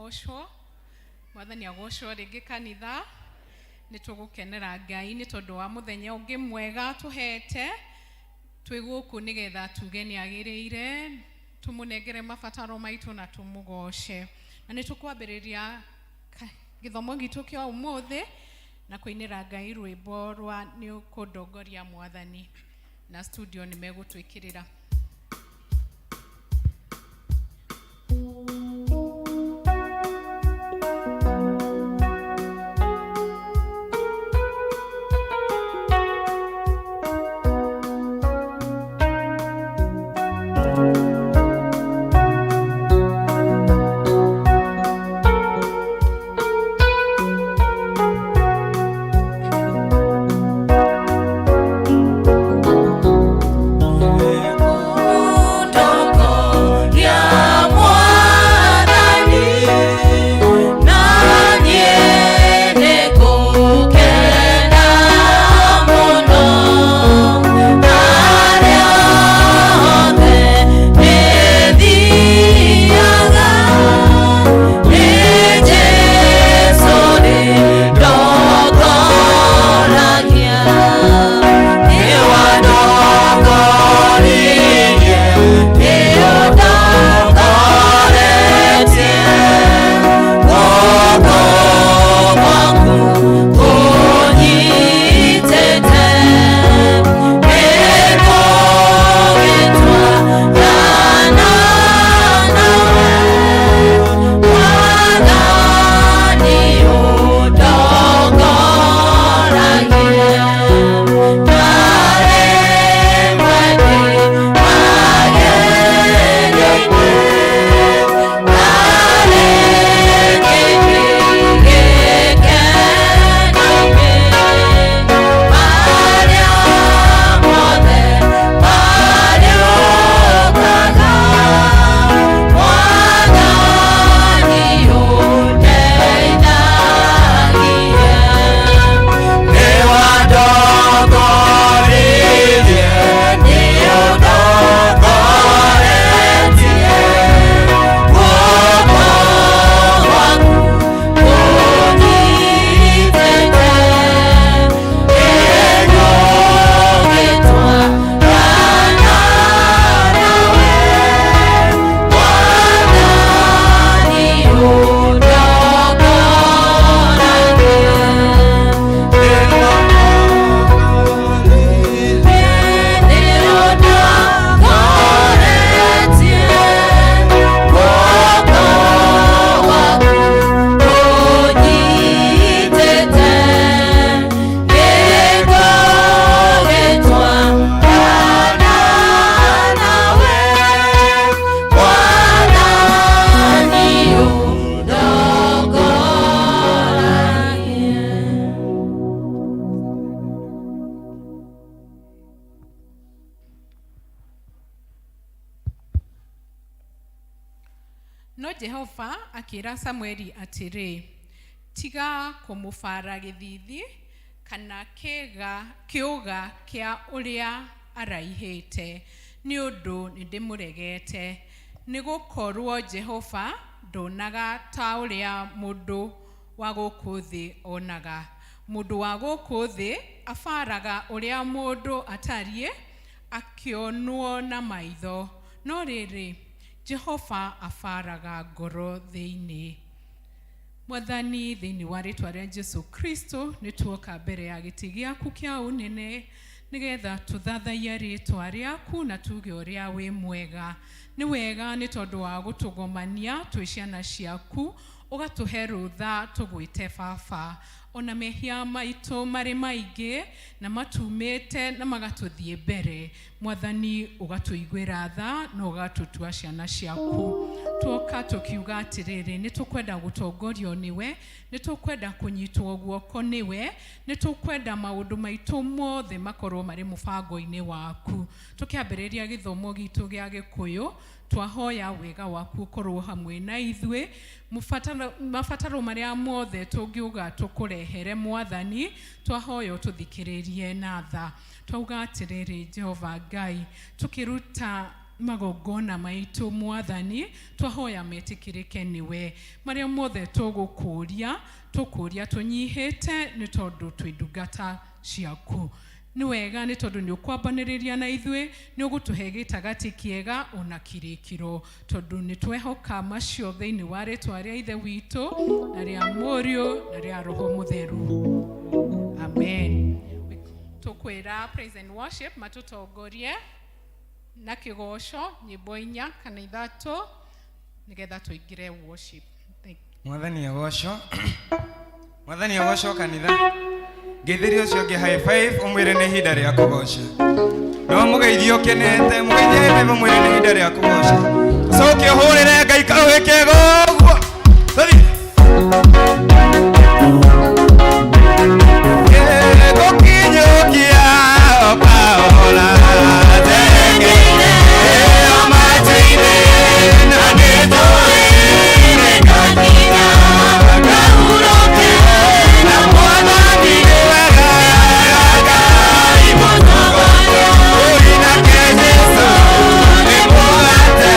Agocwo. Mwathani agocwo rĩngĩ kanitha. Nĩ tũgũkenera Ngai nĩ tondũ wa mũthenya ũngĩ mwega tũhete. Twĩ gũkũ nĩgetha tuge nĩ agĩrĩire, tũmũnengere mabataro maitũ na tũmũgoce. Na nĩ tũkwambĩrĩria gĩthomo gitũ kĩa ũmũthĩ na kũinĩra Ngai rwĩmbo rwa nĩ ũkũndongoria Mwathani. Na studio nĩ megũtwĩkĩrĩra. No Jehova akĩra Samueli atĩrĩ, Tiga kũmũbaara gĩthiithi kana kĩĩga kĩũga kĩa ũrĩa araihĩte, nĩ ũndũ nĩndĩmũregete, nĩ gũkorũo Jehova ndonaga ta ũrĩa mũndũ wa gũkũ thĩ onaga. Mũndũ wa gũkũ thĩ abaaraga ũrĩa mũndũ atariĩ akĩonwo na maitho, no rĩrĩ, Jehova abaaraga ngoro thĩinĩ. Mwathani, thĩinĩ wa rĩtwa rĩa Jesu Kristo, nĩ tuoka mbere ya gĩtĩ gĩaku kĩa ũnene, nĩgetha tũthathaiye rĩtwa rĩaku na tuge ũrĩa wĩ mwega. Nĩ wega nĩ tondũ wa gũtũgomania twĩ ciana ciaku, ũgatũhe rũtha tũgwĩte baba. Ona mehia maitũ marĩ maingĩ na matumĩte na magatũthiĩ mbere, Mwathani ũgatũiguĩra tha na ũgatũtua ciana ciaku. Tuoka tũkiuga atĩrĩrĩ, nĩ tũkwenda gũtongorio nĩwe, nĩ tũkwenda kũnyitwo guoko nĩwe, nĩ tũkwenda maũndũ maitũ mothe makorwo marĩ mũbango-inĩ waku. Tũkĩambĩrĩria gĩthomo gitũ gĩa Gĩkũyũ, twahoya wega waku ũkorwo hamwe na ithuĩ, mabataro marĩa mothe tũngiuga tũkũrehere Mwathani, twahoya ũtũthikĩrĩrie na tha. Twauga atĩrĩrĩ, Jehova Ngai, tũkĩruta Magongona maitũ, Mwathani, twahoya metĩkĩrĩke nĩwe. Marĩa mothe tũgũkũria, tũkũria tũnyihĩte, nĩ tondũ twĩ ndungata ciaku. Nĩ wega, nĩ tondũ nĩ ũkwambanĩrĩria na ithuĩ, nĩ ũgũtũhe gĩtagatĩ kĩega ona kĩrĩkĩro, tondũ nĩ twehoka macio thĩinĩ wa rĩtwa rĩa Ithe witũ na rĩa Mũriũ na rĩa Roho Mũtheru, amen. Tũkwĩra praise and worship matũtongorie na kĩgoco, nyĩmbo inya kana ithatũ, nĩgetha tũingĩre worship. Thank you. Mwathani agocwo, Mwathani agocwo. Kanitha, ngeithĩria ũcio ũngĩ high five, ũmwĩre nĩ ihinda rĩa kũgoca. No mũgeithie ũkenete, mũgeithie high five, ũmwĩre nĩ ihinda rĩa kũgoca. Ũcoke ũhũrĩre Ngai karũhĩ kega ũguo. Tũthiĩ. Gũkinyũkia o kahora thengeire o matu-inĩ, na nĩtũĩ nĩngakinya ngahurũke na Mwathani. Nĩ wega Ngai mũtongoria, ũrĩ nake Jesũ nĩ mũgate.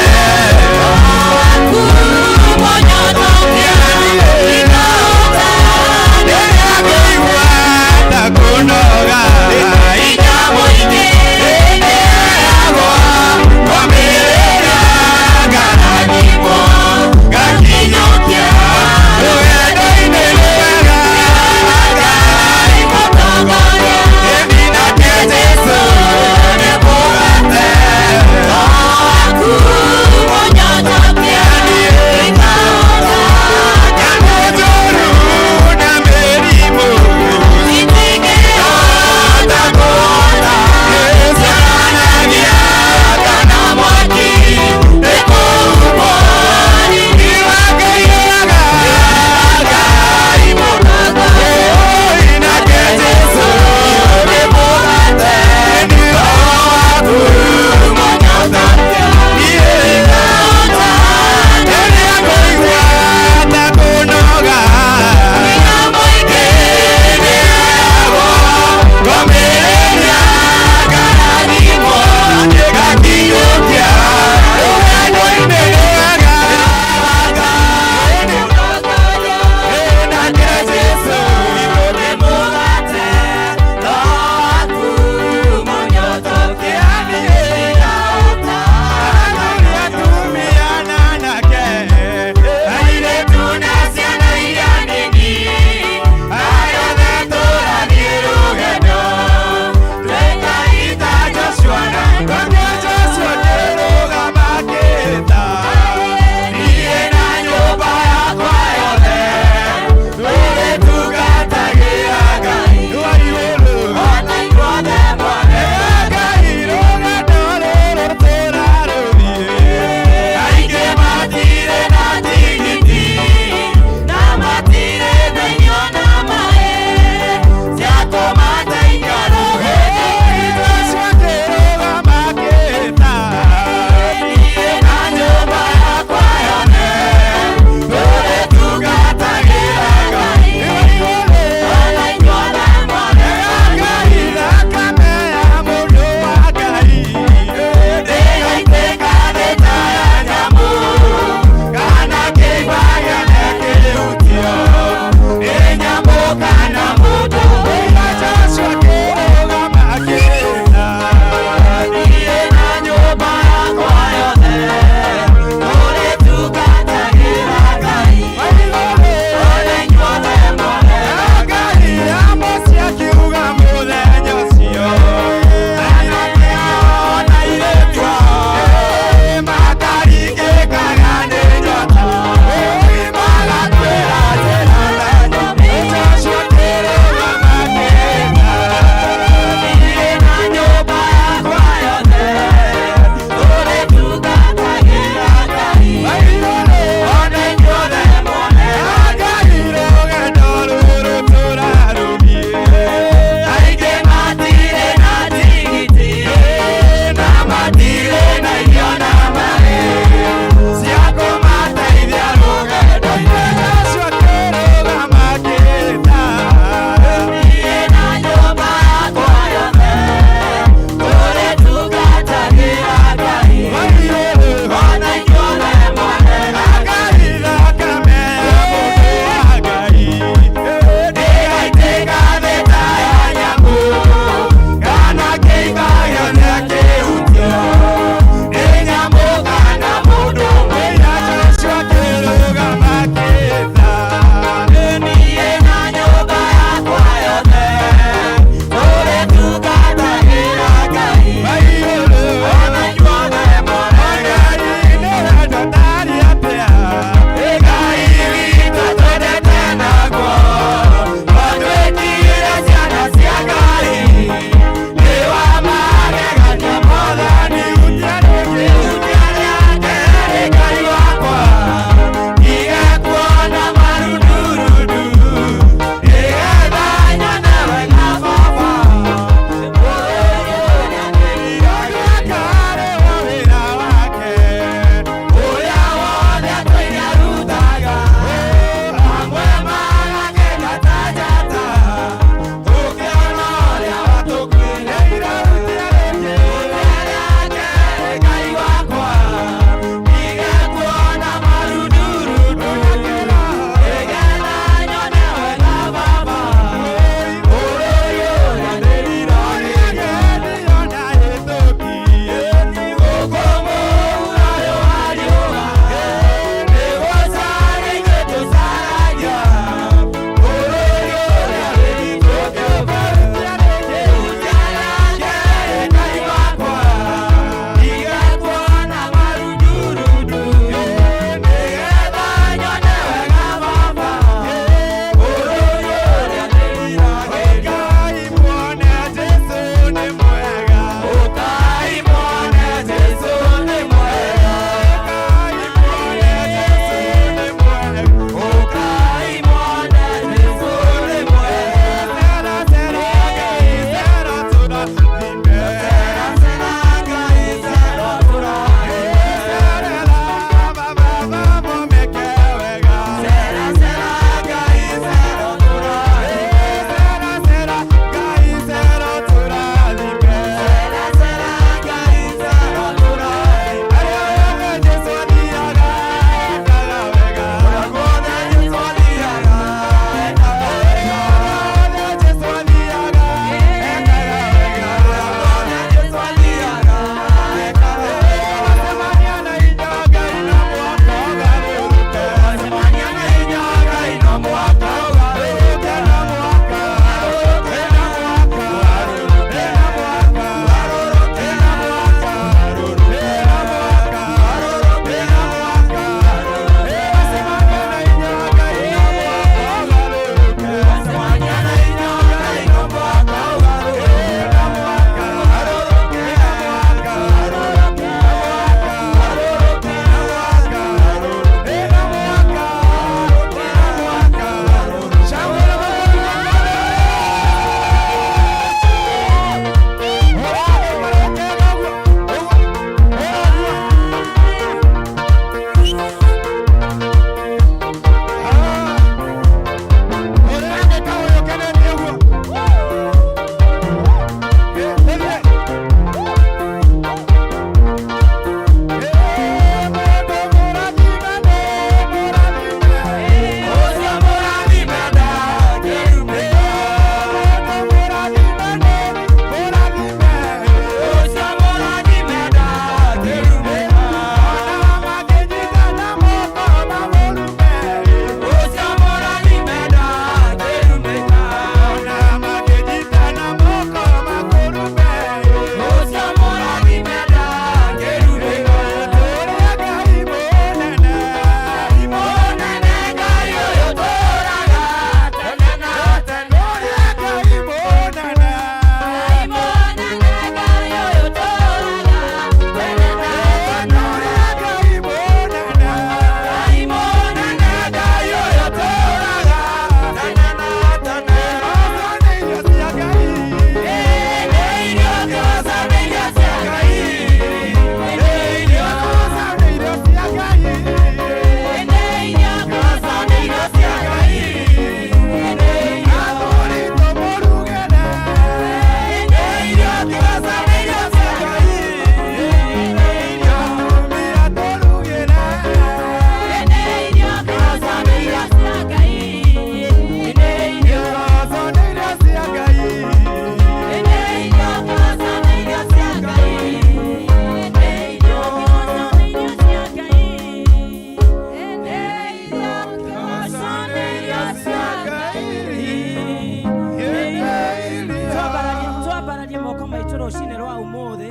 Twambararie moko maitũ rũcinĩ rwa ũmũthĩ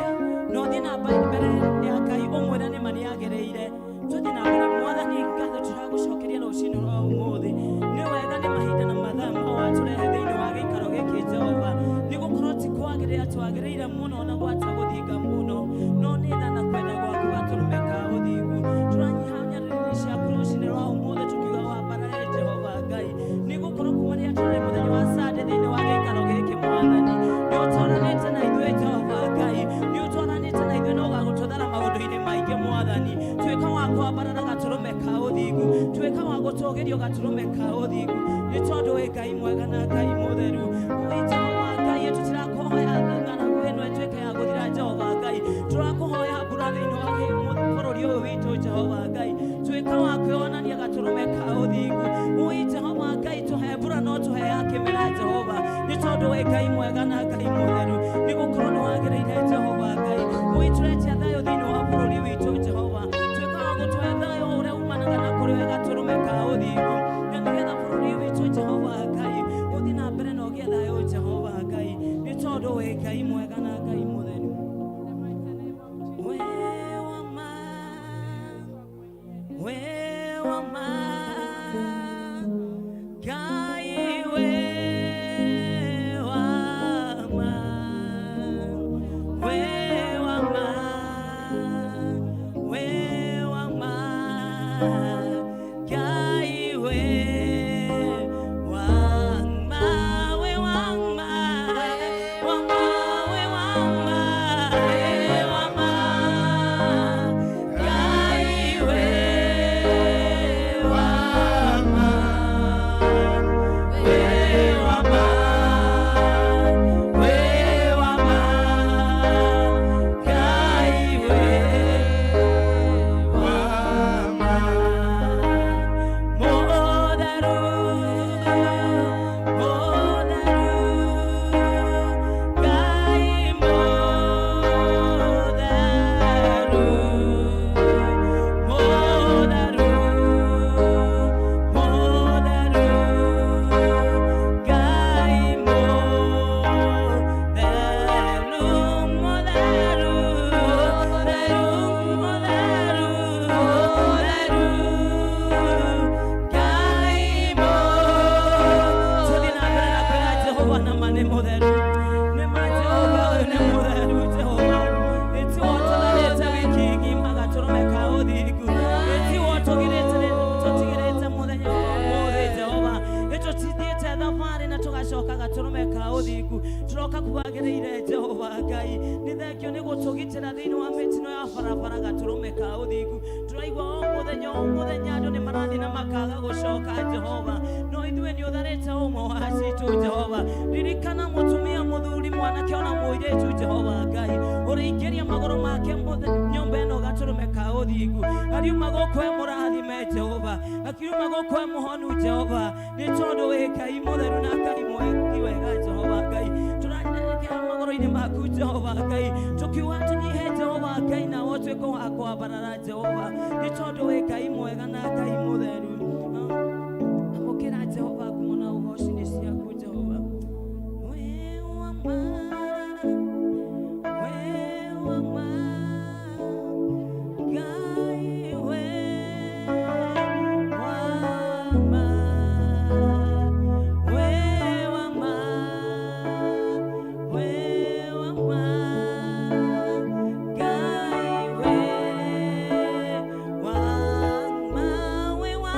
na ũthiĩ na mbere ya Ngai ũmwĩre nĩma nĩagĩrĩire. Tũthiĩ na mbere. Mwathani, ngatho tũragũcokeria rũcinĩ rwa ũmũthĩ. Nĩ wega nĩ mahinda na mathaa ma watũrehe thĩinĩ wa gĩikaro gĩkĩ Jehova, nĩ gũkorwo ti kwagĩrĩra twagĩrĩire mũno na gwata gũthinga mũno, no nĩ tha na kwenda gwaku gatũrũme ka ũthingu. Tũranyiha nyarĩrĩ ciaku rũcinĩ rwa ũmũthĩ tũkiuga wambarare Jehova Ngai, nĩ gũkorwo kuma rĩrĩa tũrarĩ mũthenya wa Sunday thĩinĩ wa gĩikaro gĩkĩ Mwathani, nĩ ũtwaranĩte na ithuĩ Jehova Ngai, nĩ ũtwaranĩte na ithuĩ na ũgagũtũthara maũndũ-inĩ maingĩ Mwathani. Tuĩka wa kwambarara gatũrũme ka ũthingu, tuĩka wa gũtũgĩrio gatũrũme ka ũthingu, nĩ tondũ wĩ Ngai mwega na Ngai mũtheru. Wĩ Jehova Ngai, tũtirakũhoya ng'aragu ĩno ĩtuĩke ya gũthira Jehova Ngai, tũrakũhoya mbura thĩinĩ wa bũrũri ũyũ witũ Jehova Ngai, tuĩka wa kwĩonania gatũrũme ka ũthingu. Wĩ Jehova Ngai, tũhe mbura no tũhe ya kĩmera Jehova, nĩ tondũ wĩ Ngai mwega na Ngai mũtheru, nĩ gũkorwo nĩ wagĩrĩire Jehova Ngai. Wĩ tũretia thayũ thĩinĩ wa bũrũri witũ Jehova, tuĩka wa gũtũhe thayũ ũrĩa umanaga na kũrĩ we gatũrũme ka ũthingu, na nĩgetha bũrũri witũ Jehova Ngai ũthiĩ na mbere na ũgĩe thayũ Jehova Ngai, nĩ tondũ wĩ Ngai mwega na Ngai mũtheru. We wa ma, we wa ma, Ngai we wa ma, we wa ma, we wa ma, Ngai we wa ma, we wa ma, wa ma, we wa ma, we wa ma, Ngai we wa ma, we wa ma, we wa ma, Ngai we wa ma. Mũtheru, mũtheru, Ngai mũtheru, mũtheru, mũtheru, Ngai mũtheru, mũtheru, mũtheru, mũtheru, mũtheru, Ngai Tũthiĩ na mbere na kwĩra Jehova na ma nĩ mũtheru. Nĩ ma Jehova ũyũ nĩ mũtheru Jehova. Ĩtiwo tũtharĩte wiki ng'ima gatũrũme ka ũthingu. Ĩtiwo tũtigĩrĩte mũthenya wa ũmũthĩ Jehova. Ĩtũtithiĩte thabarĩ na tũgacoka gatũrũme ka ũthingu. Tũroka kwagĩrĩire Jehova Ngai. Nĩ thengio nĩ gũtũgitĩra thĩinĩ wa mĩtino ya barabara gatũrũme ka ũthingu. Tũraigua o mũthenya o mũthenya andũ nĩ marathiĩ na makaga gũcoka Jehova, no ithuĩ nĩ ũtharĩte ũmwe wa citũ Jehova. Ririkana mũtumia, mũthuri, mwanake ona mũirĩtu Jehova Ngai, ũrĩingĩria magũrũ make nyũmba ĩno gatũrũme ka ũthingu. Ariuma gũkũ e mũrathime Jehova, akiuma gũkũ e mũhonu Jehova, nĩ tondũ wĩ Ngai mũtheru na Ngai mweki wega Jehova Ngai. Tũranyerekera magũrũ-inĩ maku Jehova Ngai, tũkiuga tũnyihe Jehova Ngai, nawe ũtuĩke wa kwambarara Jehova, nĩ tondũ wĩ Ngai mwega na Ngai mũtheru. Amũkĩra Jehova ngumo na ũgoci nĩ ciaku Jehova. We wa ma, we wa ma, Ngai we wa ma, we wa ma, we wa ma, Ngai we wa ma, we wa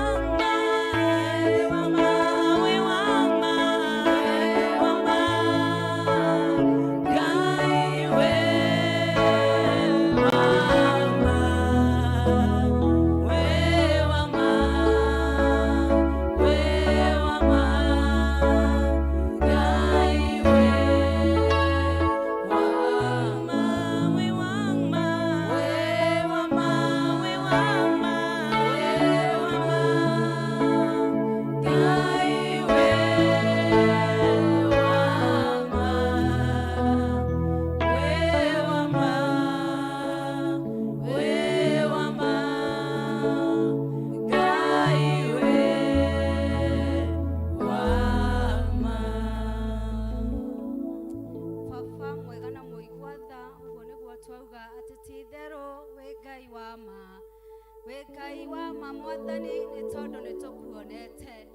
Ngai wa ma. Wĩ Ngai wa ma Mwathani, nĩ tondũ nĩ tũkuonete.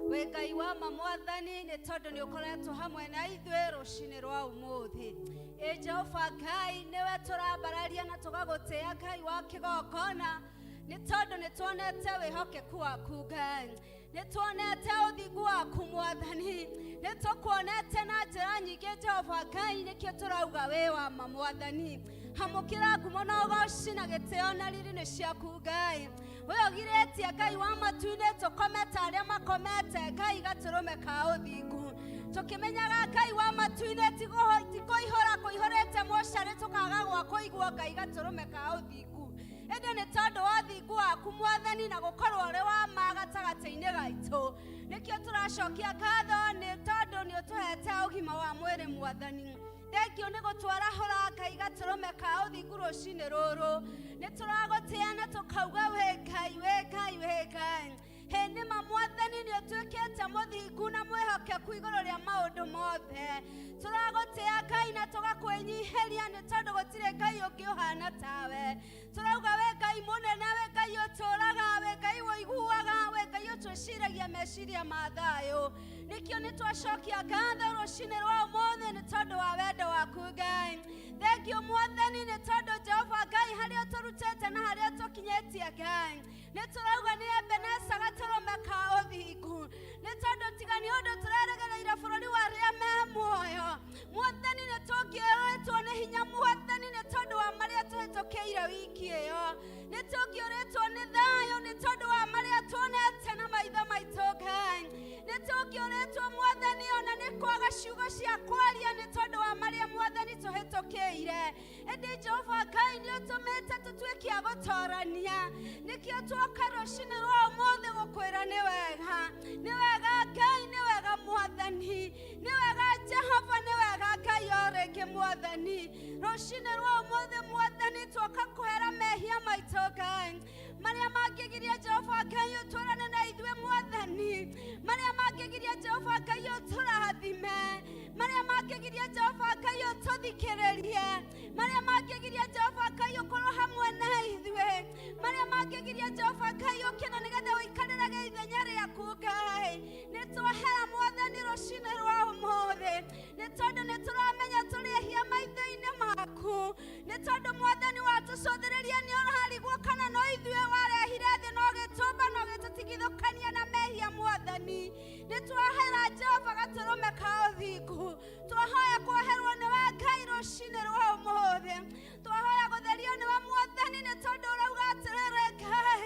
Wĩ Ngai wa ma Mwathani, nĩ tondũ nĩ ũkoretwo hamwe na ithuĩ rũcinĩ rwa ũmũthĩ. Ĩ Jehova Ngai, nĩwe tũrambararia na tũgagũtĩĩa Ngai wa kĩgongona, nĩ tondũ nĩ tuonete wĩhokeku waku Ngai, nĩ tuonete ũthingu waku Mwathani, nĩ tũkuonete na njĩra nyingĩ Jehova Ngai, nĩkĩo tũrauga wĩ wa ma Mwathani. Hamũkĩra ngumo na ũgoci na gĩtĩo na riri nĩ ciaku Ngai. We ũgirĩtie Ngai wa matu-inĩ tũkome ta arĩa makomete Ngai gatũrũme ka ũthingu, tũkĩmenyaga Ngai wa matu-inĩ ti kũihũra kũihũrĩte mocarĩ tũkaga gwa kũigwo Ngai gatũrũme ka ũthingu, ĩndĩ nĩ tondũ wa ũthingu waku Mwathani na gũkorwo ũrĩ wa ma gatagatĩ-inĩ gaitũ, nĩkĩo tũracokia ngatho nĩ tondũ nĩ ũtũhete ũgima wa mwĩrĩ Mwathani. Thengio nĩ gũtwarahũra Ngai gatũrũme ka ũthingu rũcinĩ rũrũ, nĩ tũragũtĩa na tũkauga wĩ Ngai, wĩ Ngai, wĩ Ngai. Hĩ nĩma Mwathani nĩ ũtuĩkĩte mũthingu na mwĩhokeku igũrũ rĩa maũndũ mothe. Tũragũtĩa Ngai na tũgakwĩnyihĩria nĩ tondũ gũtirĩ Ngai ũngĩ ũhana tawe. Tũrauga wĩ Ngai mũnene, wĩ Ngai ũtũũraga, wĩ Ngai ũiguaga, wĩ Ngai ũtwĩciragia meciria ma thayũ. Nĩkĩo nĩ twacokia ngatho rũcinĩ rwa ũmũthĩ nĩ tondũ wa wendo waku Ngai. Thengio Mwathani nĩ tondũ Jehova Ngai harĩa ũtũrutĩte na harĩa ũtũkinyĩtie Ngai, nĩ tũrauga nĩ Ebeneza gatũrũme ka ũthingu, nĩ tondũ tiga nĩ ũndũ tũreregereire bũrũri wa arĩa me muoyo Mwathani, nĩ tũngĩũrĩtwo nĩ hinya Mwathani nĩ tondũ wa marĩa tũhĩtũkĩire wiki ĩyo, nĩ tũngĩũrĩtwo nĩ thayũ nĩ tondũ wa marĩa tuonete na maitho maitũ Ngai, nĩ tũngĩũrĩtwo Mwathani ona nĩ kwaga ciugo cia kwaria nĩ tondũ wa marĩa Mwathani tũhĩtũkĩire. Ĩndĩ Jehova Ngai nĩ ũtũmĩte tũtuĩke a gũtorania, nĩkĩo tuoka rũcinĩ rwa ũmũthĩ gũkwĩra nĩ wega, nĩ wega Ngai, nĩ wega Mwathani, nĩ wega Jehova, nĩ wega Ngai o rĩngĩ Mwathani. Rũcinĩ rwa ũmũthĩ Mwathani tuoka kũhera mehia maitũ Ngai, marĩa mangĩgiria Jehova Ngai ũtũrane na ithuĩ Mwathani, marĩa mangĩgiria Jehova Ngai ũtũrathime, marĩa mangĩgiria Jehova Ngai ũtũthikĩrĩrie, marĩa mangĩgiria Jehova Ngai ũkorwo hamwe na ithuĩ, marĩa mangĩgiria Jehova Ngai ũkĩna nĩgetha ũikarĩrage ithenya rĩaku Ngai. Nĩ twahera Mwathani rũcinĩ rwa ũmũthĩ nĩ tondũ nĩ tũramenya tũrĩ ehia maitho-inĩ maku, nĩ tondũ Mwathani watũcũthĩrĩria nĩ ũrarigwo kana no ithuĩ warehire thĩ na ũgĩtũmba na ũgĩtũtigithũkania na mehia Mwathani. Nĩ twahera Jehova gatũrũme ka ũthingu, twahoya kwoherwo nĩwe Ngai rũcinĩ rwa ũmũthĩ, twahoya gũtherio nĩwe Mwathani nĩ tondũ ũrauga atĩrĩrĩ Ngai,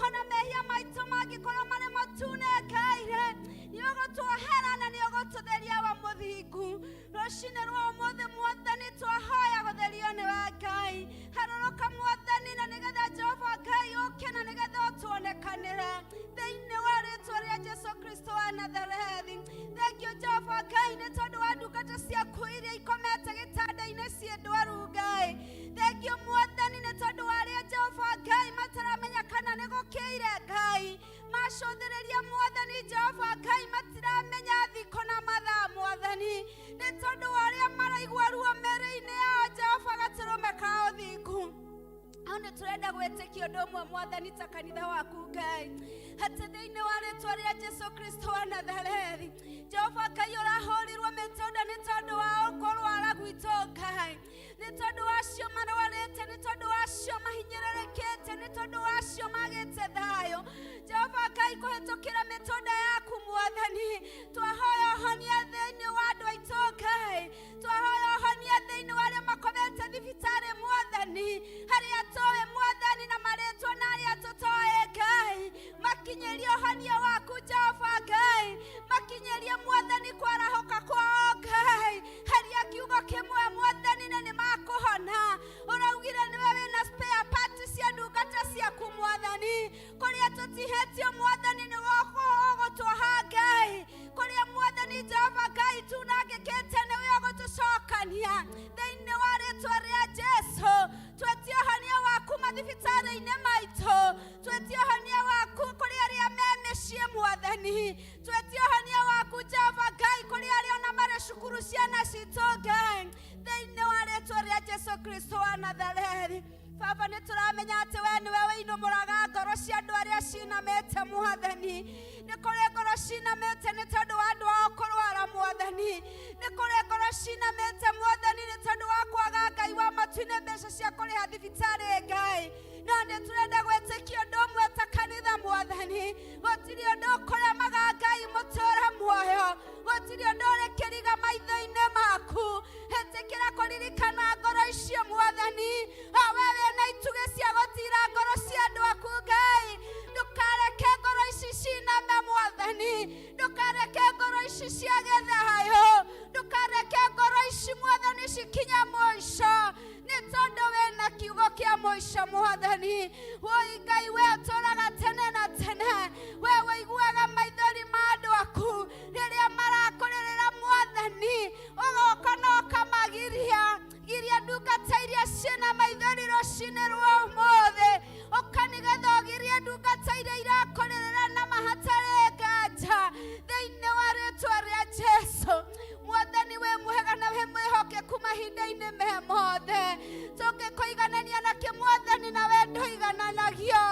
ona mehia maitũ mangĩkorwo marĩ matune Ngai rĩ, nĩ ũgũtuohera na nĩ ũgũtũtheria wa mũthingu. Rũcinĩ rwa ũmũthĩ Mwathani twahoya gũtherio nĩwe Ngai, harũrũka Mwathani na nĩgetha Jehova Ngai ũke na nĩgetha ũtuonekanĩre thĩinĩ wa rĩtwa rĩa Jesu Kristo wa Nazarethi. Thengio Jehova Ngai nĩ tondũ wa ndungata ciaku iria ikomete gĩtanda-inĩ ciĩ ndwaru Ngai. Thengio Mwathani nĩ tondũ wa arĩa Jehova Ngai mataramenya kana nĩ gũkĩire Ngai, macũthĩrĩria Mwathani Jehova Ngai matiramenya thikũ na mathaa Mwathani, nĩ tondũ wa arĩa maraigua ruo mĩĩrĩ-inĩ yao Jehova gatũrũme ka ũthingu. Hau nĩ tũrenda gwĩtĩkia ũndũ ũmwe Mwathani ta kanitha waku Ngai, atĩ thĩinĩ wa rĩtwa rĩa Jesu Kristo wa Nazarethi, Jehova Ngai ũrahũrirwo mĩtũnda nĩ tondũ wa kũrwara gwitũ Ngai, nĩ tondũ wa acio marwarĩte, nĩ tondũ wa acio mahinyĩrĩrĩkĩte, nĩ tondũ wa acio magĩte thayũ Jehova Ngai kũhĩtũkĩra mĩtũnda yaku Mwathani, twahoya ũhonia thĩinĩ wa andũ aitũ Ngai, twahoya ũhonia thĩinĩ wa arĩa makomete thibitarĩ Mwathani, arĩa tũĩ Mwathani na marĩtwa na arĩa tũtoĩ Ngai, makinyĩrie ũhonia waku Jehova Ngai, makinyĩrie Mwathani kwarahũka kwao Ngai, haria kiugo kĩmwe Mwathani na nĩ makũhona. Ũraugire nĩwe wĩna spare parts cia ndungata ciaku Mwathani, kũrĩa tũtihĩtio Mwathani nĩ ũgũtwoha Ngai, kũrĩa Mwathani Jehova Ngai tunangĩkĩte nĩwe ũgũtũcokania thĩinĩ wa rĩtwa rĩa Jesu. Twetie ũhonia waku mathibitarĩ-inĩ maitũ, twetie ũhonia waku kũrĩ arĩa me mĩciĩ Mwathani, twetie ũhonia waku Jehova Ngai kũrĩ arĩa ona marĩ cukuru ciana citũ Ngai, thĩinĩ wa rĩtwa rĩa Jesu Kristo wa Nazarethi. Baba nĩ tũramenya atĩ we nĩwe wĩinũmũraga ngoro cia andũ arĩa cinamĩte mwathani. Nĩ kũrĩ ngoro cinamĩte nĩ tondũ wa andũ ao kũrwara mwathani. Nĩ kũrĩ ngoro cinamĩte mwathani nĩ tondũ wa kwaga Ngai wa matu-inĩ mbeca cia kũrĩha thibitarĩ Ngai. No nĩ tũrenda gwĩtĩkia ũndũ ũmwe ta kanitha mwathani, gũtirĩ ũndũ ũkũremaga Ngai mũtũra muoyo, gũtirĩ ũndũ ũrĩ kĩriga maitho-inĩ maku. Ĩtĩkĩra kũririkana ngoro icio mwathani, o we wĩna itugĩ cia gũtira ngoro cia andũ aku Ngai. Ndũkareke ngoro ici ciname mwathani, ndũkareke ngoro ici ciage thayũ, ndũkareke ngoro ici mwathani cikinye mũico, nĩ tondũ wĩna kiugo kĩa mũico mwathani. Woi Ngai, we ũtũraga tene na tene, we wĩiguaga maithori ma andũ aku rĩrĩa marakũrĩrĩra mwathani, ũgoka na ũkamagiria. Giria ndungata iria ciĩna maithori rũcinĩ rwa ũmũthĩ, ũka nĩgetha ũgirie ndungata iria irakũrĩrĩra na mahatarĩ nganja thĩinĩ wa rĩtwa rĩa Jesu. Mwathani wĩ mwega na wĩ mwĩhokeku mahinda-inĩ me mothe. Tũngĩkũiganania na kĩ mwathani na we ndũigananagio,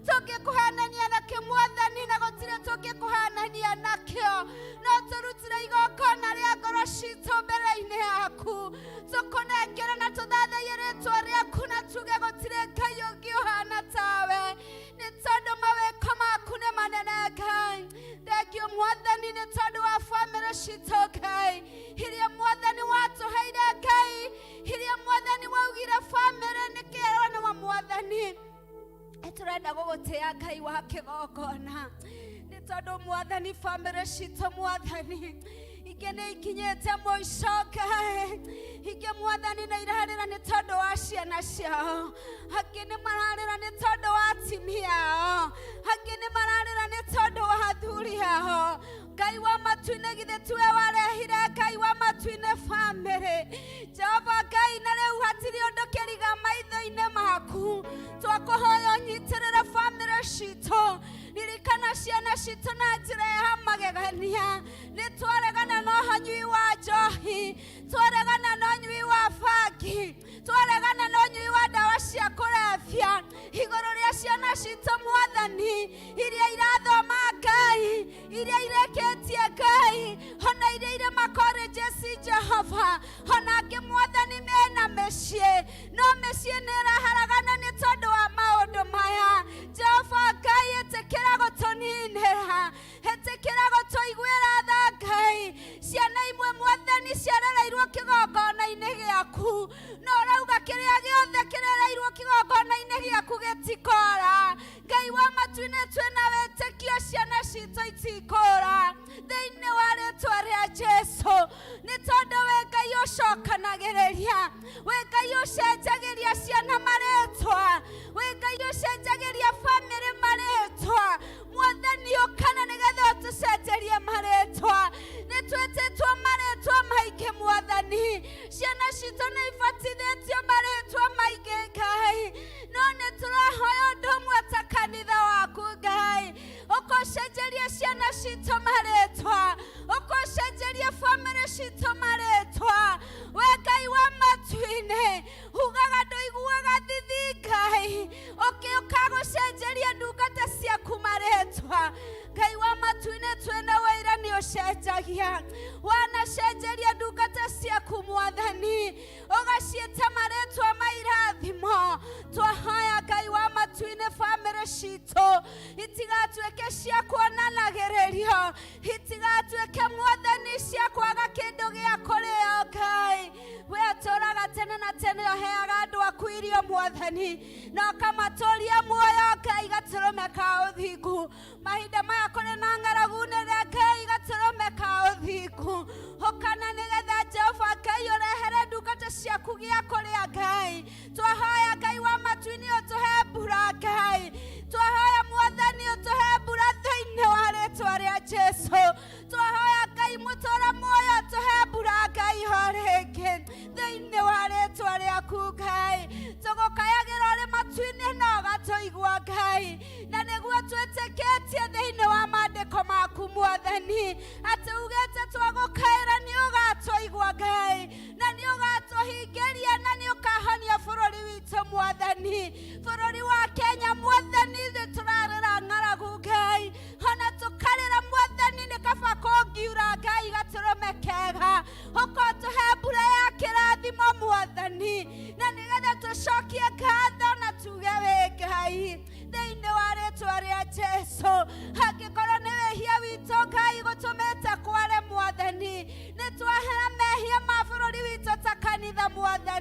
tũngĩkũhanania na kĩ mwathani na gũtirĩ tũngĩkũhanania nakĩo. No tũrutire igongona rĩa ngoro citũ mbere-inĩ yaku, tũkũnengere na tũthathaiye rĩtwa rĩaku na tuge gũtirĩ Ngai ũngĩ ũhana tawe, nĩ tondũ mawĩko maku nĩ manene Ngai. Thengio mwathani nĩ tondũ wa bamĩrĩ citũ Ngai, iria mwathani watũheire Ngai, iria mwathani waugire bamĩrĩ nĩ kĩrona wa mwathani. Tũrenda gũgũtĩa Ngai wa kĩgongona, nĩ tondũ mwathani bamĩrĩ citũ mwathani ingĩ nĩ ikinyĩte mũico Ngai, ingĩ mwathani nĩ irarĩra nĩ tondũ wa ciana ciao, angĩ nĩ mararĩra nĩ tondũ wa atumia ao, angĩ nĩ mararĩra nĩ tondũ wa athuri ao. Ngai wa matu-inĩ, githĩ tiwe warehire Ngai wa matu-inĩ bamĩrĩ Jehova Ngai, na rĩu hatirĩ ũndũ kĩriga maitho-inĩ maku. Twakũhoya ũnyitĩrĩre bamĩrĩ citũ, ririkana ciana citũ na njĩra ya magegania. Nĩ twaregana na ũnyui wa njohi, twaregana na ũnyui wa bangi, twaregana na ũnyui wa ndawa cia kũrebia igũrũ rĩa ciana citũ mwathani, iria irathoma Ngai, iria irekĩtie Ngai, ona iria irĩ macolleges Jehova, ona angĩ mwathani mena mĩciĩ, no mĩciĩ nĩ ĩraharagana nĩ tondũ wa maũndũ maya. Jehova Ngai, ĩtĩkĩra gũtũninĩra, ĩtĩkĩra gũtũiguĩra tha Ngai. Ciana imwe mwathani ciarereirwo kĩgongona-inĩ gĩaku, no ũrauga kĩrĩa gĩothe kĩrereirwo kĩgongona-inĩ gĩaku gĩtikora. Ngai wa matu-inĩ, twĩna wĩtĩkio ciana citũ itikũra thĩinĩ wa rĩtwa rĩa Jesu, nĩ tondũ wĩ Ngai ũcokanagĩrĩria, wĩ Ngai ũcenjagĩria ciana marĩtwa, wĩ Ngai ũcenjagĩria bamĩrĩ marĩtwa. Mwathani ũkana nĩgetha ũtũcenjerie marĩtwa. Nĩ twĩtĩtwo marĩtwa maingĩ mwathani, ciana citũ nĩ ibatithĩtio marĩtwa maingĩ Ngai, no nĩ tũrahoya ũndũ ũmwe ta kanitha waku Ngai, ũkũcenjeria ciana citũ marĩtwa, ũkũcenjeria bamĩrĩ citũ marĩtwa. We Ngai wa matu-inĩ, ugaga ndũiguaga thithi Ngai, ũkĩũka gũcenjeria ndungata ciaku marĩtwa. Ngai wa matu-inĩ, twĩna wĩira nĩ ũcenjagia, wanacenjeria ndungata ciaku mwathani, ũgaciĩta marĩtwa ma irathimo. Twahoya Ngai wa matu-inĩ bamĩrĩ citũ itigatuĩke cia kuonanagĩrĩrio, itigatuĩke mwathani cia kwaga kĩndũ gĩa kũrĩo Ngai. We ũtũraga tene na tene, ũheaga andũ aku irio mwathani, na ũkamatũria muoyo Ngai gatũrũme ka ũthingu. Mahinda maya kũrĩ na ng'aragu nene Ngai, gatũrũme ka ũthingu ũkana nĩgetha Jehova Ngai ũrehere ndungata ciaku gĩa kũrĩa Ngai. Twahoya Ngai wa matu-inĩ ũtũhe mbura Ngai, twahoya mwathani ũtũhe mbura thĩinĩ wa rĩtwa rĩa Jesu. Twahoya Ngai mũtũra muoyo ũtũhe mbura Ngai ho rĩngĩ thĩinĩ wa rĩtwa rĩaku Ngai. Tũgũkayagĩra ũrĩ matu-inĩ na ũgatũigua Ngai, na nĩguo twĩtĩkĩtie thĩinĩ wa maandĩko maku mwathani, atĩ ugĩte twagũkaĩra nĩ ũgatũigua Ngai, na nĩ ũgatũhingĩria na nĩ ũkahonia bũrũri witũ mwathani.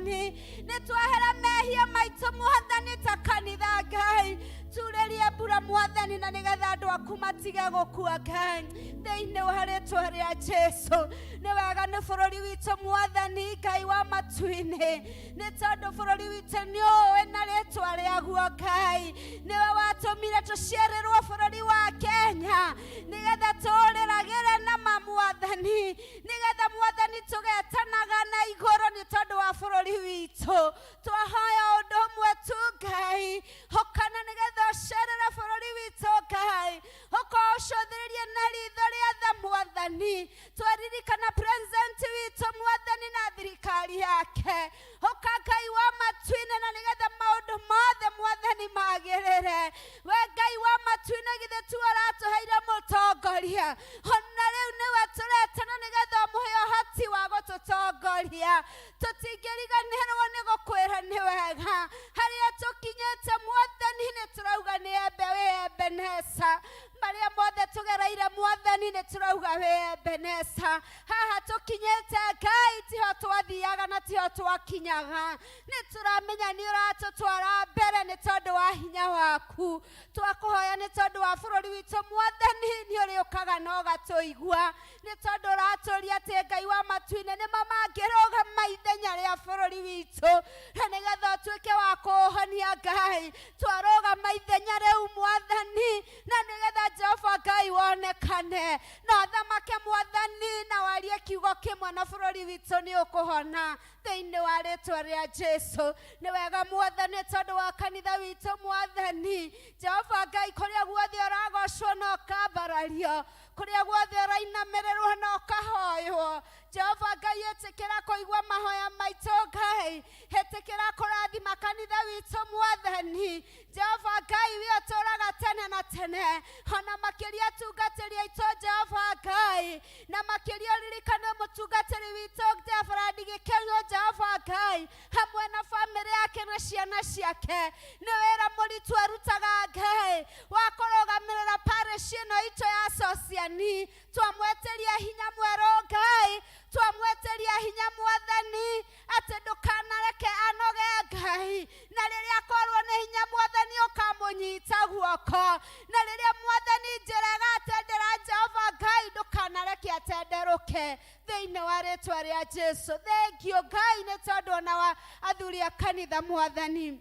Mwathani. Nĩ twahera mehia maitũ Mwathani ta kanitha Ngai. Turĩrie mbura Mwathani na nĩgetha andũ aku matige gũkua Ngai thĩinĩ wa rĩtwa rĩa Jesu. Nĩ wega nĩ bũrũri witũ Mwathani Ngai wa matu-inĩ, nĩ tondũ bũrũri witũ nĩ ũĩ na rĩtwa rĩaguo Ngai. Nĩwe watũmire tũciarĩrwo bũrũri wa Kenya nĩgetha tũrĩragĩre na ma Mwathani, nĩgetha Mwathani tũgetanaga na igũrũ nĩ tondũ wa bũrũri witũ. Twahoya ũndũ ũmwe tu Ngai, ũkana nĩgetha ũcerere bũrũri witũ Ngai, ũkorwo ũcũthĩrĩrie na ritho rĩa tha Mwathani. Twaririkana president witũ Mwathani na thirikari yake, ũka Ngai wa matu-inĩ na nĩgetha maũndũ mothe Mwathani magĩrĩre. We Ngai wa matu-inĩ, githĩ tu ũratũheire mũtongoria, ona rĩu nĩwe tũretana nĩgetha ũmũhe ũhoti wa gũtũtongoria. Tũtingĩriganĩrwo nĩ gũkwĩra nĩ wega harĩa tũkinyĩte Mwathani, nĩ tũrauga nĩ embe wĩ Ebeneza. Marĩa mothe tũgereire Mwathani nĩ tũrauga wĩ Ebeneza. Haha tũkinyĩte Ngai tiho twathiaga na tiho twakinyaga, nĩ tũramenya nĩ ũratũtwara mbere nĩ tondũ wa hinya waku. Twakũhoya nĩ tondũ wa bũrũri witũ Mwathani, nĩ ũrĩũkaga na ũgatũigua, nĩ tondũ ũratũria atĩ Ngai wa matu-inĩ nĩmo mangĩrũgama ithenya rĩa bũrũri witũ na nĩgetha ũtuĩke wa kũũhonia Ngai. Twarũgama ithenya rĩu Mwathani na nĩgetha Jehova Ngai wonekane na ũthamake Mwathani na warie kiugo kĩmwe na bũrũri witũ nĩ ũkũhona thĩinĩ wa rĩtwa rĩa Jesu. Nĩ wega Mwathani tondũ wa kanitha witũ Mwathani Jehova Ngai, kũrĩa guothe ũragocwo na ũkambarario, kũrĩa guothe ũrainamĩrĩrwo na ũkahoywo, Jehova Ngai ĩtĩkĩra kũigua mahoya maitũ Ngai, ĩtĩkĩra kũrathima kanitha witũ Mwathani. Jehova Ngai we ũtũũraga tene na tene, ona makĩria atungatĩri aitũ Jehova Ngai, na makĩria ũririkane mũtungatĩri witũ Reverend Gĩkĩnyũ Jehova Ngai hamwe na bamĩrĩ yake na ciana ciake. Nĩ wĩra mũritũ arutaga Ngai wa kũrũgamĩrĩra parish ĩno itũ ya Sociani. Twamwetĩria hinya mwerũ Ngai, twamwetĩria hinya Mwathani atĩ ndũkanareke anoge Ngai, na rĩrĩa akorwo nĩ hinya Mwathani ũkamũnyita guoko, na rĩrĩa Mwathani njĩra ĩgatendera Jehova Ngai ndũkanareke atenderũke thĩinĩ wa rĩtwa rĩa Jesu. Thengiũ Ngai nĩ tondũ ona wa athuri a kanitha Mwathani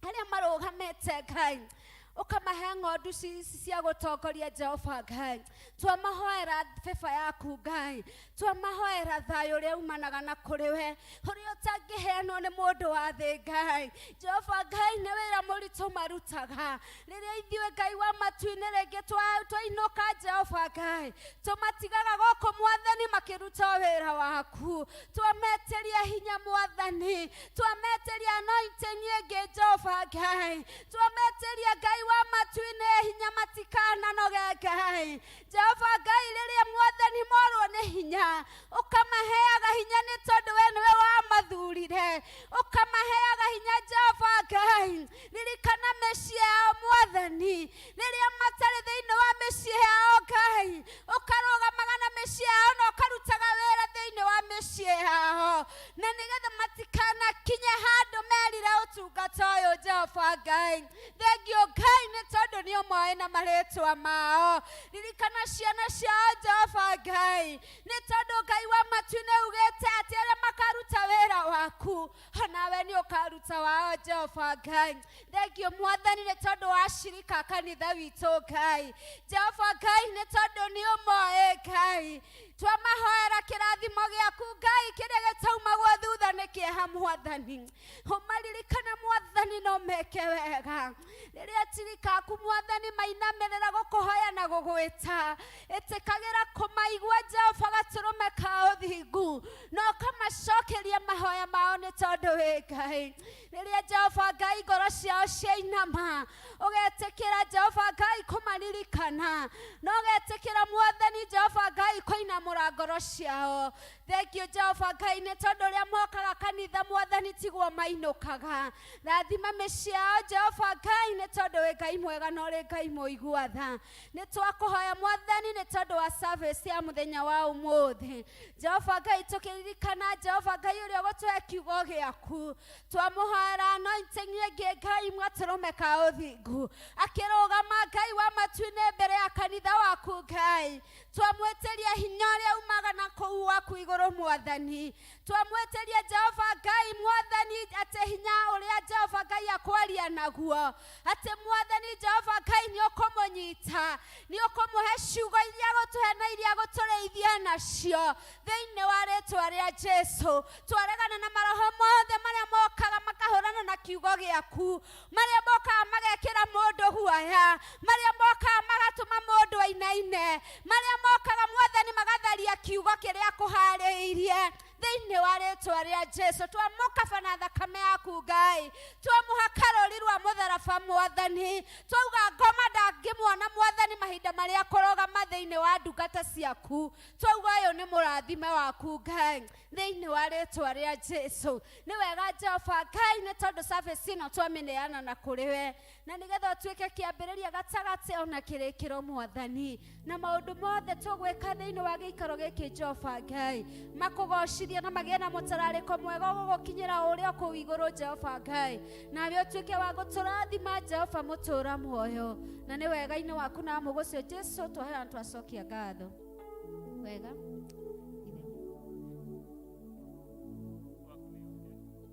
arĩa marũgamĩte Ngai, ũkamahe ng'ondu ici cia gũtongoria Jehova Ngai. Twamahoera bĩba yaku Ngai, twamahoera thayũ ũrĩa umanaga na kũrĩ we, ũrĩa ũtangĩheanwo nĩ mũndũ wa thĩ Ngai. Jehova Ngai nĩ wĩra mũritũ marutaga, rĩrĩa ithuĩ Ngai wa matu-inĩ rĩngĩ twainũka Jehova Ngai, tũmatigaga gũkũ Mwathani makĩruta wĩra waku. Twametĩria hinya Mwathani, twametĩria anointing ĩngĩ Jehova Ngai, twametĩria Ngai wa matu-inĩ hinya matikananoge Ngai. Jehova Ngai rĩrĩa Mwathani morwo nĩ hinya, ũkamaheaga hinya nĩ tondũ we nĩwe wamathurire, ũkamaheaga hinya Jehova Ngai. Ririkana mĩciĩ yao Mwathani, rĩrĩa matarĩ thĩinĩ wa mĩciĩ yao Ngai, ũkarũgamaga na mĩciĩ yao na ũkarutaga wĩra thĩinĩ wa mĩciĩ yao, na nĩgetha matikanakinye handũ merire ũtungata ũyũ Jehova Ngai. Thengiũ Ngai nĩ tondũ nĩ ũmoĩ na marĩtwa mao. Ririkana ciana ciao Jehova Ngai, nĩ tondũ Ngai wa matu-inĩ ugĩte atĩ arĩa makaruta wĩra waku onawe nĩ ũkaruta wao Jehova Ngai. Thengiũ Mwathani nĩ tondũ wa cirika kanitha witũ Ngai. Jehova Ngai nĩ tondũ nĩ ũmoĩ Ngai, twamahoera kĩrathimo gĩaku Ngai kĩrĩa gĩtaumagwo thutha nĩ kĩeha Mwathani. Ũmaririkane Mwathani no meke wega, rĩrĩa tirika aku Mwathani mainamĩrĩra gũkũhoya na gũgwĩta, ĩtĩkagĩra kũmaigua Jehova gatũrũme ka ũthingu, na ũkamacokeria mahoya mao nĩ tondũ wĩ Ngai. Rĩrĩa Jehova Ngai ngoro ciao ciainama, ũgetĩkĩra Jehova Ngai kũmaririkana, na ũgetĩkĩra Mwathani Jehova Ngai kũinamũra ngoro ciao. Thengiũ Jehova Ngai nĩ tondũ ũrĩa mokaga kanitha Kanitha Mwathani tiguo mainũkaga. Rathima mĩciĩ yao Jehova Ngai, nĩ tondũ wĩ Ngai mwega na ũrĩ Ngai mũigua tha. Nĩ twakũhoya Mwathani nĩ tondũ wa service ya mũthenya wa ũmũthĩ. Jehova Ngai, tũkĩririkana Jehova Ngai ũrĩa ũgũtũhe kiugo gĩaku, twamũhoera anointing ĩngĩ Ngai gatũrũme ka ũthingu akĩrũgama Ngai wa matu-inĩ mbere ya kanitha waku Ngai. Twamwĩtĩria hinya ũrĩa umaga na kũu waku igũrũ Mwathani. Twamwĩtĩria Jehova Ngai Mwathani atĩ hinya ũrĩa Jehova Ngai akwaria naguo, atĩ Mwathani Jehova Ngai nĩ ũkũmũnyita, nĩ ũkũmũhe ciugo iria gũtũhe na iria gũtũrĩithia nacio thĩinĩ wa rĩtwa rĩa Jesu. Twaregana na maroho mothe marĩa mokaga makahũrana na kiugo gĩaku, marĩa mokaga magekĩra mũndũ guoya, marĩa mokaga magatũma mũndũ ainaine, marĩa mokaga Mwathani magatharia kiugo kĩrĩa kũharĩirie thĩinĩ wa rĩtwa rĩa Jesu. Twamũkaba na thakame yaku Ngai, twamũhaka rũri rwa mũtharaba Mwathani, twauga ngoma ndangĩmuona Mwathani mahinda marĩa kũrũgama thĩinĩ wa ndungata ciaku, twauga ũyũ nĩ mũrathime waku Ngai thĩinĩ wa rĩtwa rĩa Jesu. Nĩ wega Jehova Ngai nĩ tondũ service ĩno twamĩneana na kũrĩ we, na nĩgetha ũtuĩke kĩambĩrĩria gatagatĩ ona kĩrĩkĩro Mwathani, na maũndũ mothe tũgwĩka thĩinĩ wa gĩikaro gĩkĩ Jehova Ngai makũgocithie na magĩe na mũtararĩko mwega ũgũgũkinyĩra ũrĩa kũu igũrũ Jehova Ngai, nawe ũtuĩke wa gũtũrathima Jehova mũtũra muoyo, na nĩ wega-inĩ waku na mũgũcio Jesu twaheana twacokia ngatho. Wega.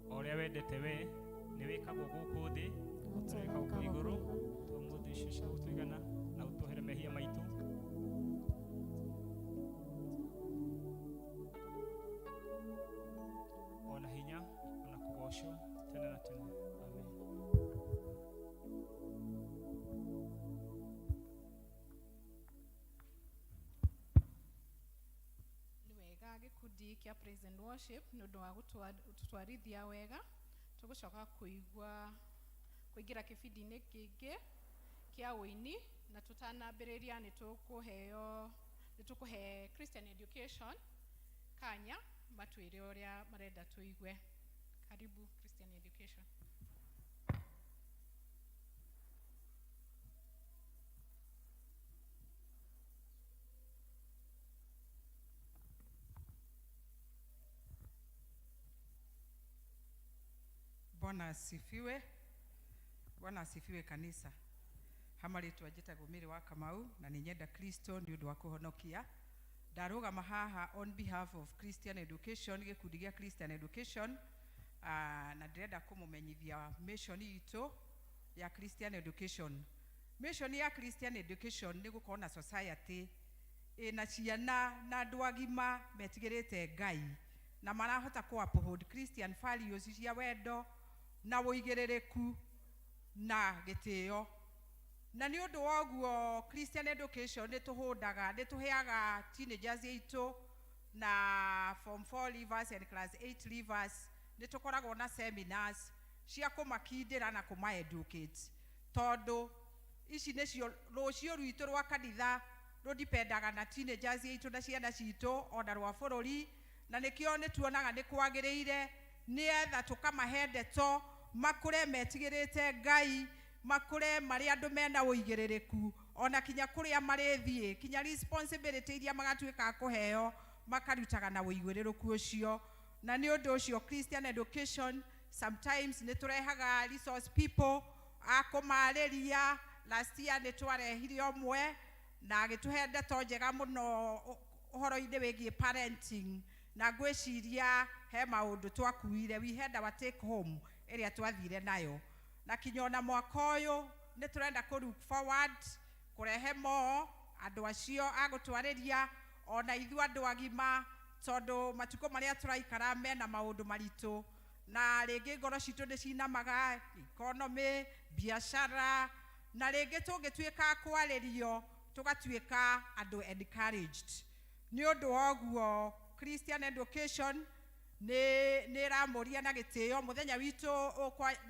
O ũrĩa wendete we nĩ wĩkagwo gũkũ thĩ o ta ũrĩa wĩkagwo kũu igũrũ. Tũmũthĩ icio cia gũtũigana na ũtuohere mehia maitũ ona hinya ona kũgocwo tene na tene. Amen. Nĩ wega gĩkundi kĩa praise and worship nĩ ũndũ wa gũtwarithia wega. Tũgũcoka kũigua kũingĩra kĩbindi-inĩ kĩngĩ kĩa ũini, na tũtanambĩrĩria nĩ tũkũheo nĩ tũkũhe Christian Education kanya matwĩre ũrĩa marenda tũigue. Karibu Christian Education. Bwana asifiwe. Bwana asifiwe kanisa. Hama rĩtwa njĩtagwo Mary wa Kamau na nĩ nyenda Kristo nĩ ũndũ wa kũhonokia. Ndarũgama haha on behalf of Christian Education, gĩkundi gĩa Christian Education, na ndĩrenda kũmũmenyithia mission itũ ya Christian Education. Mission ya Christian Education nĩ gũkorwo na society ĩna ciana na andũ agima metigĩrĩte Ngai na marahota kũ uphold Christian values cia wendo na ũigĩrĩrĩku na gĩtĩo. Na nĩ ũndũ wa ũguo Christian Education nĩ tũhũndaga, nĩ tũheaga teenagers aitũ na form 4 leavers and class 8 leavers, nĩ tũkoragwo na seminars cia kũmakindĩra na kũma educate, tondũ ici nĩcio rũciũ rwitũ rwa kanitha rũdipendaga na teenagers aitũ na ciana citũ ona rwa bũrũri. Na nĩkĩo nĩ tuonaga nĩ kwagĩrĩire nĩetha tũkamahe ndeto makũre metigĩrĩte Ngai, makũre marĩ andũ mena ũigĩrĩrĩku ona kinya kũrĩa marĩthiĩ, kinya responsibility iria magatuĩka a kũheo makarutaga na ũigĩrĩrĩku ũcio. Na nĩ ũndũ ũcio Christian Education sometimes nĩ tũrehaga resource people a kũmarĩria. Last year nĩ twarehire ũmwe na agĩtũhe ndeto njega mũno ũhoro-inĩ wĩgiĩ parenting, na ngwĩciria he maũndũ twakuire, we had our take home ĩrĩa twathire nayo. Na kinya ona mwaka ũyũ nĩ tũrenda kũ look forward kũrehe mo andũ acio a gũtwarĩria ona ithuĩ andũ agima, tondũ matukũ marĩa tũraikara mena maũndũ maritũ na rĩngĩ ngoro citũ nĩ cinamaga, economy, biacara, na rĩngĩ tũngĩtuĩka a kwarĩrio tũgatuĩka andũ encouraged. Nĩ ũndũ wa ũguo Christian Education nĩ ĩramũria na gĩtĩo mũthenya witũ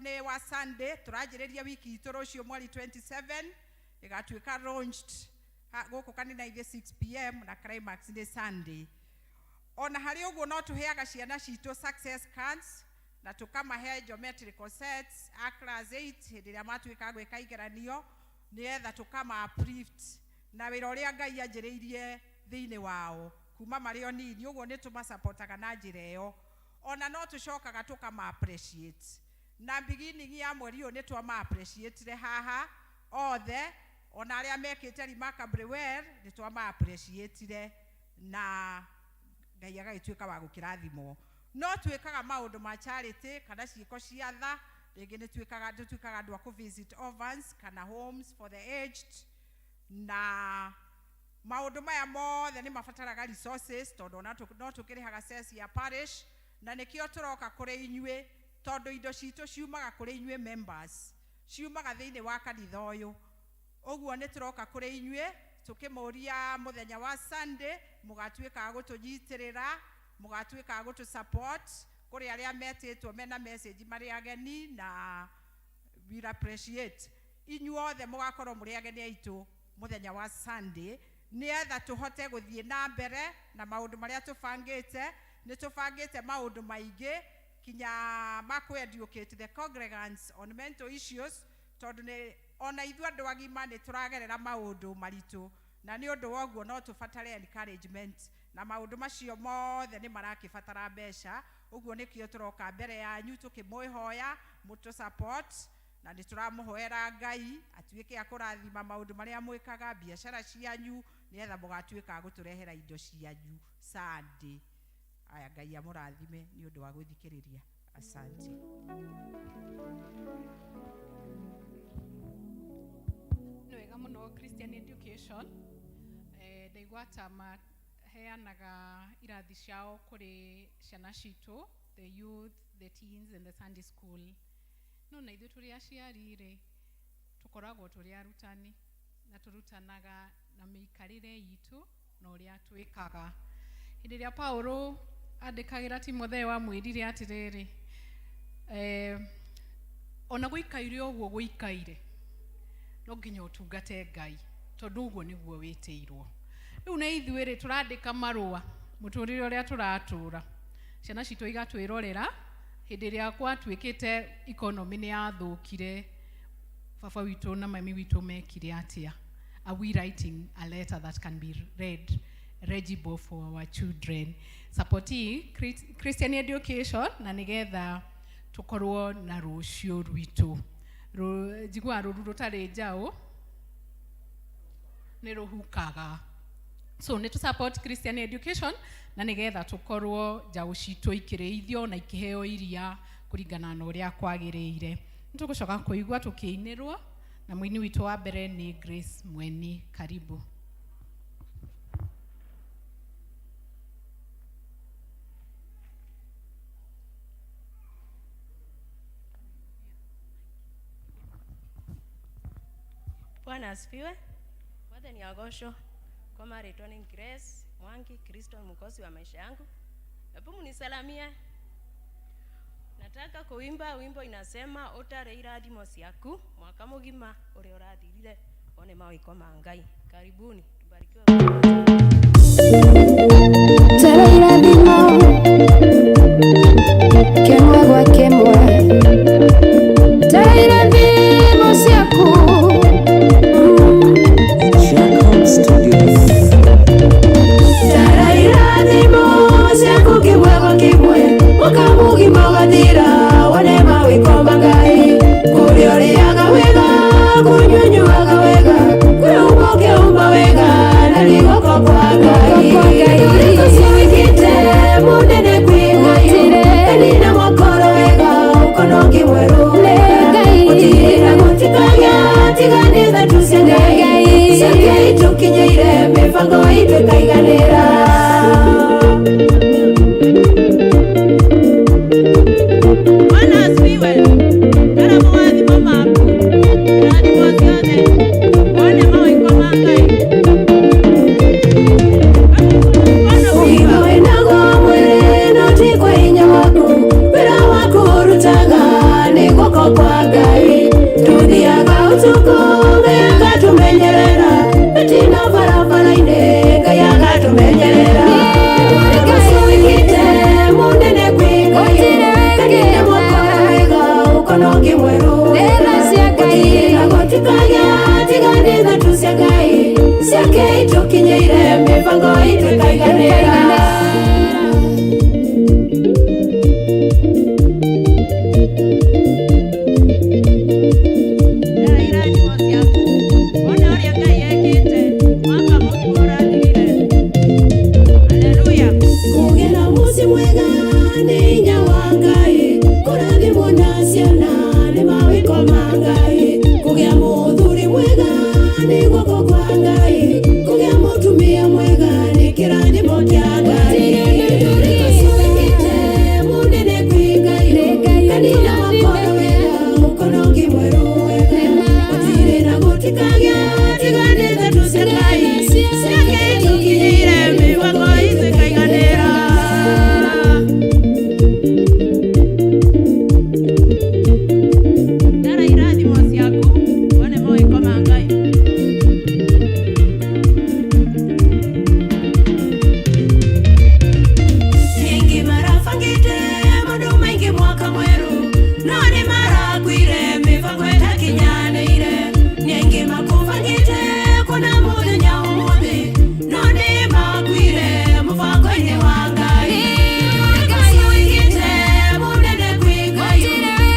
nĩ wa Sunday. Tũranjĩrĩria wiki itũ rũciũ mweri 27, ĩgatuĩka launched gũkũ kanitha-inĩ 6 p.m. na climax nĩ Sunday. Ona harĩ ũguo no tũheaga ciana citũ success cards. Na tũkamahe geometrical sets a class 8 hĩndĩ ĩrĩa matuĩka gwĩka igeranio, nĩgetha tũkama uplift na wĩra ũrĩa Ngai anjĩrĩirie thĩinĩ wao kuma marĩ o nini. Ũguo nĩ tũmasapotaga na njĩra ĩyo. Ona no tũcokaga tũkama appreciate, na beginning ya mweri ũyũ nĩ twama appreciate haha othe, ona arĩa mekĩte remarkably well nĩ twama appreciate, na Ngai agagĩtuĩka wa gũkĩrathimwo. No twĩkaga maũndũ ma charity kana ciĩko cia tha. Rĩngĩ nĩ twĩkaga, tũtuĩkaga andũ a kũ visit orphans kana homes for the aged, na maũndũ maya mothe nĩ mabataraga resources, tondũ ona no tũkĩrĩhaga cess ya parish, na nĩkĩo tũroka kũrĩ inyuĩ, tondũ indo citũ ciumaga kũrĩ inyuĩ members, ciumaga thĩinĩ wa kanitha ũyũ. Ũguo nĩ tũroka kũrĩ inyuĩ tũkĩmũria mũthenya wa Sunday mũgatuĩka a gũtũnyitĩrĩra, mũgatuĩka a gũtũ support kũrĩ arĩa metĩtwo mena message marĩ ageni, na we appreciate inyuothe mũgakorwo mũrĩ ageni aitũ mũthenya wa Sunday, nĩgetha tũhote gũthiĩ na mbere na maũndũ marĩa tũbangĩte. Nĩ tũbangĩte maũndũ maingĩ, kinya ma kũ educate the congregants on mental issues, tondũ nĩ ona ithuĩ andũ agima nĩ tũragerera maũndũ maritũ, na nĩ ũndũ wa ũguo no tũbatare encouragement, na maũndũ macio mothe nĩ marakĩbatara mbeca. Ũguo nĩkĩo tũroka mbere yanyu tũkĩmwĩhoya mũtũ support, na nĩ tũramũhoera Ngai atuĩke a kũrathima maũndũ marĩa mwĩkaga, biacara cianyu, nĩgetha mũgatuĩka a gũtũrehera indo cianyu Sunday. Aya, Ngai amũrathime nĩ ũndũ wa gũthikĩrĩria. Asante. Nĩ wega mũno. Christian Education, ndaigua ta maheanaga irathi ciao kũrĩ ciana citũ, the youth, the teens and the Sunday school. No na ithuĩ tũrĩ aciari rĩ, tũkoragwo tũrĩ arutani, na tũrutanaga na mĩikarĩre itũ na ũrĩa twĩkaga. Hĩndĩ ĩrĩa Paulo andĩkagĩra Timotheo, amwĩrire atĩrĩrĩ, ona gũikaire ũguo gũikaire, no nginya ũtungate Ngai, tondũ ũguo nĩguo wĩtĩirwo. Rĩu na ithuĩ rĩ, tũrandĩka marũa mũtũrĩre ũrĩa tũratũra, ciana citũ igatwĩrorera. Hĩndĩ ĩrĩa gwatuĩkĩte economy nĩ yathũkire, baba witũ na mami witũ mekire atĩa? Are we writing a letter that can be read, legible for our children? Support Christian Education, na nĩgetha tũkorwo na rũciũ rwitũ. Njiguaga rũru rũtarĩ njaũ nĩ rũhukaga. So nĩ tũ support Christian Education, na nĩgetha tũkorwo njaũ citũ ikĩrĩithio na ikĩheo iria kũringana na ũrĩa kwagĩrĩire. Nĩ tũgũcoka kũigua tũkĩinĩrwo, na mũini witũ wa mbere nĩ Grace Mweni. Karibu. Bwana asifiwe. Mwathani agocwo. Kwa marĩtwa ni Grace Mwangi. Kristo ni mwokozi wa maisha yangu. Hebu mnisalamie. Nataka kuimba wimbo inasema utare irathimo ciaku mwaka mugima uria urathirire, one mawiko ma Ngai. Karibuni, tubarikiwe. Tara irathimo kĩmwe gwa kĩmwe, tara irathimo ciaku. Jacob Studios. Tara irathimo ciaku kĩmwe gwa kĩmwe, mwaka mũgima ũgathira, wone mawĩko ma Ngai. Kũrĩa ũrĩaga wega, kũnyunyuaga wega, kwĩhumba ũkehumba wega, na nĩ guoko kwa Ngai. Ũrĩkũ ũcio wĩkĩte mũnene kwĩ Ngai, kanina mwakoro wega, ũkono ũngĩ mwerũ. Gũtirĩ gũtikagĩa tiga nĩ tha tu cia Ngai, ciake itũkinyĩire, mĩbango itũ ĩkaiganĩra. Bwana asifiwe. Tara mawathimo maku, irathimo ciothe, wone mawĩko ma Ngai. Ũgima wĩnaguo mwĩrĩ no ti kwa hinya waku, wĩra waku ũrutaga nĩ guoko kwa Ngai. Tũthiaga ũtukũ, Ngai agatũmenyerera, mĩtino barabara-inĩ, Ngai agatũmenyerera. Ũcio wĩkĩte mũnene kwĩ Ngai, kanina. Mũkono ũngĩ mwerũ Nĩ tha cia Ngai Gũtirĩ na gũtikagĩa tiga nĩ tha tu cia Ngai ciake itũkinyĩire mĩbango itũ ĩkaiganĩra. Tara irathimo ciaku wone ũrĩa Ngai ekĩte mwaka mũgima ũrathirire. Haleluya. Kũgĩa na mũciĩ mwega nĩ hinya wa Ngai, kũrathimwo na ciana nĩ mawĩko ma Ngai, kũgĩa mũthuri mwega nĩ guoko kwa Ngai, kũgĩa mũtumia mwega nĩ kĩrathimo kĩa Ngai. Ũcio wĩkĩte mũnene kwĩ Ngai, kanitha wakorwo wega, mũkono ũngĩ mwerũ wega, gũtirĩ na gũtikagĩa tiga nĩ tha tu cia Ngai, ciake itũkinyĩire mĩbango itũ ĩkaiganĩra. Tara irathimo ciaku wone mawĩko ma Ngai. Nyingĩ marabangĩte maũndũ maingĩ mwaka mwerũ, no nĩ marakuire mĩbango ĩtakinyanĩire. Nyingĩ makũbangĩte kuona mũthenya ũmũthĩ, no nĩ makuire mũbango-inĩ wa Ngai. Ũcio wĩkĩte mũnene kwĩ Ngai,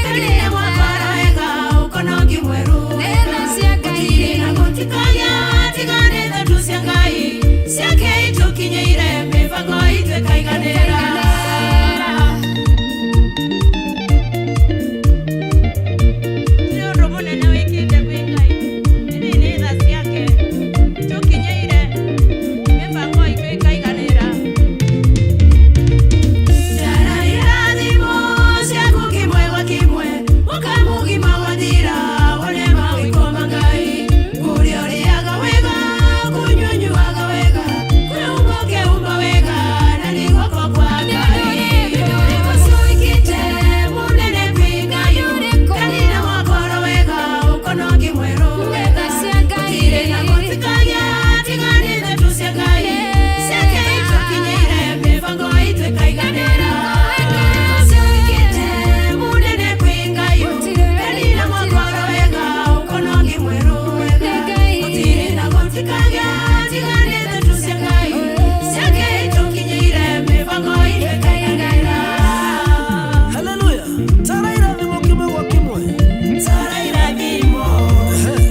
kanitha mwakora wega, ũkono ũngĩ mwerũ wega. Gũtirĩ na gũtikagĩa tiga nĩ tha tu cia Ngai, ciake itũkinyĩire mĩbango itũ ĩkaiganĩra. Nĩ ũndũ mũnene wĩkĩte kwĩ Ngai, ĩndĩ nĩ tha ciake itũkinyĩire mĩbango itũ ĩkaiganĩra. Tara irathimo ciaku kĩmwe gwa kĩmwe, mwaka mũgima wathira, wone mawĩko ma Ngai. Kũrĩa ũrĩaga wega, kũnyua ũnyuaga wega, kwĩhumba ũkehumba wega, na nĩ guoko kwa Ngai. Ũcio wĩkĩte mũnene kwĩ Ngai, kanitha wakorwo wega, ũkono ũngĩ mwerũ wega. Gũtirĩ na gũtikagĩa tiga nĩ tha tu cia Ngai, ciake itũkinyĩire mĩbango itũ ĩkaiganĩra. Ũcio wĩkĩte mũnene kwĩ Ngai, kanitha wakorwo wega, ũkono ũngĩ mwerũ wega. Gũtirĩ na gũtikagĩa tiga nĩ tha tu cia Ngai, ciake itũkinyĩire mĩbango itũ ĩkaiganĩra. Haleluya. Tara irathimo kimwe gwa kimwe. Tara irathimo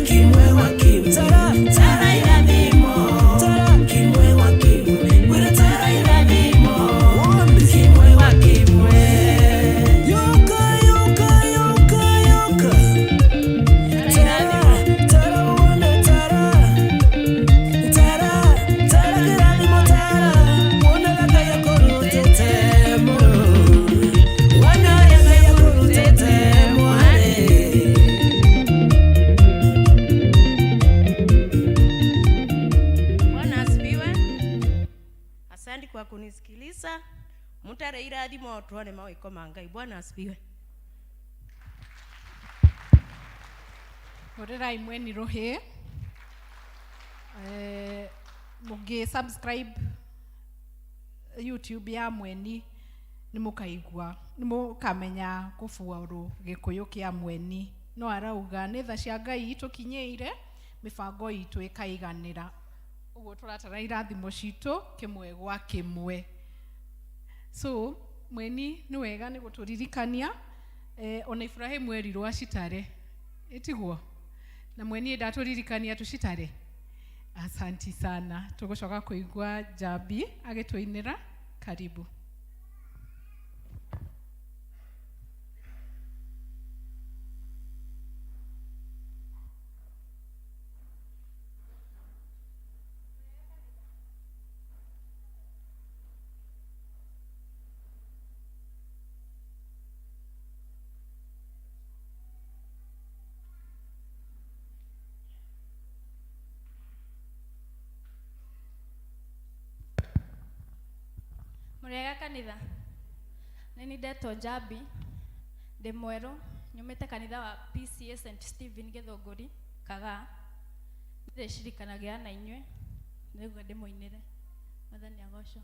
kimwe gwa kimwe. Tara Tara irathimo tara kimwe gwa kimwe. Ngwĩra tara irathimo wone. kimwe gwa kimwe. Yoka yoka yoka yoka. Tara irathimo. Tara tara wone tara. Tara tara kĩrathimo tara. Wone Ngai akũrutĩte mũno. Wone ũrĩa Ngai akũrutĩte mwarĩ. Bwana asifiwe. Asante kwa kunisikiliza. Mutare irathimo tuone mawĩko ma Ngai. Bwana asifiwe. Hũrĩrai mweni rũhĩ. Mũngĩ subscribe YouTube ya mweni nĩ mũkaigua nĩ mũkamenya kũbuarũ gĩkũyũ kĩa mweni no arauga nĩ tha cia Ngai itũkinyĩire mĩbango itũ ĩkaiganĩra ũguo tũratara irathimo citũ kĩmwe gwa kĩmwe. So mweni nĩ wega nĩ gũtũririkania ona Ibrahimu erirwo acitare ĩtiguo na mweni ndatũririkania tũcitare. Asanti sana, tũgũcoka kũigua Njambi agĩtũinĩra. Karibu. Mũrĩega kanitha, nĩ niĩ ndetwo Njambi, ndĩ mwerũ, nyumĩte kanitha wa PCA St Stephen Gĩthũngũri, Kagaa. Ndĩcirikanagia na inyuĩ, nĩguo ndĩmũinĩre. Mwathani agocwo.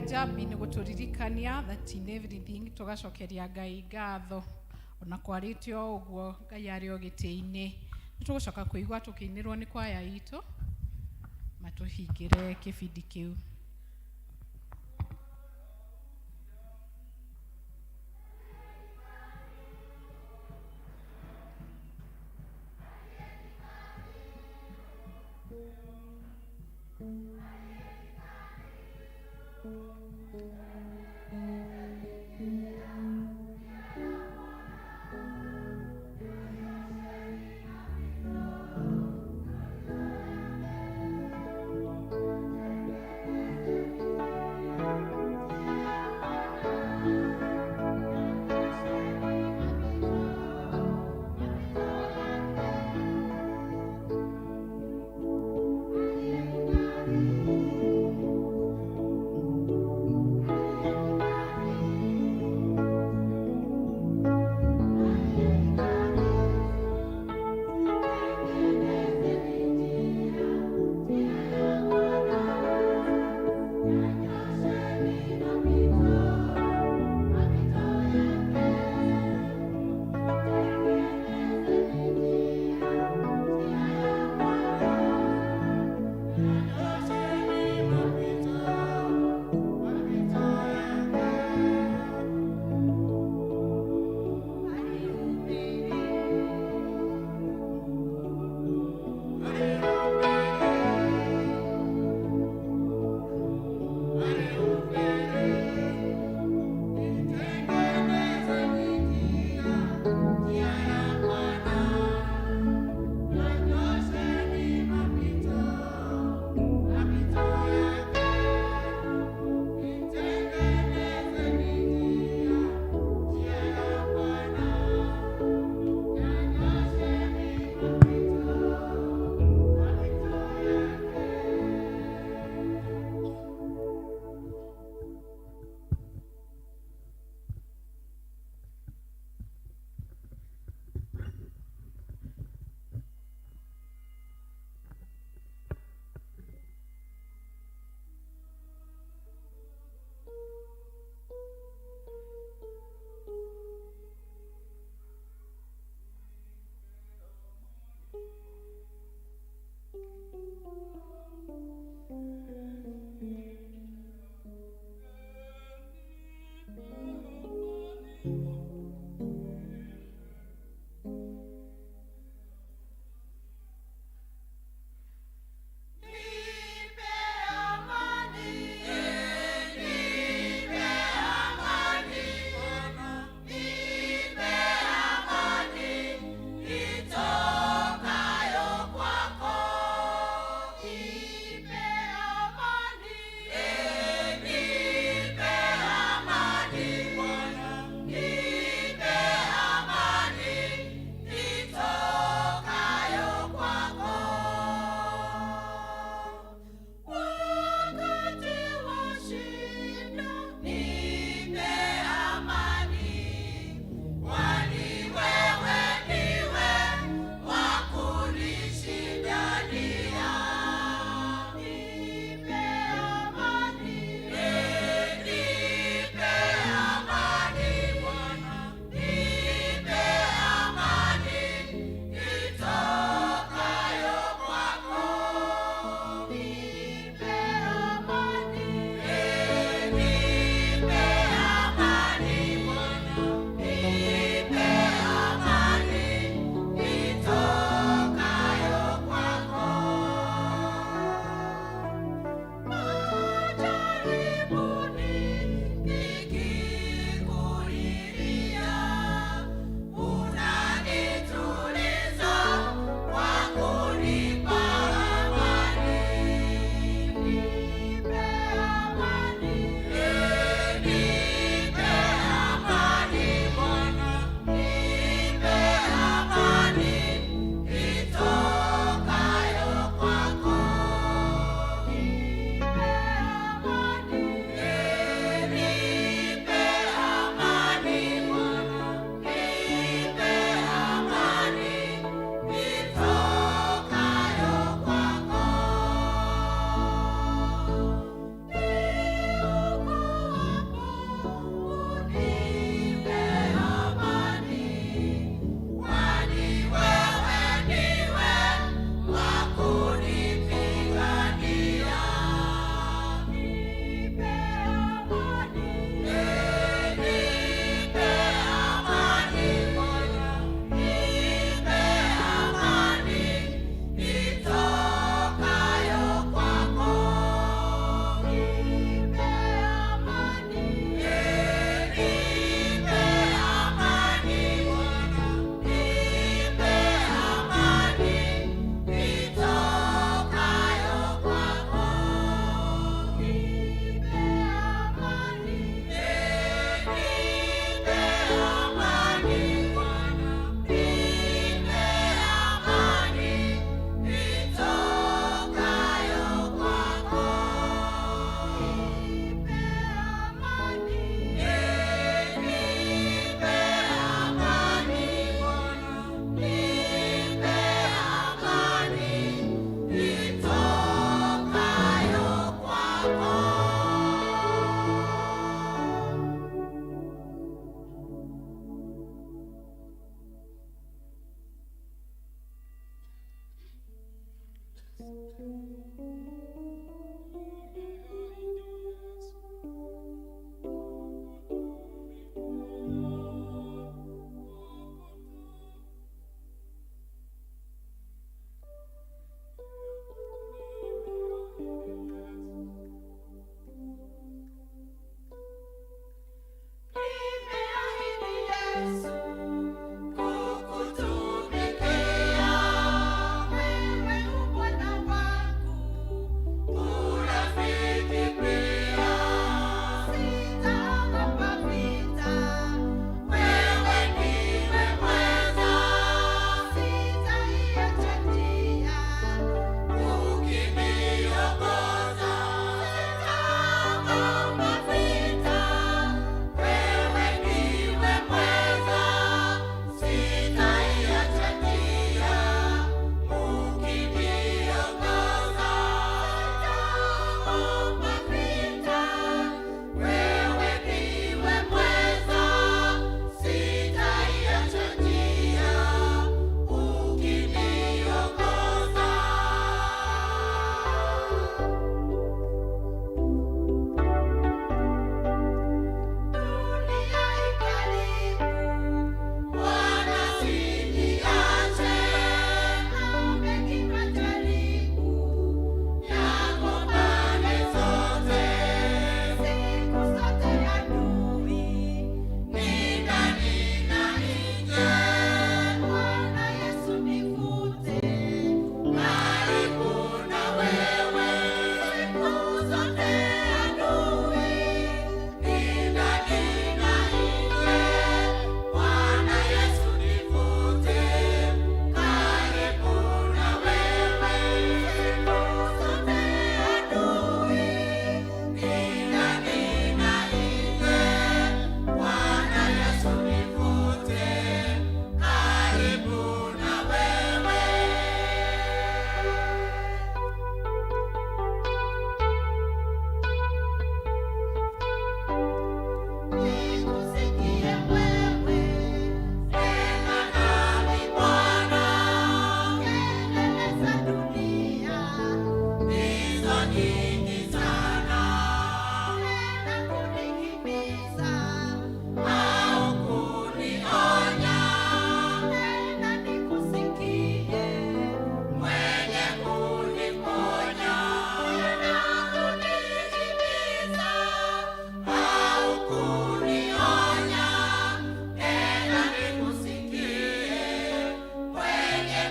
Njambi nĩ gũtũririkania that in everything tũgacokeria Ngai ngatho ona kwarĩte o ũguo Ngai arĩ o gĩtĩ-inĩ. Nĩ tũgũcoka kũigua tũkĩinĩrwo nĩ kwaya itũ matũhingĩre kĩbindi kĩu.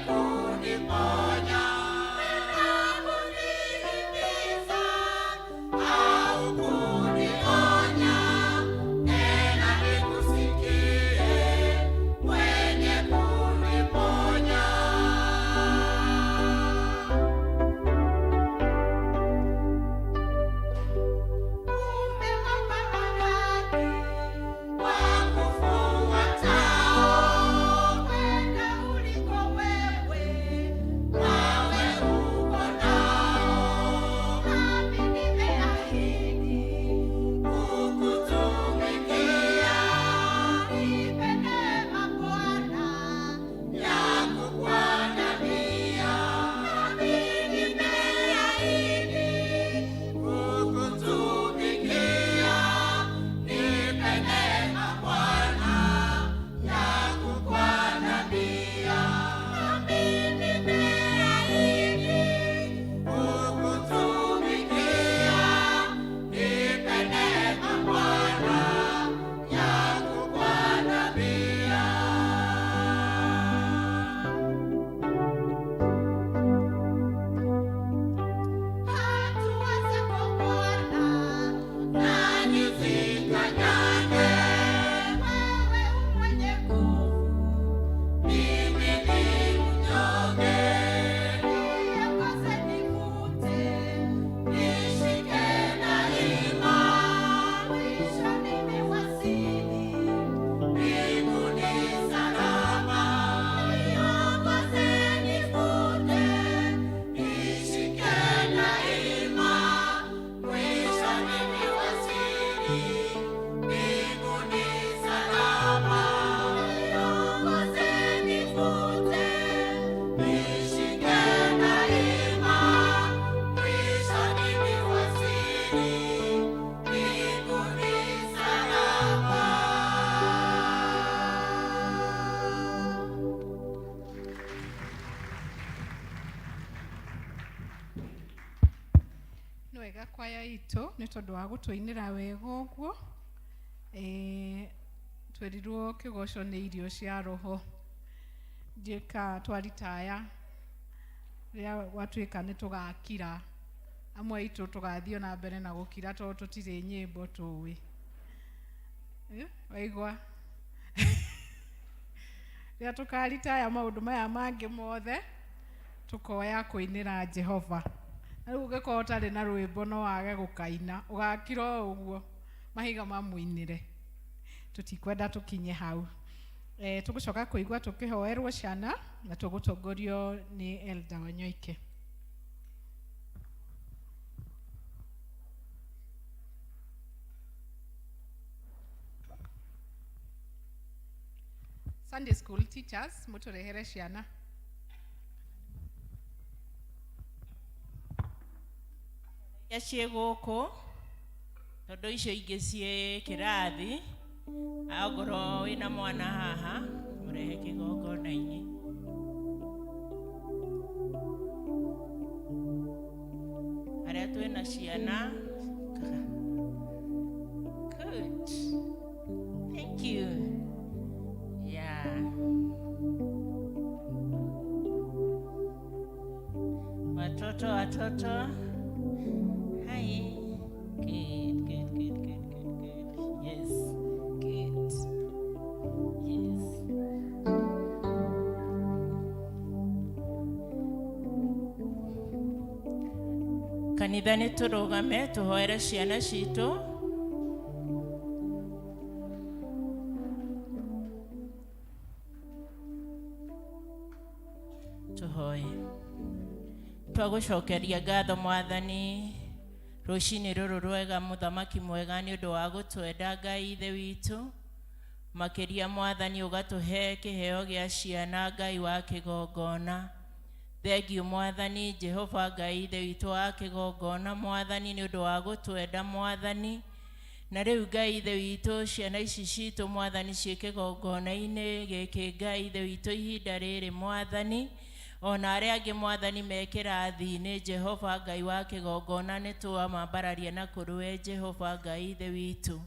Kuniponya, Wega kwaya itũ nĩ tondũ wa gũtũinĩra wega ũguo. Twerirwo kĩgoco nĩ irio cia roho. Ndiĩka twaritaya rĩrĩa gwatuĩka nĩ tũgakira, amwe aitũ tũgathiĩ na mbere na gũkira tondũ tũtirĩ nyĩmbo tũĩ. Waigua rĩrĩa tũkaritaya maũndũ maya mangĩ mothe tũkoya kũinĩra Jehova. Na rĩu ũngĩkorwo ũtarĩ na rwĩmbo no wage gũkaina, ũgakira o ũguo mahiga mamũinĩre. Tũtikwenda tũkinye hau. Tũgũcoka kũigua tũkĩhoerwo ciana na tũgũtongorio nĩ Elder Wanyoike. Sunday school teachers mũtũrehere ciana. Iria ciĩ gũkũ tondũ icio ingĩ ciĩ kĩrathi, angorwo wĩna mwana haha mũrehe kĩgongona-inĩ. Arĩa twĩna ciana, good, thank you. Yeah. Watoto, watoto. Hi. Good, good, good, good, good, good. Yes. Good. Yes. Kanitha nĩ tũrũgame tũhoere ciana citũ. Tũhoe. Twagũcokeria ngatho Mwathani rũcinĩ rũrũ rwega, mũthamaki mwega, nĩ ũndũ wa gũtwenda Ngai Ithe witũ. Makĩria Mwathani ũgatũhe kĩheo gĩa ciana Ngai wa kĩgongona. Thengiũ Mwathani Jehova Ngai Ithe witũ wa kĩgongona Mwathani nĩ ũndũ wa gũtwenda Mwathani. Na rĩu Ngai Ithe witũ ciana ici citũ Mwathani ciĩ kĩgongona-inĩ gĩkĩ Ngai Ithe witũ ihinda rĩrĩ Mwathani. Ona arĩa angĩ Mwathani me kĩrathi-inĩ Jehova Ngai wa kĩgongona nĩ twamambararia na kũrĩ we Jehova Ngai Ithe witũ.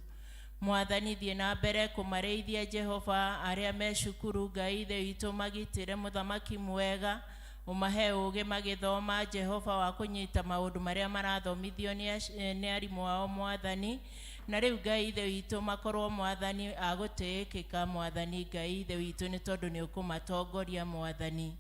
Mwathani thiĩ na mbere kũmarĩithia Jehova arĩa me cukuru Ngai Ithe witũ magitĩre mũthamaki mwega, ũmahe ũũgĩ magĩthoma Jehova wa kũnyita maũndũ marĩa marathomithio nĩ arimũ ao Mwathani. Na rĩu Ngai Ithe witũ makorwo Mwathani agũtĩĩkĩka Mwathani Ngai Ithe witũ nĩ tondũ nĩ ũkũmatongoria Mwathani.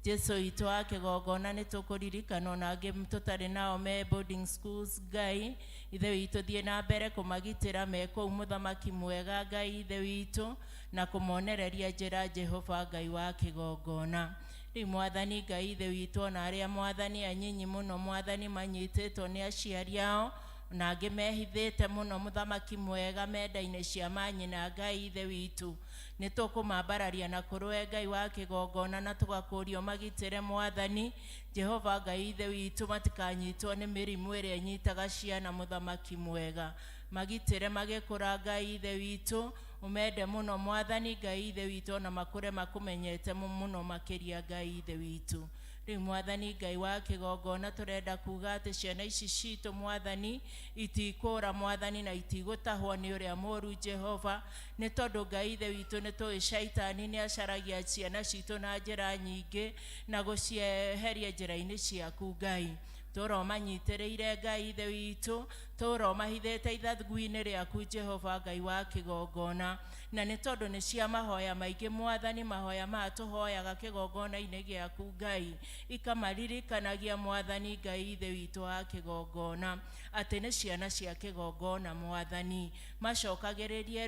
Jesu witũ wa kĩgongona nĩ tũkũririkana ona angĩ tũtarĩ nao me boarding schools Ngai Ithe witũ thiĩ na mbere kũmagitĩra me kũu mũthamaki mwega Ngai Ithe witũ na kũmonereria njĩra Jehova Ngai wa kĩgongona. Rĩu Mwathani Ngai Ithe witũ ona arĩa Mwathani anyinyi mũno Mwathani manyitĩtwo nĩ aciari ao na angĩ mehithĩte mũno mũthamaki mwega menda-inĩ cia manyina Ngai Ithe witũ nĩ tũkũmambararia na kũrĩ we Ngai wa kĩgongona na tũgakũria ũmagitĩre Mwathani Jehova Ngai Ithe witũ matikanyitwo nĩ mĩrimũ ĩrĩa ĩnyitaga ciana mũthamaki mwega. Magitĩre magĩkũra Ngai Ithe witũ, ũmende mũno Mwathani Ngai Ithe witũ ona makũre makũmenyete mũno makĩria Ngai Ithe witũ. Rĩu Mwathani Ngai wa kĩgongona tũrenda kuga atĩ ciana ici citũ Mwathani itikũra Mwathani na itigũtahwo nĩ ũrĩa mũru Jehova, nĩ tondũ Ngai Ithe witũ nĩ tũĩ caitani nĩ acaragia ciana citũ na njĩra nyingĩ na gũcieheria njĩra-inĩ ciaku Ngai. Tũra ũmanyitĩrĩire Ngai Ithe witũ, tũra ũmahithĩte ithagu-inĩ rĩaku Jehova Ngai wa kĩgongona. Na nĩ tondũ nĩ cia mahoya maingĩ Mwathani, mahoya maya tũhoyaga kĩgongona-inĩ gĩaku Ngai, ikamaririkanagia Mwathani Ngai Ithe witũ wa kĩgongona atĩ nĩ ciana cia kĩgongona Mwathani. Macokagĩrĩrie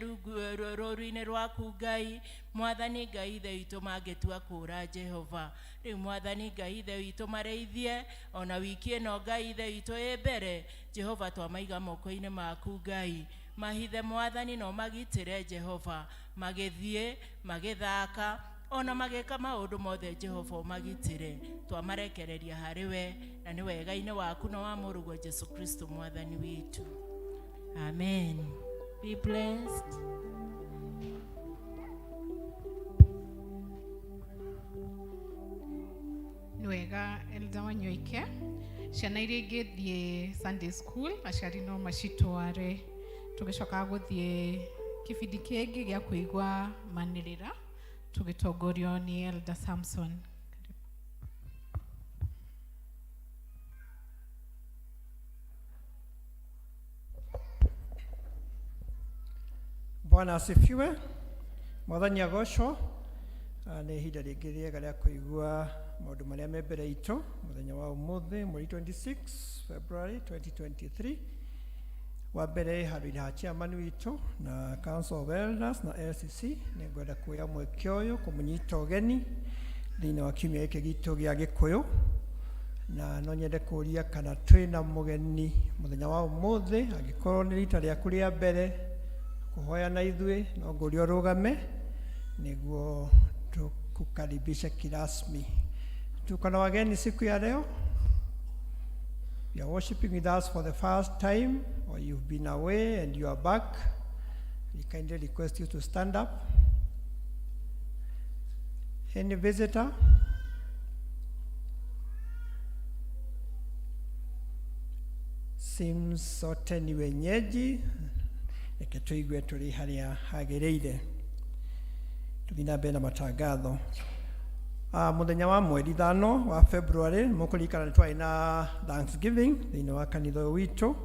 rũru-inĩ rwaku Ngai, Mwathani Ngai Ithe witũ mangĩtua kũra Jehova. Rĩu Mwathani Ngai Ithe witũ marĩithie ona wiki ĩno Ngai Ithe witũ ĩ mbere, Jehova twamaiga moko-inĩ maku Ngai. Mahithe Mwathani no magitĩre Jehova, magĩthiĩ, magĩthaka, ona magĩka maũndũ mothe Jehova ũmagitĩre. Twamarekereria harĩ we na nĩ wega-inĩ waku na wa mũrũguo Jesu Kristo Mwathani witũ. Amen. Be blessed. Nĩ wega Elder Wanyoike. Ciana iria ingĩthiĩ Sunday school aciari no macitware. Tũgĩcoka gũthiĩ kĩbindi kĩngĩ gĩa kũigua manĩrĩra tũgĩtongorio nĩ Elder Samson. Bwana asifiwe. Mwathani agocwo. Nĩ ihinda rĩngĩ rĩega rĩa kũigua maũndũ marĩa me mbere itũ mũthenya wa ũmũthĩ mweri 26 February 2023. Wa mbere handũ-inĩ ha chairman witũ na Council of Elders na LCC, nĩ ngwenda kuoya mweke ũyũ kũmũnyita ũgeni thĩinĩ wa kiumia gĩkĩ gitũ gĩa Gĩkũyũ, na no nyende kũria kana twĩna mũgeni mũthenya wa ũmũthĩ. Angĩkorwo nĩ rita rĩaku rĩa mbere kũhoya na ithuĩ, no ngũrie ũrũgame nĩguo tukukaribishe kirasmi. Tuko na wageni siku ya leo. You are worshiping with us for the first time, or you've been away and you are back. We kindly request you to stand up. Any visitor? Seems sote ni wenyeji. Reke tuigue tũrĩ harĩa hagĩrĩire. Tũthiĩ na mbere na matangatho. Mũthenya wa mweri 5 wa February, mũkũririkana nĩ twarĩ na Thanksgiving thĩinĩ wa kanitha ũyũ witũ,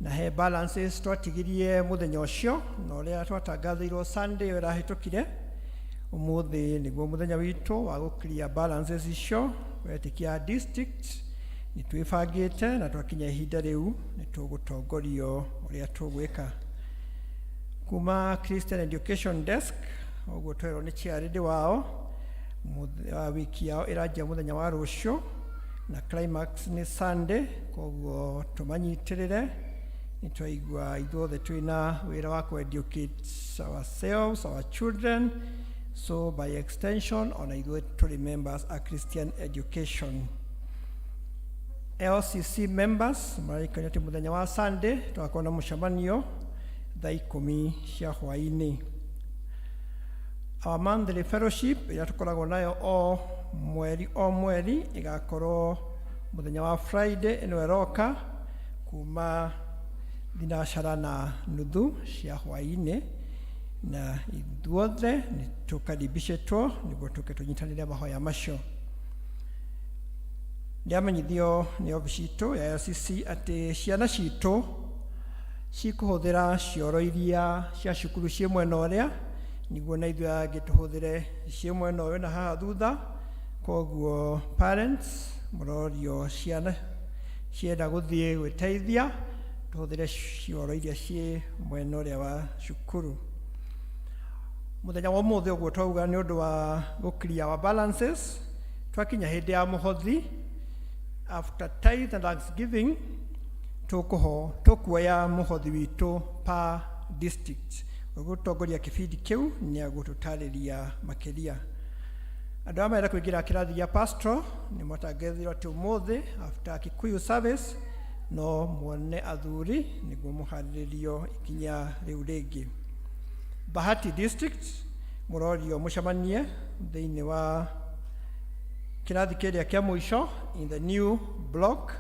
na he balances twatigirie mũthenya ũcio na ũrĩa twatangathĩirwo Sunday ĩyo ĩrahĩtũkire. Ũmũthĩ nĩguo mũthenya witũ wa gũ clear balances icio. Wetĩkia district nĩ twĩbangĩte, na twakinya ihinda rĩu nĩ tũgũtongorio ũrĩa tũgwĩka. Kuma Christian Education Desk, ũguo twerwo nĩ chairlady wao, wiki yao ĩranjia mũthenya wa rũciũ na climax nĩ Sunday, koguo tũmanyitĩrĩre. Nĩ twaigua ithuothe twĩna wĩra wa kũ educate ourselves, our children, so by extension ona ithuĩ tũrĩ members a Christian Education. LCC members mararikania atĩ mũthenya wa Sunday tũgakorwo na mũcemanio thaa 10 cia hwaĩ-inĩ. Our monthly fellowship ĩrĩa tũkoragwo nayo o mweri o mweri ĩgakorwo mũthenya wa Friday ĩno ĩroka kuma 3:30 cia hwaĩ-inĩ, na ithuothe nĩ tũkaribicĩtwo nĩguo tũke tũnyitanĩre mahoya macio. Ndĩramenyithio nĩ obici itũ ya LCC atĩ ciana citũ cikũhũthĩra cioro iria cia cukuru ciĩ mwena ũrĩa, nĩguo na ithuĩ angĩ tũhũthĩre ciĩ mwena ũyũ na haha thutha. Koguo parents mũrorio ciana cienda gũthiĩ gwĩteithia tũhũthĩre cioro iria ciĩ mwena ũrĩa wa cukuru. Mũthenya wa ũmũthĩ, ũguo twauga, nĩ ũndũ wa gũ clear our balances, twakinya hĩndĩ ya mũhothi after tithe and thanksgiving, tũkũho tũkuoya mũhothi witũ per district. Ũgũtongoria kĩbindi kĩu nĩ agũtũtarĩria makĩria. Andũ arĩa marenda kũingĩra kĩrathi gĩa pastoral nĩ matangathirwo atĩ ũmũthĩ after Kikuyu service no muone athuri nĩguo mũharĩrĩrio ikinya rĩu rĩngĩ. Bahati district mũrorio mũcemanie thĩinĩ wa kĩrathi kĩrĩa kĩa mũico in the new block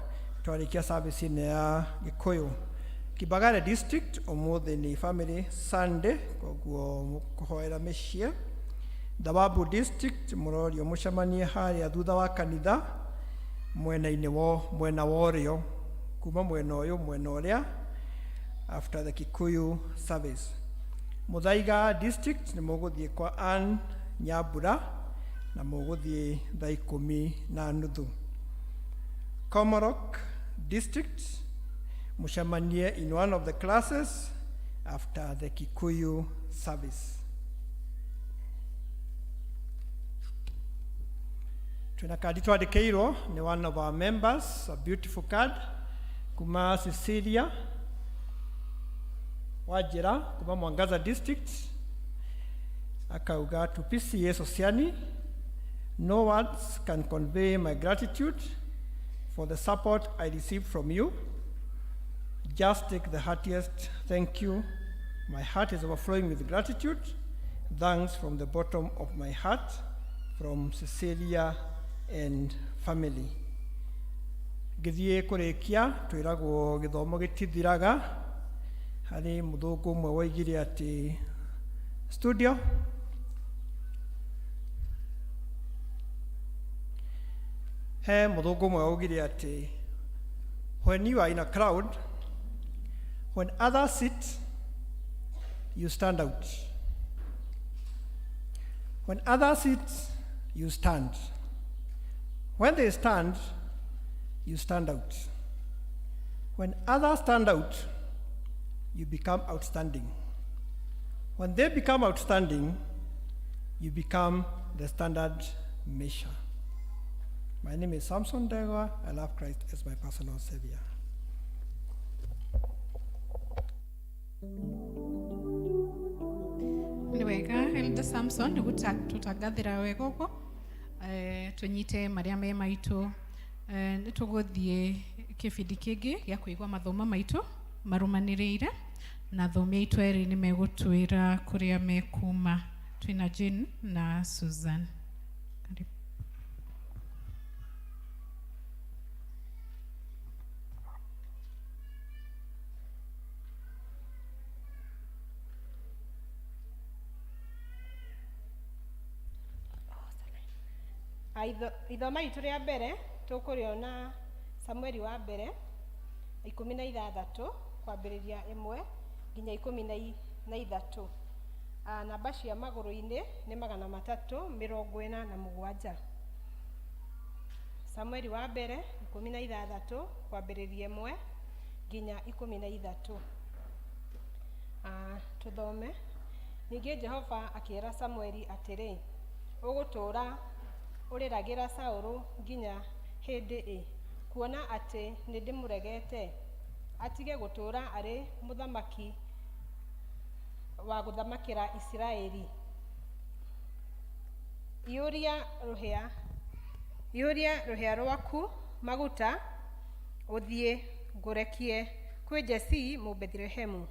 twarĩkia service ĩno ya Gĩkũyũ. Kibagare district ũmũthĩ nĩ family Sunday, koguo mũkũhoera mĩciĩ. Thawabu district mũrorio mũcemanie harĩa thutha wa kanitha mwena-inĩ wo mwena wa ũrĩo, kuma mwena ũyũ mwena ũrĩa, after the Kikuyu service. Muthaiga district nĩ mũgũthiĩ kwa Ann Nyambura na mũgũthiĩ thaa 10:30. Komorok district mũcemanie in one of the classes after the Kikuyu service. Twĩna kandi twandĩkĩirwo nĩ one of our members, a beautiful card kuma Cecilia Wanjĩra kuma Mwangaza district. Akauga, "To PCEA Sosiani, no words can convey my gratitude for the support I received from you. Just take the heartiest thank you. My heart is overflowing with gratitude. Thanks from the bottom of my heart, from Cecilia and family." Ngĩthiĩ kũrĩkia twĩragwo gĩthomo gĩtithiraga. Harĩ mũthũngũ ũmwe woigire atĩ studio he mũthũngũ ũmwe waugire atĩ when you are in a crowd, when others sit, you stand out. When others sit, you stand. When they stand, you stand out. When others stand out, you become outstanding. When they become outstanding, you become the standard measure. My name is Samson Ndegwa. I love Christ as my personal savior. Nĩ wega Elder Samson nĩ gũtũtangathĩra wega ũguo. Tũnyite marĩa me maitũ. Nĩ tũgũthiĩ kĩbindi kĩngĩ gĩa kũigua mathomo maitũ marũmanĩrĩire, na athomi aitũ erĩ nĩ megũtwĩra kũrĩa mekuma. Twĩna Jane na Susan. Karibu. Ithoma ritũ rĩa mbere tũkũrĩona Samueli wa mbere 16 kwambĩrĩria 1 nginya 13. Namba cia magũrũ-inĩ nĩ 347. Samueli wa mbere 16 kwambĩrĩria 1 nginya 13. Tũthome. Ningĩ Jehova akĩĩra Samueli atĩrĩ, ũgũtũũra ũrĩragĩra Saũlũ nginya hĩndĩ ĩ, kuona atĩ nĩndĩmũregete atige gũtũũra arĩ mũthamaki wa gũthamakĩra Isiraeli. Iyũria rũhĩa rwaku maguta ũthiĩ ngũrekie kwĩ Jesii Mũbethilehemu,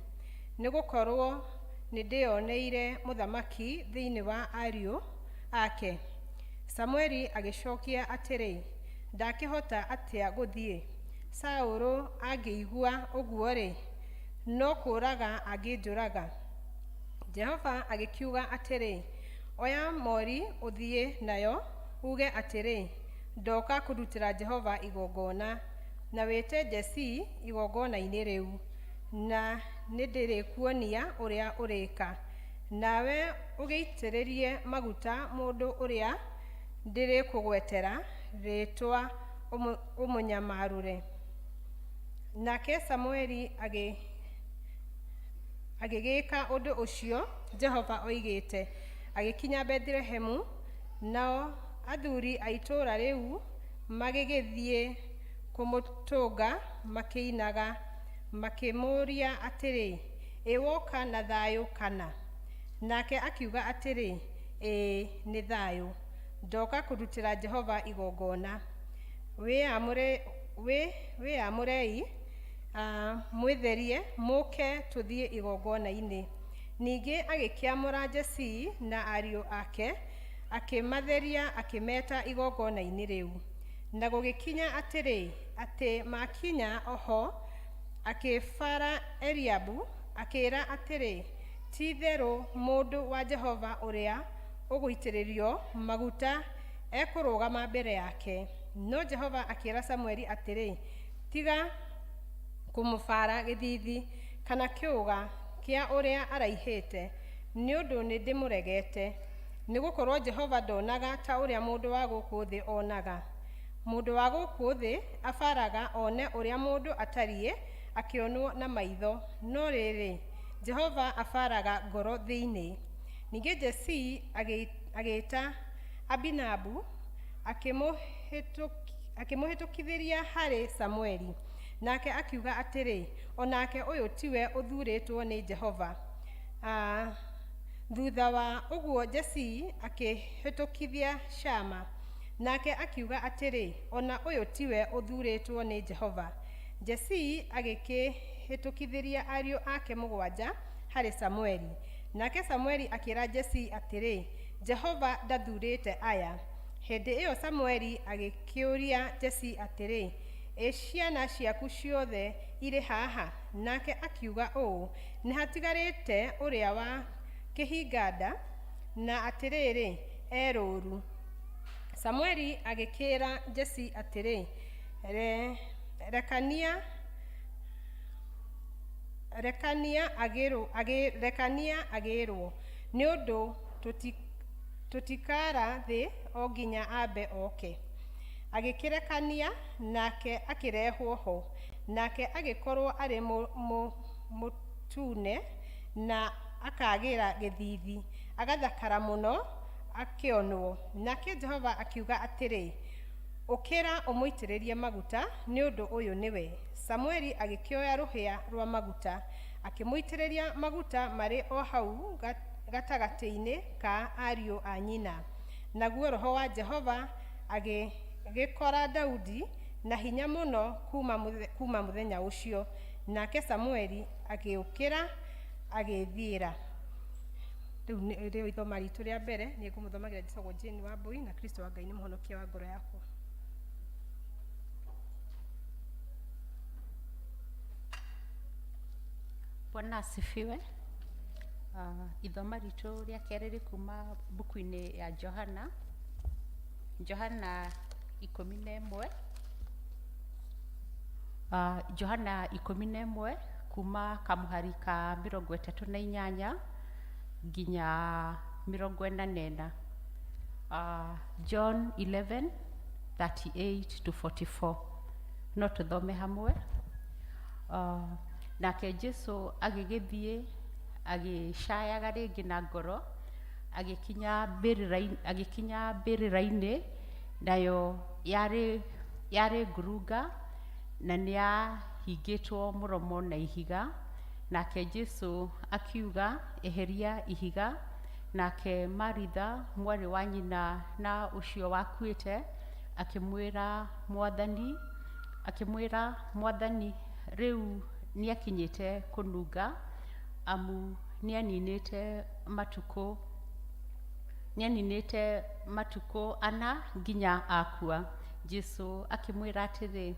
nĩgũkorwo nĩndĩoneire mũthamaki thĩinĩ wa ariũ ake. Samueli agĩcokia atĩrĩ, ndakĩhota atĩa gũthiĩ? Saũlũ angĩigua ũguo-rĩ, no kũũraga angĩnjũraga. Jehova agĩkiuga atĩrĩ, oya mori ũthiĩ nayo, uge atĩrĩ, ndoka kũrutĩra Jehova igongona, na wĩte Jesii igongona-inĩ rĩu, na nĩndĩrĩkuonia ũrĩa ũrĩka. Nawe ũgĩitĩrĩrie maguta mũndũ ũrĩa ndĩrĩkũgwetera rĩĩtwa ũmũnyamarũre. Nake Samueli agĩgĩka ũndũ ũcio Jehova oigĩte, agĩkinya Bethilehemu, nao athuri a itũũra rĩu magĩgĩthiĩ kũmũtũnga makĩinaga, makĩmũũria atĩrĩ, ĩ woka na thayũ kana? Nake akiuga atĩrĩ, ĩĩ nĩ thayũ, ndoka kũrutĩra Jehova igongona. Wĩyamũrei, mwĩtherie, mũke tũthiĩ igongona-inĩ. Ningĩ agĩkĩamũra Jesii na ariũ ake, akĩmatheria akĩmeta igongona-inĩ rĩu. Na gũgĩkinya atĩrĩ, atĩ makinya oho, akĩbara Eliabu, akĩĩra atĩrĩ, ti-itherũ mũndũ wa Jehova ũrĩa ũgũitĩrĩrio maguta ekũrũgama mbere yake. No Jehova akĩĩra Samueli atĩrĩ, tiga kũmũbara gĩthiithi kana kĩũga kĩa ũrĩa araihĩte, nĩ ũndũ nĩndĩmũregete. Nĩgũkorwo Jehova ndonaga ta ũrĩa mũndũ wa gũkũ thĩ onaga. Mũndũ wa gũkũ thĩ abaraga one ũrĩa mũndũ atariĩ akĩonwo na maitho, no rĩrĩ, Jehova abaraga ngoro thĩinĩ. Ningĩ Jesii agĩĩta Abinabu, akĩmũhĩtũkithĩria harĩ Samueli. Nake akiuga atĩrĩ, o nake ũyũ tiwe ũthuurĩtwo nĩ Jehova. Thutha wa ũguo Jesii akĩhĩtũkithia Shama. Nake akiuga atĩrĩ, o na ũyũ tiwe ũthuurĩtwo nĩ Jehova. Jesii agĩkĩhĩtũkithĩria ariũ ake 7 harĩ Samueli. Nake Samueli akĩĩra Jesii atĩrĩ, Jehova ndathurĩte aya. Hĩndĩ ĩyo Samueli agĩkĩũria Jesii atĩrĩ, Ĩ ciana ciaku ciothe irĩ haha? Nake akiuga ũũ, Nĩ hatigarĩte ũrĩa wa kĩhinga-nda, na atĩrĩrĩ, e rũũru. Samueli agĩkĩĩra Jesii atĩrĩ, Rekania rekania rekania agĩrwo, nĩ ũndũ tũtikaara thĩ o nginya ambe oke. Agĩkĩrekania, nake akĩrehwo ho, nake agĩkorwo arĩ mũtune na akagĩra gĩthiithi, agathakara mũno akĩonwo. Nake Jehova akiuga atĩrĩ, Ũkĩra ũmũitĩrĩrie maguta, nĩ ũndũ ũyũ nĩwe. Samueli agĩkĩoya rũhĩa rwa maguta, akĩmũitĩrĩria maguta marĩ o hau gatagatĩ-inĩ ka ariũ a nyina. Naguo Roho wa Jehova agĩgĩkora Daudi na hinya mũno kuuma mũthenya ũcio, nake Samueli agĩũkĩra agĩĩthiĩra. Rĩu nĩrĩo ithoma ritũ rĩa mbere. Niĩ ngũmũthomagĩra njĩtagwo Jane Wambui, na Kristo wa Ngai nĩ mũhonokia wa ngoro yakwa. Bwana asifiwe. Ithoma ritũ rĩa kerĩ rĩ kuma mbuku-inĩ ya Johana, Johana 11, Johana 11 kuma kamũhari ka 38 nginya 44. John 11 38 to 44. No tũthome hamwe. Nake Jesu agĩgĩthiĩ agĩcayaga rĩngĩ na ngoro, agĩkinya mbĩrĩra-inĩ, nayo yarĩ ngurunga, na nĩyahingĩtwo mũromo na ihiga. Nake Jesu akiuga, Eheria ihiga. Nake Maritha, mwarĩ wa nyina na ũcio wakuĩte, akĩmwĩra, Mwathani, akĩmwĩra, Mwathani, rĩu nĩakinyĩte kũnunga, amu nĩaninĩte matukũ ana nginya akua. Jesu akĩmwĩra atĩrĩ,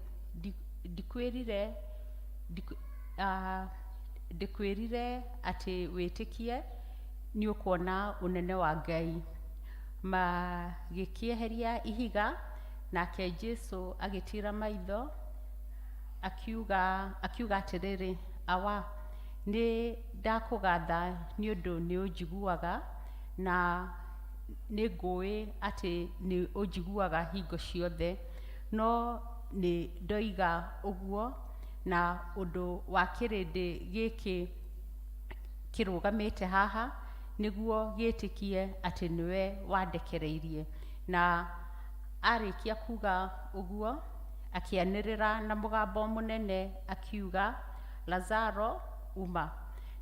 Ndikwĩrire atĩ wĩtĩkie nĩũkuona ũnene wa Ngai? Magĩkĩeheria ihiga, nake Jesu agĩtiira maitho, akiuga atĩrĩrĩ, Awa, nĩ ndakũgatha nĩ ũndũ nĩ ũnjiguaga, na nĩ ngũĩ atĩ nĩ ũnjiguaga hingo ciothe, no nĩ ndoiga ũguo na ũndũ wa kĩrĩndĩ gĩkĩ kĩrũgamĩte haha, nĩguo gĩtĩkie atĩ nĩwe wandekereirie. Na arĩkia kuga ũguo, akĩanĩrĩra na mũgambo mũnene akiuga, Lazaro, uma.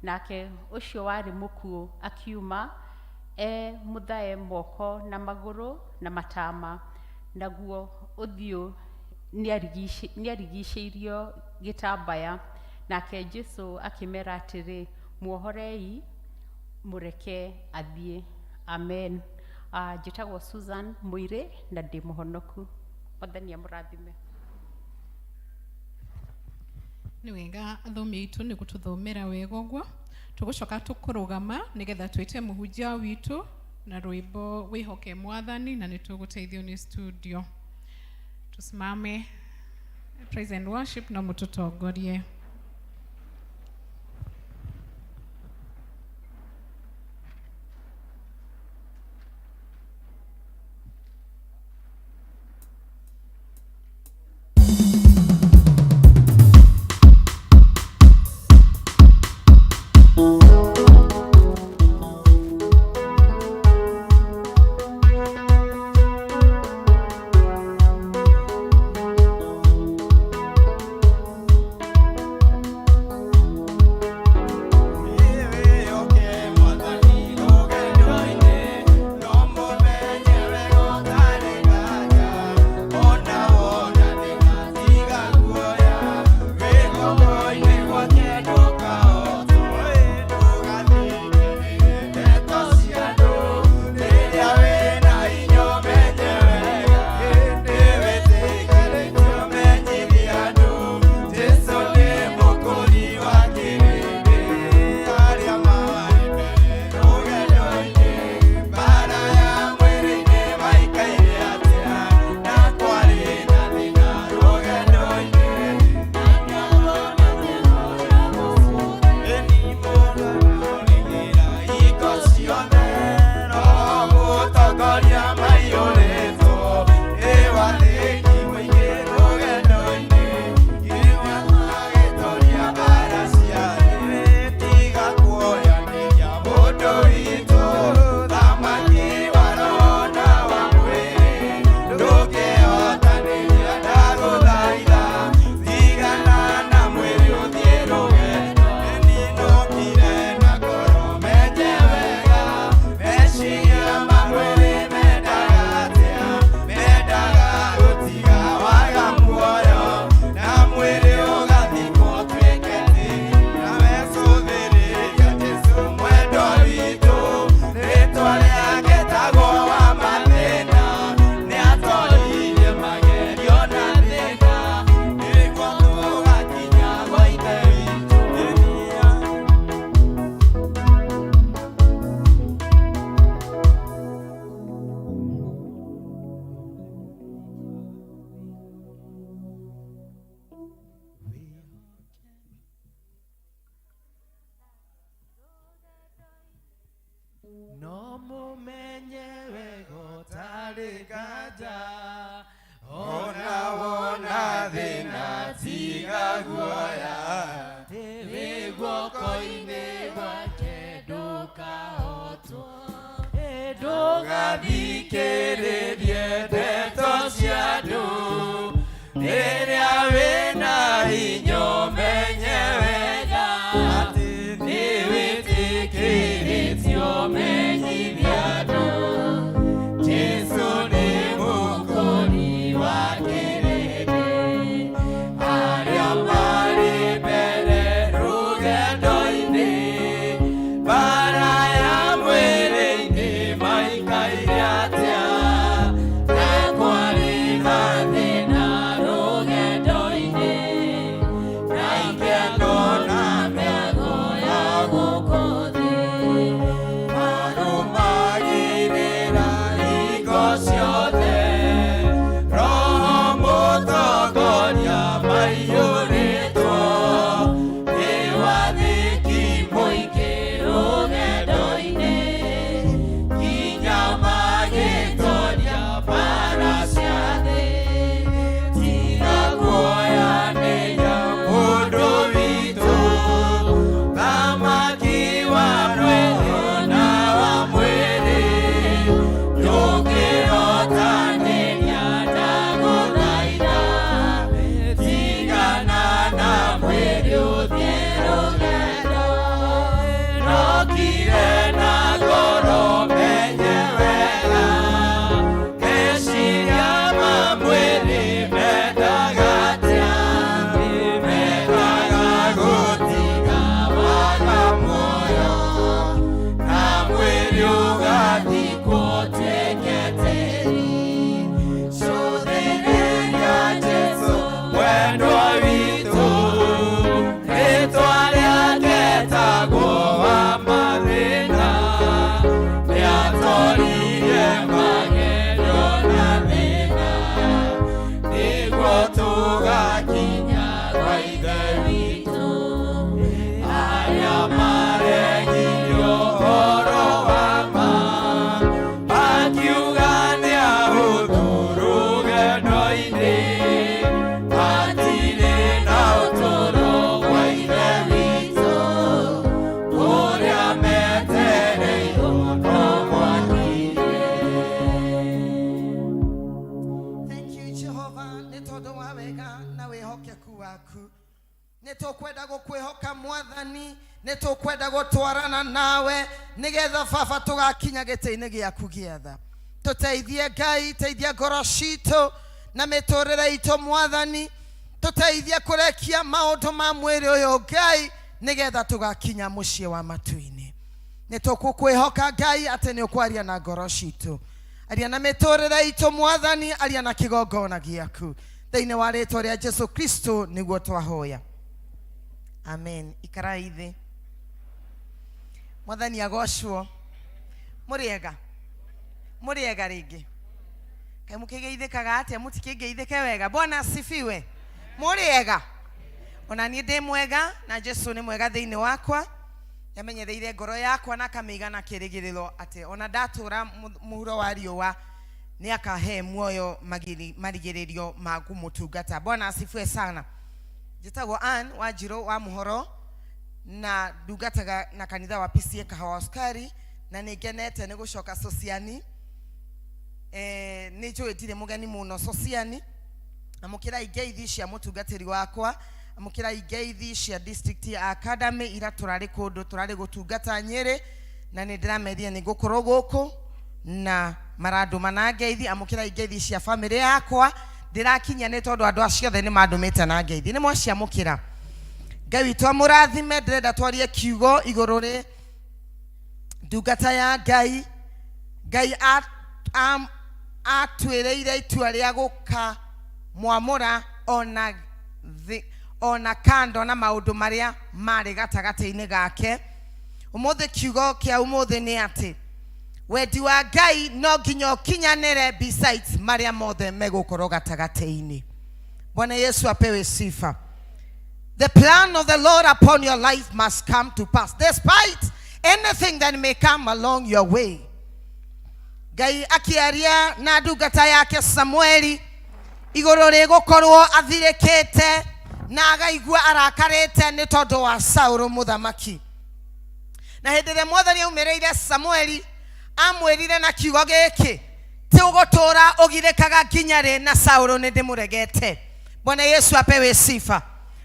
Nake ũcio warĩ mũkuũ akiuma, e mũthae moko na magũrũ na matama, naguo ũthiũ nĩarigicĩirio gĩtambaya. Nake Jesu akĩmera atĩrĩ, Muohorei, mũreke athiĩ. Amen. Njĩtagwo Susan Mũirĩ na ndĩ mũhonoku. Mwathani amũrathime. Nĩ wega athomi aitũ nĩ gũtũthomera wega ũguo. Tũgũcoka tũkũrũgama nĩgetha twĩte mũhunjia witũ na rwĩmbo Wĩhoke Mwathani, na nĩ tũgũteithio nĩ studio. Tusimame, praise and worship, no mũtũtongorie. Ndũgathikĩrĩrie ndeto cia andũ rĩrĩa wĩna hinya ũmenye wega atĩ nĩ wĩtĩkĩrĩtio menyithia andũ Jesũ nĩ mũkũri wa kĩrĩndĩ arĩa marĩ mbere rũgendo-inĩ bara ya mwĩrĩ-inĩ maikaire atĩa na kwarĩ mathĩna rũgendo-inĩ na ikeno na mĩago ya gũkũ thĩ marũmagĩrĩra hingo ciothe roho mũtongoria maiyũrĩtwo nĩ wathĩki mũingĩ rũgendo-inĩ nginya magĩtoria mbara cia thĩ tiga kuoyanĩria mũndũ witũ thamaki wa roho na wa mwĩrĩ ndũngĩrotanĩria ndagũthaitha tigana na mwĩrĩ ũthiĩ rũgendo rokire na ngoro menye wega meciria ma mwĩrĩ mendaga atĩa mendaga gũtiga waga muoyo na mwĩrĩ ũgathikwo ũtuĩke tĩri cũthĩrĩria Jesũ mwendwa witũ rĩtwa rĩake tagwo wa mathĩna nĩatoririe magerio na thĩna nĩguo tũgakinya kwa Ithe witũ arĩa maregirio ũhoro wa ma makiuga nĩ ahũthũ rũgendo-inĩ matirĩ na ũtũũro kwa Ithe witũ kũrĩa metereirwo no mwaki-inĩ. Thank you Jehova nĩ tondũ wa wega na wĩhokeku waku nĩ tũkwenda gũkwĩhoka mwathani nĩ tũkwenda gũtwarana nawe nĩgetha baba tũgakinya gĩtĩ-inĩ gĩaku gĩa tha tũteithie ngai teithia ngoro citũ na mĩtũrĩre itũ mwathani tũteithie kũrekia maũndũ ma mwĩrĩ ũyũ ngai nĩgetha tũgakinya mũciĩ wa matu-inĩ nĩ tũkũkwĩhoka ngai atĩ nĩ ũkwaria na ngoro citũ aria na mĩtũrĩre itũ mwathani aria na kĩgongona gĩaku thĩinĩ wa rĩtwa rĩa jesu kristo nĩguo twahoya amen ikarai thĩ mwathani agocwo mũrĩega mũrĩega rĩngĩ kaĩ mũkĩgeithĩkaga atĩa mũtikĩngeithĩke wega bwana asifiwe mũrĩega ona niĩ ndĩ mwega na jesu nĩ mwega thĩinĩ wakwa nĩamenyereire ngoro yakwa na akamĩiga na kĩrĩgĩrĩro atĩ ona ndatũra mũhuro wa riũa nĩ akahe muoyo marigĩrĩrio ma kũmũtungata bwana asifiwe sana njĩtagwo Ann Wanjirũ wa Mũhoro na ndungataga na kanitha wa PCA Kahawa Sukari na nĩ ngenete nĩ gũcoka Sociani nĩ njũĩ ndirĩ mũgeni mũno Sociani amũkĩrai ngeithi cia mũtungatĩri wakwa amũkĩrai ngeithi cia district ya academy ira tũrarĩ kũndũ tũrarĩ gũtungata Nyĩrĩ na nĩ ndĩramerire nĩ ngũkorwo gũkũ na marandũma na ngeithi amũkĩrai ngeithi cia bamĩrĩ yakwa ndĩrakinyia nĩ tondũ andũ acio othe nĩ mandũmĩte na ngeithi nĩ mwaciamũkĩra ngai witũ amũrathime ndĩrenda twarie kiugo igũrũ rĩ ndungata ya ngai ngai atwĩrĩire itua rĩa gũka mwamũra ona thĩ ona kando na maũndũ marĩa marĩ gatagatĩ-inĩ gake ũmũthĩ kiugo kĩa ũmũthĩ nĩ atĩ wendi wa ngai no nginya ũkinyanĩre besides marĩa mothe megũkorwo gatagatĩ-inĩ bwana yesu apewe sifa The plan of the Lord upon your life must come to pass, despite anything that may come along your way. Ngai akĩaria na ndungata yake Samueli igũrũ rĩgũkorwo athirĩkĩte na agaigua arakarĩte nĩ tondũ wa Saũlũ mũthamaki. Na hĩndĩ ĩrĩa mwathani aumĩrĩire Samueli amwĩrire na kiugo gĩkĩ Tũgũtũra ũgirĩkaga nginya rĩ na Saũlũ nĩ ndĩmũregete. Bwana Yesu apewe sifa.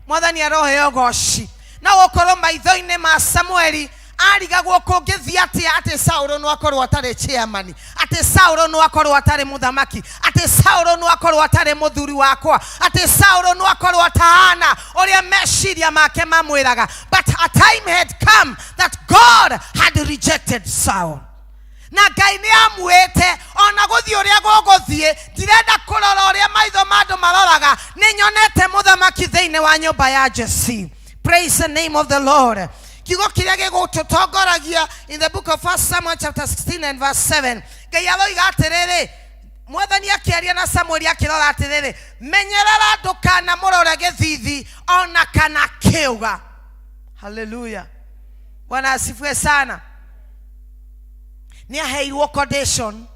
Mwathani aroheo goci. No gũkorwo maitho-inĩ ma Samueli arigagwo kũngĩthiĩ atĩa atĩ Saũlũ no akorwo atarĩ chairman, atĩ Saũlũ no akorwo atarĩ mũthamaki, atĩ Saũlũ no akorwo atarĩ mũthuri wakwa, atĩ Saũlũ no akorwo atahana ũrĩa meciria make mamwĩraga. But a time had come that God had rejected Saul. Na Ngai nĩ amuĩte ona gũthiĩ ũrĩa gũgũthiĩ. Ndirenda kũrora ũrĩa maitho ma andũ maroraga, nĩ nyonete mũthamaki thĩinĩ wa nyũmba ya Jesse. Praise the name of the Lord. Kiugo kĩrĩa gĩgũtũtongoragia in the book of 1 Samuel chapter 16 and verse 7, Ngai aroiga atĩrĩrĩ, Mwathani akĩaria na Samueli akĩrora atĩrĩrĩ, menyerera ndũkanamũrore gĩthithi ona kana kĩũga. Haleluya, Bwana asifiwe sana. Nĩ aheirwo condition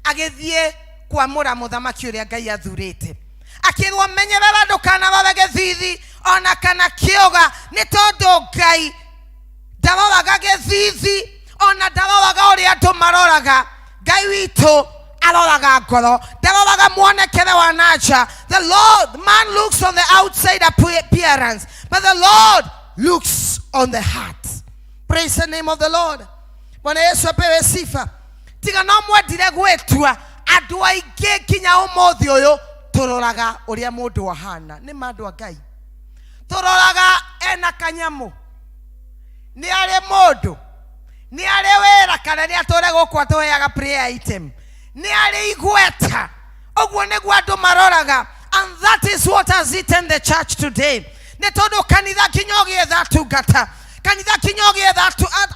agĩthiĩ kwamũra mũthamaki ũrĩa Ngai athurĩte, akĩrwo menyerera ndũkanarore gĩthithi ona kana kĩũga, nĩ tondũ Ngai ndaroraga gĩthithi ona ndaroraga ũrĩa andũ maroraga. Ngai witũ aroraga ngoro, ndaroraga muonekere wa nanja. The Lord, man looks on the outside appearance, but the Lord looks on the heart. Praise the name of the Lord. Bwana Yesu apewe sifa. Tiga no mwendire gwĩtua andũ aingĩ nginya ũmũthĩ ũyũ tũroraga ũrĩa mũndũ ahana. Nĩ ma andũ a Ngai, tũroraga ena kanyamũ, nĩ arĩ mũndũ, nĩ arĩ wĩra, kana nĩ atũre gũkũ atũheaga prayer item, nĩ arĩ igweta. Ũguo nĩguo andũ maroraga, and that is what has eaten the church today. Nĩ tondũ kanitha kinya ũgĩetha tungata, kanitha kinya ũgĩetha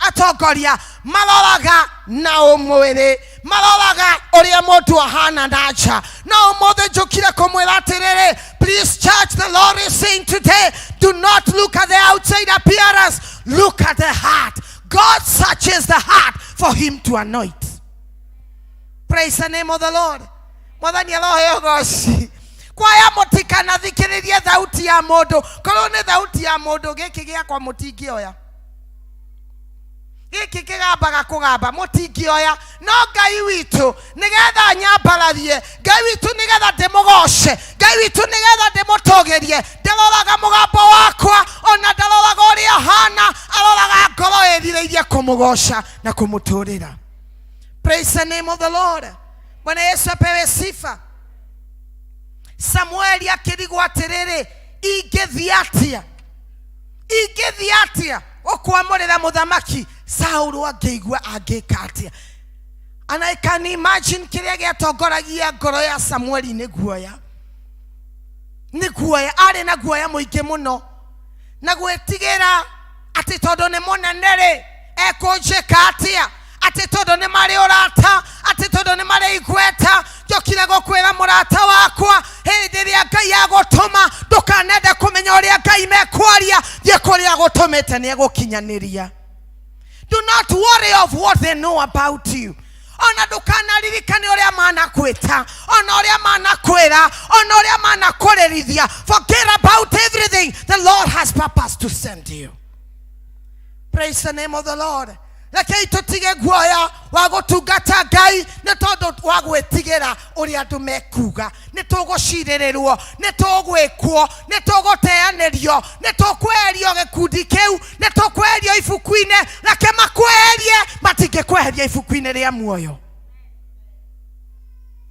atongoria, maroraga na ũmwĩrĩ, maroraga ũrĩa mũndũ ahana na nja. No ũmũthĩ njũkire kũmwĩra atĩrĩrĩ, please church, the Lord is saying today, do not look at the outside appearance, look at the heart. God searches the heart for him to anoint. Praise the name of the Lord. Mwathani aroheo goci. Kwaya mũtikanathikĩrĩrie thauti ya mũndũ, korwo nĩ thauti ya mũndũ gĩkĩ gĩakwa mũtingĩoya, gĩkĩ kĩgambaga kũgamba mũtingĩoya. No Ngai witũ nĩgetha nyambararie, Ngai witũ nĩgetha ndĩmũgoce, Ngai witũ nĩgetha ndĩmũtũgĩrie, ndaroraga mũgambo wakwa ona ndaroraga ũrĩa hana, aroraga ngoro ĩrirĩirie kũmũgoca na kũmũtũrĩra. Praise the name of the Lord. Bwana Yesu apewe sifa. Samueli akĩrigwo atĩrĩrĩ, ingĩthiĩ atĩa, ingĩthiĩ atĩa gũkwamũrĩra mũthamaki? Saũlũ angĩigua angĩka atĩa? And I can imagine kĩrĩa gĩatongoragia ngoro ya Samueli nĩ guoya, nĩ guoya, arĩ na guoya mũingĩ mũno na gwĩtigĩra atĩ tondũ nĩ mũnene rĩ ekũnjĩka atĩa, atĩ tondũ nĩ marĩ ũrata, atĩ tondũ nĩ marĩ igweta. Njokire gũkwĩra mũrata wakwa, hĩndĩ ĩrĩa Ngai agũtũma ndũkanende kũmenya ũrĩa Ngai mekwaria, thiĩ kũrĩa agũtũmĩte nĩ egũkinyanĩria. Do not worry of what they know about you. Ona ndũkanaririkane ũrĩa manakwĩta, ona ũrĩa manakwĩra, ona ũrĩa manakũrĩrithia. Forget about everything. The Lord has purpose to send you. Praise the name of the Lord. Rekei tũtige guoya wa gũtungata Ngai nĩ tondũ wa gwĩtigĩra ũrĩa andũ mekuga. Nĩ tũgũcirĩrĩrwo, nĩ tũgwĩkwo, nĩ tũgũteanĩrio, nĩ tũkweherio gĩkundi kĩu, nĩ tũkweherio ibuku-inĩ. Reke makweherie, matingĩkweheria ibuku-inĩ rĩa muoyo.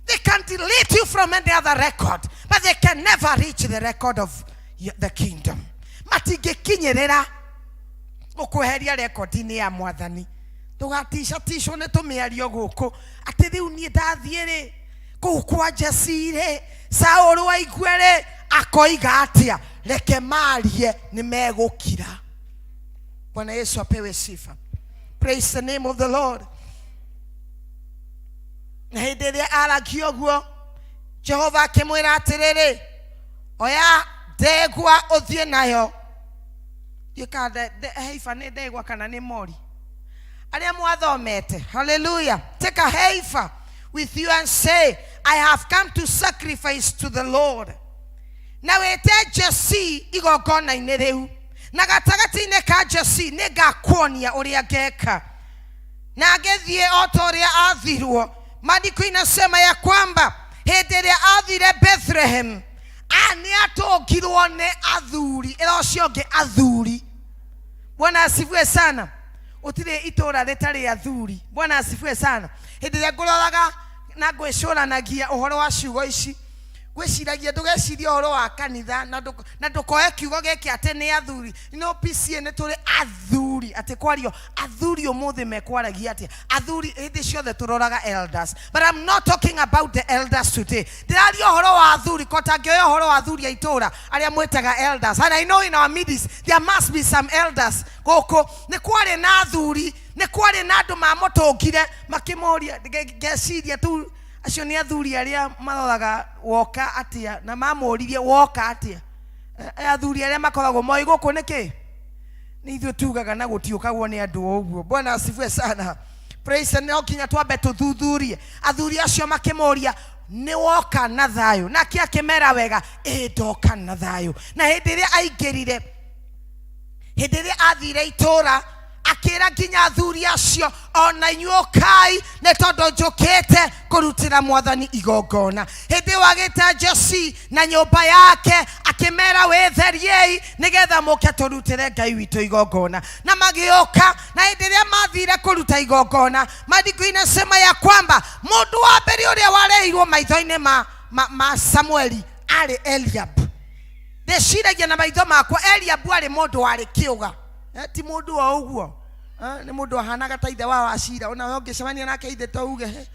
They can delete you from any other record, but they can never reach the record of the kingdom. Matingĩkinyĩrĩra gũkweheria rekondi-inĩ ya Mwathani. Ndũgaticaticwo nĩ tũmĩario gũkũ atĩ rĩu niĩ ndathiĩ rĩ kũu kwa Jesse rĩ, Saũlũ aigue rĩ akoiga atĩa? Reke marie, nĩ megũkira. Bwana Yesu apewe sifa. Praise the name of the Lord. Na hĩndĩ ĩrĩa aragia ũguo, Jehova akĩmwĩra atĩrĩrĩ, oya ndegwa ũthiĩ nayo. Ndiũĩ kana heifa nĩ ndegwa kana nĩ mori. Arĩa mwathomete, hallelujah. Take a heifer with you and say, I have come to sacrifice to the Lord. Na wĩte Jesse igongona-inĩ rĩu, na gatagatĩ-inĩ ka Jesse nĩngakuonia ũrĩa ngeka. Na agĩthiĩ o ta ũrĩa aathirwo. Maandiko inasema ya kwamba hĩndĩ ĩrĩa athire Bethlehem nĩ atũngirwo nĩ athuri. Ĩra ũcio ũngĩ athuri. Bwana asifiwe sana. Ũtirĩ itũra rĩtarĩ athuri. Bwana asifiwe sana. Hĩndĩ ĩrĩa ngũroraga na ngwĩcũranagia ũhoro wa ciugo ici, ngwĩciragia ndũgecirie ũhoro wa kanitha na ndũkoe kiugo gĩkĩ atĩ nĩ athuri. No PCA nĩ tũrĩ athuri, atĩ kwario athuri ũmũthĩ mekwaragia atĩa? Athuri hĩndĩ ciothe tũroraga elders, but I'm not talking about the elders today. Ndĩraria ũhoro wa athuri, ko tangĩoya ũhoro wa athuri a itũra arĩa mwĩtaga elders. And I know in our midst there must be some elders. Gũkũ nĩ kwarĩ na athuri, nĩ kwarĩ na andũ mamũtũngire makĩmũria. Ngeciria tu acio nĩ athuri arĩa maroraga woka atĩa, na mamũririe woka atĩa. Athuri arĩa makoragwo moĩ gũkũ nĩkĩ nĩ ithuĩ tugaga na gũtiũkagwo nĩ andũ o ũguo. Bwana asifiwe sana. Praise the no nginya twambe tũthuthurie. Athuri acio makĩmũria nĩ woka na thayũ, nake akĩmera wega, ĩ ndoka na thayũ. Na hĩndĩ ĩrĩa aingĩrire, hĩndĩ ĩrĩa athire itũra, akĩra nginya athuri acio, ona inyuĩ ũkai nĩ tondũ njũkĩte kũrutĩra mwathani igongona. Hĩndĩ ĩyo agĩta Jesi na nyũmba yake, akĩmera wĩtheriei nĩgetha mũke tũrutĩre Ngai witũ igongona. Na magĩũka, na hĩndĩ ĩrĩa mathire kũruta igongona, maandĩko inasema ya kwamba mũndũ wa mbere ũrĩa wareheirwo maitho-inĩ ma Samueli arĩ Eliabu. Ndĩciragia na maitho makwa Eliabu arĩ mũndũ warĩ kĩũga. Ti mũndũ o ũguo. Nĩ mũndũ ahanaga ta ithe wa Wachira. Ona we ũngĩcemania nake ithe to uge, he,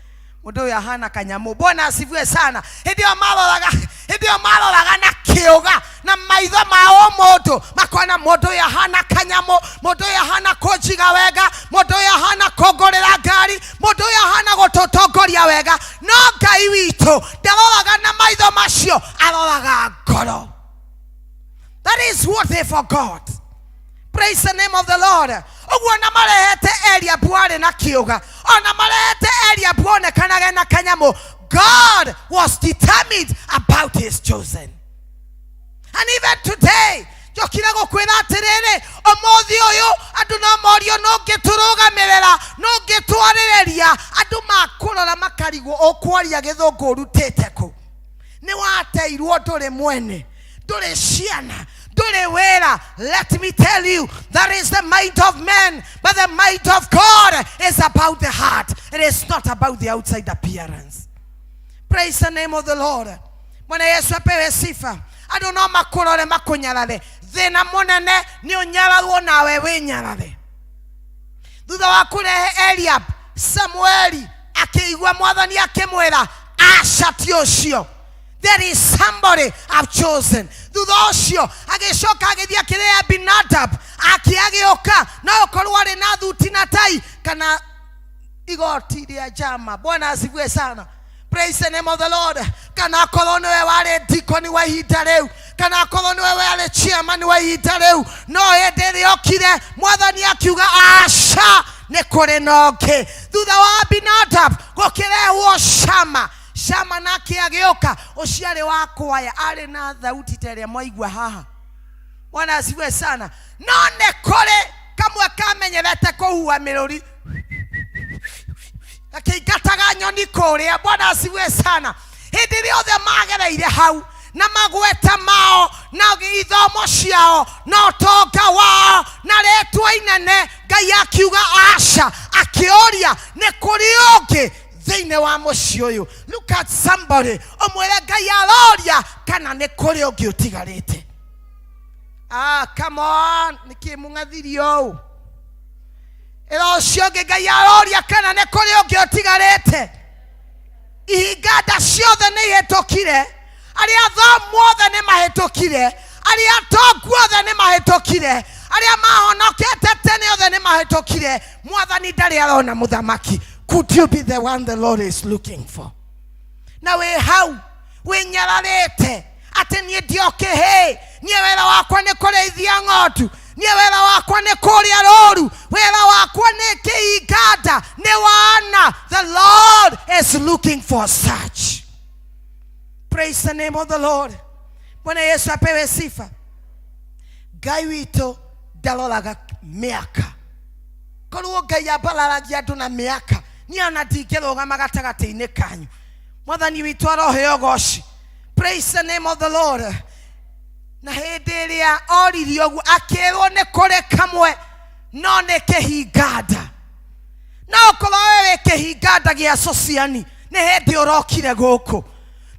mũndũ ũyũ ahana kanyamũ. Bwana asifiwe sana. Hĩndĩ ĩyo maroraga, hĩndĩ ĩyo maroraga na kĩũga na maitho ma o mũndũ, makona mũndũ ũyũ ahana kanyamũ, mũndũ ũyũ ahana kũnjiga wega, mũndũ ũyũ ahana kũngũrĩra ngari, mũndũ ũyũ ahana gũtũtongoria wega. No Ngai witũ ndaroraga na maitho macio, aroraga ngoro. That is what they forgot. Praise the name of the Lord. Ũguo na marehete Eliabu arĩ na kĩũga, ona marehete Eliabu onekanage na kanyamũ. God was determined about his chosen. And even today, njokire gũkwĩra atĩrĩrĩ, ũmũthĩ ũyũ andũ no morio no ũngĩtũrũgamĩrĩra, no ũngĩtwarĩrĩria, andũ makũrora makarigwo ũkwaria gĩthũngũ ũrutĩte kũ. Nĩ wateirwo ndũrĩ mwene, ndũrĩ ciana, ndũrĩ wĩra. Let me tell you, that is the mind of man, but the mind of God is about the heart. It is not about the outside appearance. Praise the name of the Lord. Bwana Yesu apewe sifa. Andũ no makũrore makũnyarare, thĩna mũnene nĩ ũnyararwo nawe wĩnyarare. Thutha wa kũrehe Eliab, Samueli akĩigua mwathani akĩmwĩra, aca ti ũcio, there is somebody I've chosen. Thutha ũcio agĩcoka agĩthiĩ akĩrĩa Abinadab, akĩagĩũka no ũkorwo arĩ na thuti na tai kana igoti rĩa njama. Bwana asifiwe sana. Praise the name of the Lord. Kana akorwo nĩwe warĩ deacon wa ihinda rĩu, kana akorwo nĩwe warĩ chairman wa ihinda rĩu, no hĩndĩ ĩrĩa okire mwathani akiuga aca, nĩ kũrĩ na ũngĩ. Thutha wa Abinadab gũkĩrehwo Shama. Shama nake agĩũka, ũcio arĩ wa kwaya, arĩ na thauti ta ĩrĩa mwaigua haha. Bwana asifiwe sana. No nĩ kũrĩ kamwe kamenyerete kũhuha mĩrũri, gakĩingataga nyoni kũrĩa. Bwana asifiwe sana. Hĩndĩ ĩrĩa othe magereire hau na magweta mao na ithomo ciao na ũtonga wao na rĩtwa inene, Ngai akiuga aca, akĩũria nĩ kũrĩ ũngĩ thĩinĩ wa mũciĩ ũyũ. Look at somebody, ũmwĩre Ngai aroria kana nĩ kũrĩ ũngĩ ũtigarĩte. Come on, nĩkĩ mũng'athirie ũũ? Ĩra ũcio ũngĩ Ngai aroria kana nĩ kũrĩ ũngĩ ũtigarĩte. Ihinga nda ciothe nĩ ihĩtũkire, arĩa athomu othe nĩ mahĩtũkire, arĩa atongu othe nĩ mahĩtũkire, arĩa mahonokete tene othe nĩ mahĩtũkire. Mwathani ndarĩ arona mũthamaki. Could you be the one the Lord is looking for? Na wĩ hau wĩnyararĩte atĩ niĩ ndiokĩhĩ, niĩ wĩra wakwa nĩ kũrĩithia ng'ondu, niĩ wĩra wakwa nĩ kũrĩa rũru, wĩra wakwa nĩ kĩinganda, nĩ wana. The Lord is looking for such. Praise the name of the Lord. Bwana Yesu apewe sifa. Ngai witũ ndaroraga mĩaka. Korwo Ngai ambararagia andũ na mĩaka, Niĩ ona ndingĩrũgama gatagatĩ-inĩ kanyu. Mwathani witũ aroheo ũgoci. Praise the name of the Lord. Na hĩndĩ ĩrĩa oririe ũguo akĩrwo nĩ kũrĩ kamwe no nĩ kĩhinganda. No ũkorwo we wĩ kĩhinganda gĩa Sociani nĩ hĩndĩ ũrokire gũkũ.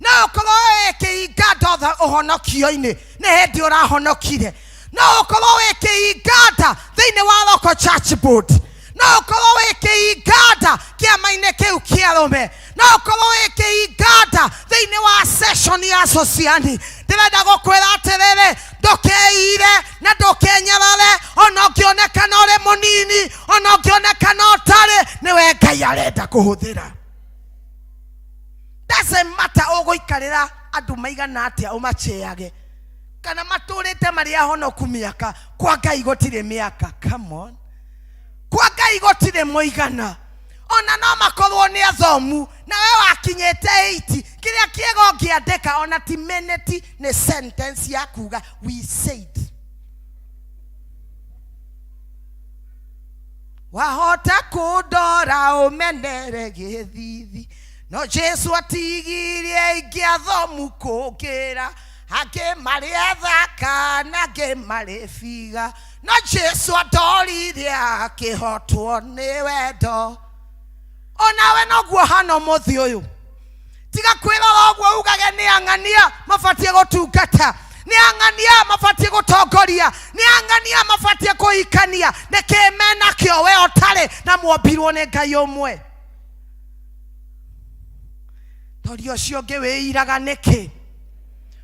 No ũkorwo we wĩ kĩhinganda ũhonokio-inĩ nĩ hĩndĩ ũrahonokire. No ũkorwo wĩ kĩhinganda thĩinĩ wa local church board. No ũkorwo wĩ kĩhinganda kĩama-inĩ kĩu kĩa arũme. No ũkorwo wĩ kĩhinganda thĩinĩ wa session ya Sociani. Ndĩrenda gũkwĩra atĩrĩrĩ, ndũkeire na ndũkenyarare, ona ũngĩonekana ũrĩ mũnini, ona ũngĩonekana ũtarĩ, nĩwe Ngai arenda kũhũthĩra. Doesn't matter ũgũikarĩra andũ maigana atĩa ũmaceage kana matũrĩte marĩ ahonoku mĩaka, kwa Ngai gũtirĩ mĩaka. Come on, kwa Ngai gũtirĩ mũigana. Ona no makorwo nĩ athomu na we wakinyĩte 80, kĩrĩa kĩega ũngĩandĩka ona ti minute, nĩ sentence ya kuga we said. Wahota kũndora ũmenere gĩthithi, no Jesu atigirie aingĩ athomu kũngĩra, angĩ marĩ athaka na angĩ marĩ biga, no Jesu andorire akĩhotwo nĩ wendo. Onawe noguo hana ũmũthĩ ũyũ. Tiga kwĩrora ũguo ugage nĩ ang'ania mabatiĩ gũtungata, nĩ ang'ania mabatiĩ gũtongoria, nĩ ang'ania mabatiĩ kũhikania. Nĩkĩ menakĩo we ũtarĩ na mwombirwo nĩ Ngai ũmwe? Toria ũcio ũngĩ wĩiraga nĩkĩ?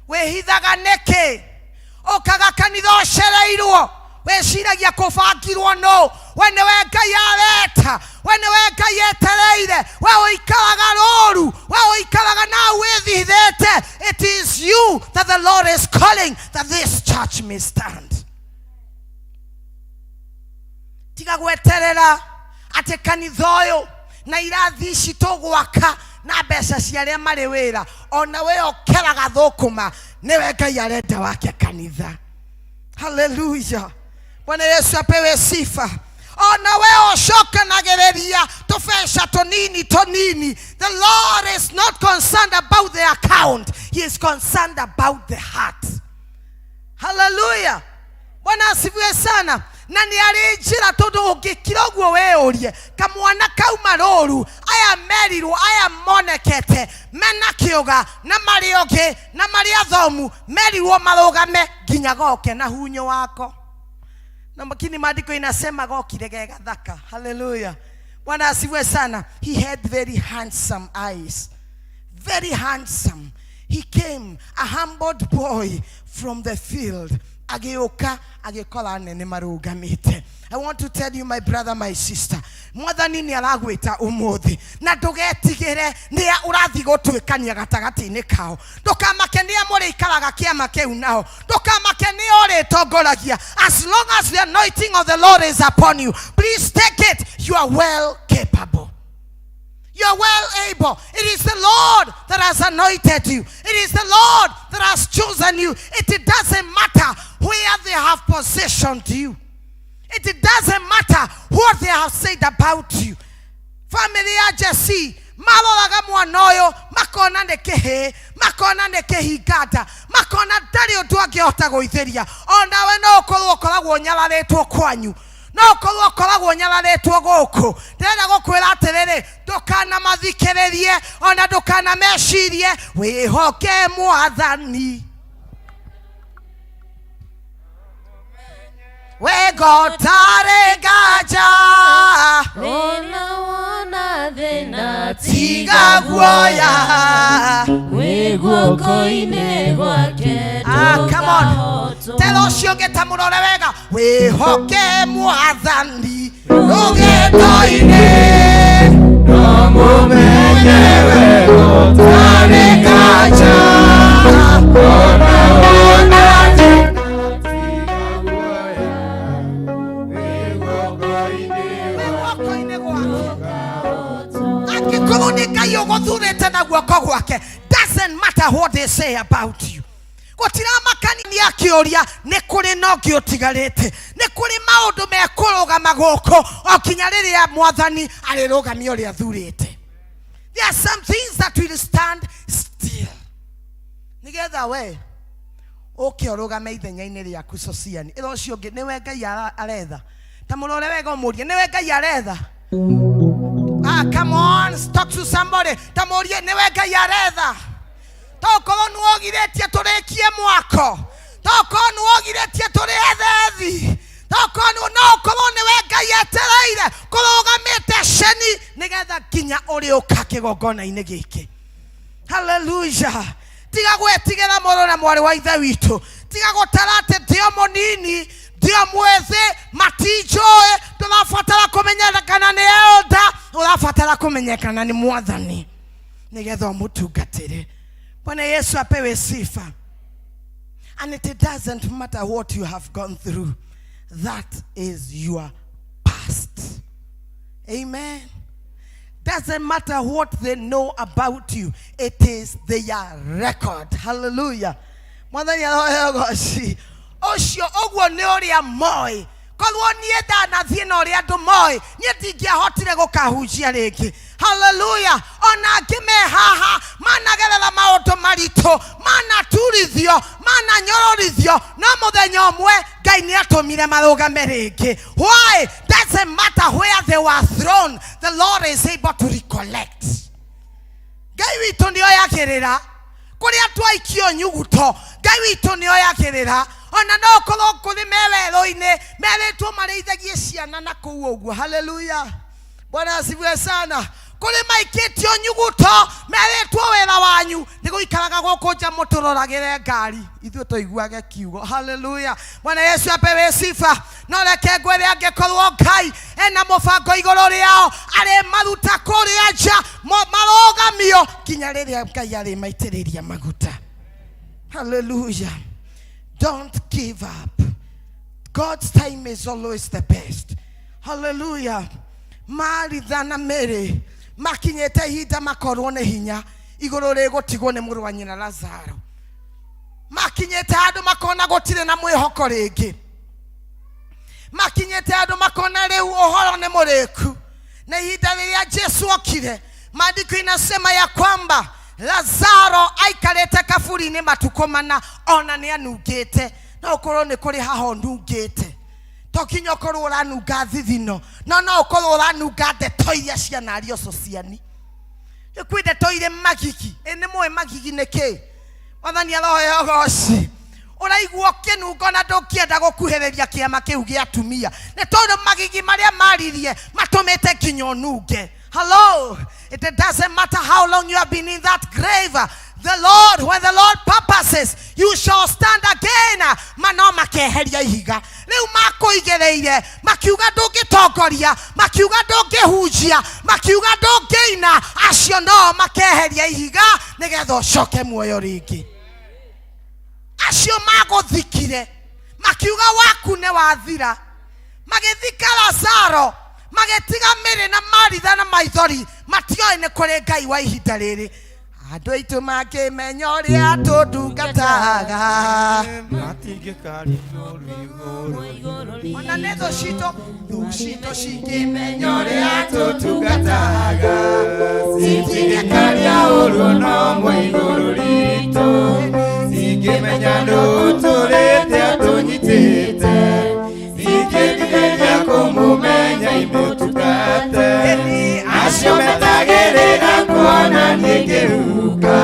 Wĩhithaga nĩkĩ? Ũkaga kanitha ũcereirwo, wĩciragia kũbangirwo nũ? We nĩwe Ngai areta, we nĩwe Ngai etereire, we ũikaraga rũru, we ũikaraga na wĩthithĩte. It is you that the Lord is calling that this church may stand. Tiga gweterera atĩ kanitha ũyũ na irathi ici tũgwaka na mbeca cia arĩa marĩ wĩra, ona we ũkeraga thũkũma, nĩwe Ngai arenda wake kanitha. Hallelujah. Bwana Yesu apewe sifa. Ona we ũcokanagĩrĩria tũbeca tũnini tũnini. The Lord is not concerned about the account. He is concerned about the heart. Hallelujah. Bwana asifiwe sana. Na nĩ arĩ njĩra tondũ ũngĩkira ũguo wĩyũrie, kamwana kauma rũru, aya merirwo, aya monekete mena kĩũga na marĩ ogĩ na marĩ athomu, merirwo marũgame nginya goke na hunyo wako. Na makini maandiko inasema gokire ge gathaka. Hallelujah. Bwana asifiwe sana. He had very handsome eyes. Very handsome. He came a humbled boy from the field. Agĩũka agĩkora anene marũgamĩte. I want to tell you, my brother, my sister, Mwathani nĩ aragwĩta ũmũthĩ, na ndũgetigĩre nĩa ũrathiĩ gũtuĩkania gatagatĩ-inĩ kao. Ndũkamake nĩa mũrĩikaraga kĩama kĩu nao, ndũkamake nĩa ũrĩtongoragia. As long as the anointing of the Lord is upon you, please take it. You are well capable. You are well able. It is the Lord that has anointed you. It is the Lord that has chosen you. It doesn't matter where they have positioned you. It doesn't matter what they have said about you. Family ya Jesse maroraga mwana ũyũ makona nĩ kĩhĩĩ, makona nĩ kĩhinganda, makona ndarĩ ũndũ angĩhota gũithĩria. Onawe no ũkorwo ũkoragwo ũnyararĩtwo kwanyu, no ũkorwo ũkoragwo ũnyararĩtwo gũkũ. Ndĩrenda gũkwĩra atĩrĩrĩ, ndũkanamathikĩrĩrie ona ndũkanamecirie, wĩhoke Mwathani. Wĩgotarĩ nganja, Ona wona thĩna, tiga guoya, wĩ guoko-inĩ gwake. Come on. Tera ũcio ũngĩ ta mũrore wega, wĩhoke Mwathani rũgendo-inĩ, no mũmenye wĩgotarĩ nganja, ona wona thĩna, angĩkorwo nĩ Ngai ũgũthurĩte na guoko gwake, doesn't matter what they say about you. Gũtiramakania Akĩũria nĩ kũrĩ na ũngĩ ũtigarĩte, nĩ kũrĩ maũndũ mekũrũgama gũkũ o kinya rĩrĩa mwathani arĩrũgamia ũrĩa athurĩte. There are some things that will stand still nigetha we ũke ũrũgame ithenya-inĩ rĩaku. Sociani ĩra ũcio ũngĩ nĩwe Ngai aretha, ta mũrore wega ũmũrie nĩwe Ngai aretha. Ah, come on, talk to somebody. Ta mũrie nĩwe Ngai aretha. Tokorwo nĩwogirĩtie tũrĩkie mwako, tokorwo nĩwogirĩtie tũrĩ ethethi, tokorwo no ũkorwo nĩwe Ngai etereire kũrũgamĩte ceni nĩgetha nginya ũrĩũka kĩgongona-inĩ gĩkĩ. Haleluya. Tiga gwĩtigĩra mũrũ na mwarĩ wa ithe witũ, tiga gũtara atĩ ndio mũnini, ndio mwĩthĩ, matinjũĩ. Ndũrabatara kũmenyekana nĩ elder, ũrabatara kũmenyekana nĩ mwathani nĩgetha ũmũtungatĩre. Bwana Yesu apewe sifa. And it doesn't matter what you have gone through, that is your past. Amen. Doesn't matter what they know about you, it is their record. Hallelujah. Mwathani aroheo goci. Ũcio ũguo nĩ ũrĩa moĩ. Korwo niĩ ndanathiĩ na ũrĩa andũ moĩ, niĩ ndingĩahotire gũkahunjia rĩngĩ. Haleluya. Ona angĩ me haha managerera maũndũ maritũ, manaturithio, mananyororithio, no mũthenya ũmwe Ngai nĩ atũmire marũgame rĩngĩ. Why? Doesn't matter where they were thrown, the Lord is able to recollect. Ngai witũ nĩ oyagĩrĩra kũrĩa twaikio nyuguto. Ngai witũ nĩ oyagĩrĩra ona no ũkorwo kũrĩ me werũ-inĩ merĩtwo marĩithagie ciana na kũu ũguo. Haleluya. Bwana asifiwe sana. Kũrĩ maikĩtio nyuguto merĩtwo wĩra wanyu nĩ gũikaraga gũkũ nja mũtũroragĩre ngari, ithuĩ tũiguage kiugo. Haleluya. Bwana Yesu apewe sifa. No reke ngwĩre, angĩkorwo Ngai ena mũbango igũrũ rĩao, arĩmaruta kũrĩa nja marũgamio nginya rĩrĩa Ngai arĩmaitĩrĩria maguta. Haleluya. Don't give up. God's time is always the best. Haleluya. Maritha na Mary makinyĩte ihinda makorwo nĩ hinya igũrũ rĩgũtigwo nĩ mũrũ wa nyina Lazaro. Makinyĩte handũ makona gũtirĩ na mwĩhoko rĩngĩ, makinyĩte handũ makona rĩu ũhoro nĩ mũrĩku. Na ihinda rĩrĩa Jesu okire, maandiko inasema ya kwamba Lazaro aikarĩte kaburi-inĩ matukũ mana, ona nĩ anungĩte. No ũkorwo nĩ kũrĩ haha ũnungĩte, to kinya ũkorwo ũranunga thithino, no no ũkorwo ũranunga ndeto iria cianario sociani. Kwĩ ndeto irĩ magigi. Ĩ nĩ mũĩ magigi nĩ kĩ? Mwathani aroheo goci. Ũraigua ũkĩnunga na ndũngĩenda gũkuhĩrĩria kĩama kĩu gĩa atumia nĩ tondũ magigi marĩa maririe matũmĩte nginya ũnunge. Hello, it doesn't matter how long you have been in that grave. The Lord, when the Lord purposes, you shall stand again. Mano makeheria ihiga rĩu makũigĩrĩire, makiuga ndũngĩtongoria, makiuga ndũngĩhunjia, makiuga ndũngĩina. Acio no makeheria ihiga nĩgetha ũcoke muoyo rĩngĩ. Acio magũthikire makiuga waku nĩ wathira, magĩthika Lazaro, magĩtiga Mĩrĩ na Maritha na maithori, matioĩ nĩ kũrĩ Ngai wa ihinda rĩrĩ. Andũ aitũ makĩmenya ũrĩa tũndungataga, matingĩkarigwo. Ona nĩ thũ citũ, thũ citũ cingĩmenya ũrĩa tũtungataga, citingĩkaria ũru no mwe igũrũ ritũ, cingĩmenya ndũtũrĩte atũnyitĩte, cingĩtigĩria kũmũmenya imũtungate. Acio metagĩrĩra kuona niĩ ngĩhuka,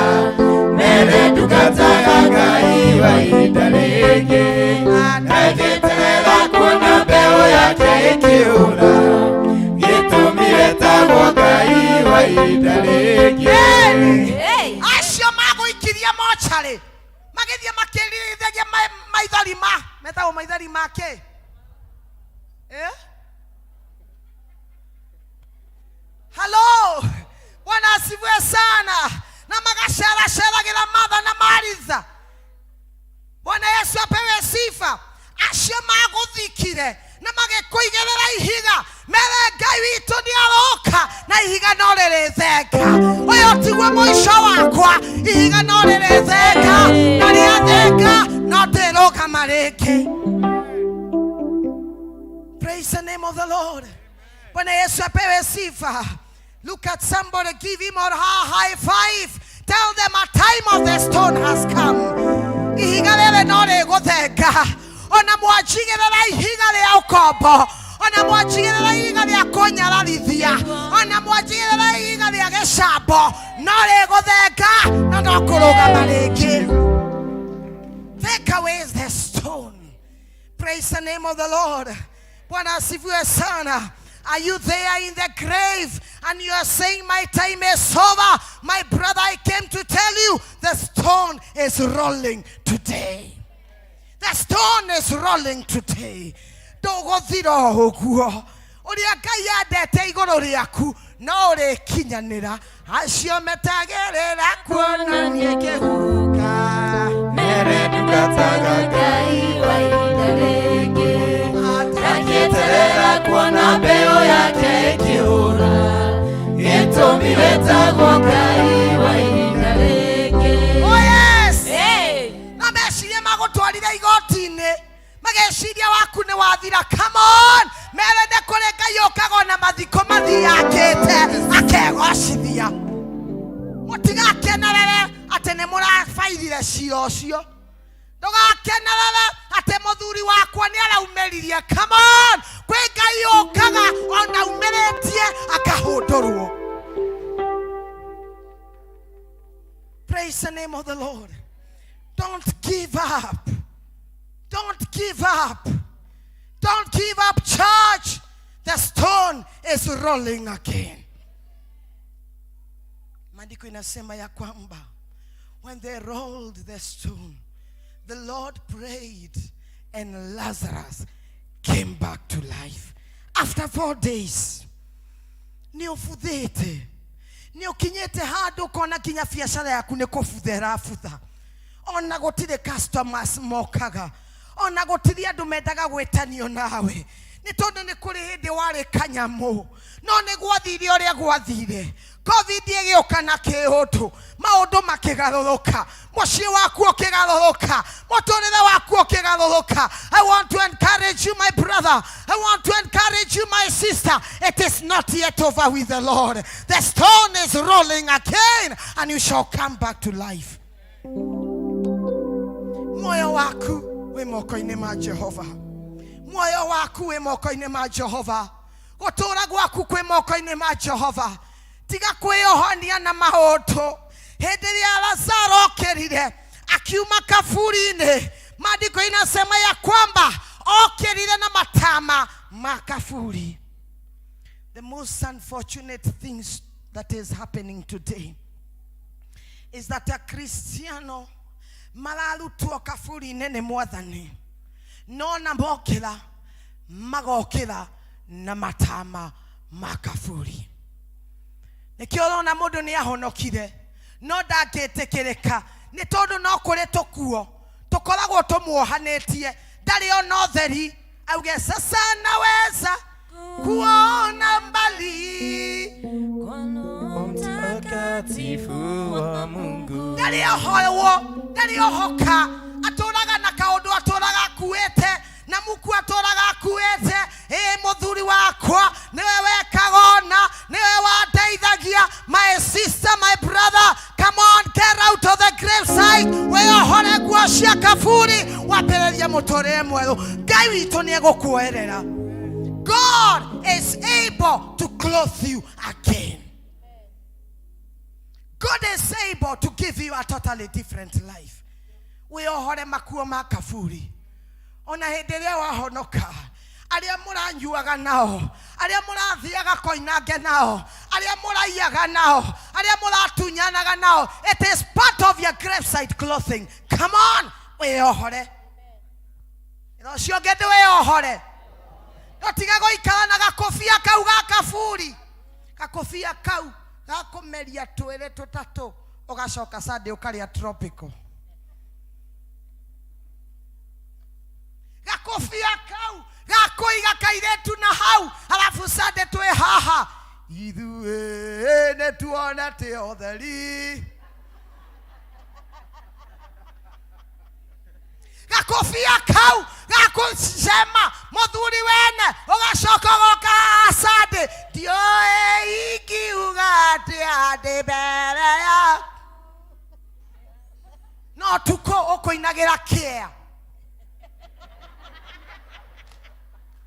mere ndungataga Ngai wa ihinda rĩngĩ, na ngĩeterera kuona mbeũ yake ĩkĩũra, gĩtũmi etagwo Ngai wa ihinda rĩngĩ. Acio magũikirie mocarĩ magĩthiĩ makĩririthagia maithori ma metagwo maithori make, eh? Halo, Bwana asifiwe sana. Na magaceraceragira Martha na Maritha. Bwana Yesu apewe sifa. Acio magũthikire na magĩkũigĩrĩra ihiga, mere Ngai witũ nĩ aroka na ihiga no rĩrĩthenga. Ũyũ tiguo mũico wakwa, ihiga no rĩrĩthenga, na rĩathenga no ndĩrũgama. kũrũgama rĩngĩ. Praise the name of the Lord. Bwana Yesu apewe sifa. Look at somebody, give him or her high five. Tell them a time of the stone has come. Ihiga rĩrĩ no rĩgũthenga. Ona mwanjigĩrĩra ihiga rĩa ũkombo. Ona mwanjigĩrĩra ihiga rĩa kũnyararithia. Ona mwanjigĩrĩra ihiga rĩa gĩcambo. No rĩgũthenga na no kũrũgama rĩngĩ. Take away the stone. Praise the name of the Lord. Bwana asifiwe sana. Are you there in the grave and you are saying, my time is over? My brother, I came to tell you the stone is rolling today. The stone is rolling today. Ndũgũthira o ũguo. Ũrĩa Ngai endete igũrũ rĩaku no ũrĩkinyanĩra. Acio metagĩrĩra kuonania kĩhuka. Mere ndungataga Ngai wa ihinda rĩngĩ, ndangĩeterera kuona mbeũ yake ĩkĩhũra, gĩtũmi wĩtagwo Ngai wa ihinda rĩngĩ. Oh yes! Na meciria magũtwarire igoti-inĩ, mageciria waku nĩ wathira. Come on! Mere nĩ kũrĩ Ngai ũkaga ona mathiko mathiangĩte akegocithia. Mũtigakenerere atĩ nĩ mũrabairire cira ũcio. Ndũgakenerere atĩ mũthuri wakwa nĩ araumĩririe. Come on! Kwĩ Ngai ũkaga ona aumĩrĩtie akahũndũrwo. Praise the name of the Lord. Don't give up. Don't give up. Don't give up, church. The stone is rolling again. Maandiko inasema ya kwamba when they rolled the stone, the Lord prayed and Lazarus came back to life. After 4 days, nĩ ũbuthĩte, nĩ ũkinyĩte handũ ũkona nginya biacara yaku nĩ kũbutha ĩrabutha, ona gũtirĩ customers mokaga, ona gũtirĩ andũ mendaga gwĩtanio nawe, nĩ tondũ nĩ kũrĩ hĩndĩ warĩ kanyamũ, no nĩ gwathire ũrĩa gwathire. Covid ĩgĩũka na kĩũndũ, maũndũ makĩgarũrũka, mũciĩ waku ũkĩgarũrũka, mũtũrĩre waku ũkĩgarũrũka. I want to encourage you, my brother. I want to encourage you, my sister. It is not yet over with the Lord. The stone is rolling again and you shall come back to life. Moyo waku wĩ moko-inĩ ma Jehova. Muoyo waku wĩ moko-inĩ ma Jehova. Gũtũũra gwaku kwĩ moko-inĩ ma Jehova. Tiga kwĩyohonia na maũndũ. Hĩndĩ ĩrĩa Lazaro okĩrire akiuma kaburi-inĩ, maandĩko inasema ya kwamba okĩrire na matama ma kaburi. The most unfortunate things that is happening today is that a Cristiano mararutwo kaburi-inĩ nĩ Mwathani, no na mokĩra magokĩra na matama ma kaburi. Nĩkĩo ũrona mũndũ nĩ ahonokire no ndangĩtĩkĩrĩka, nĩ tondũ no kũrĩ tũkuo tũkoragwo tũmuohanĩtie, ndarĩ ona ũtheri. Auge sasa naweza kuona mbali Mtakatifu wa Mungu. Ndarĩ ohowo, ndarĩ ohoka, atũraga na kaũndũ atũraga akuĩte, na muku atũraga akuĩte. Ĩ mũthuri wakwa nĩwe wekaga ona, nĩwe wandeithagia. My sister, my brother, come on, get out of the gravesite. Wĩyohore nguo cia kaburi, wambĩrĩrie mũtũrĩre mwerũ. Ngai witũ nĩegũkuoerera. God is able to clothe you again. God is able to give you a totally different life. Wĩyohore makuo ma kaburi. Ona hĩndĩ ĩrĩa wahonoka, arĩa mũranyuaga nao, arĩa mũrathiaga koinange nao, arĩa mũraiyaga nao, arĩa mũratunyanaga nao, it is part of your gravesite clothing. Come on, wĩyohore. Ĩra ũcio ũngĩ ndĩwĩyohore. Ndũtige gũikara na gakũbia kau ga kaburi. Gakũbia kau gakũmeria twĩrĩ tũtatũ, ũgacoka Sunday ũkarĩa tropical. Gakũbia kau gakũiga kairĩtu na hau, alafu Sunday twĩ haha. Ithuĩ nĩ tuonete ũtheri. Gakũbia Gũcema mũthuri wene ũgacoka ũgoka haha Sunday ndiũĩ ingiuga atĩa ndĩ mbere ya no tukũ ũkũinagĩra kĩa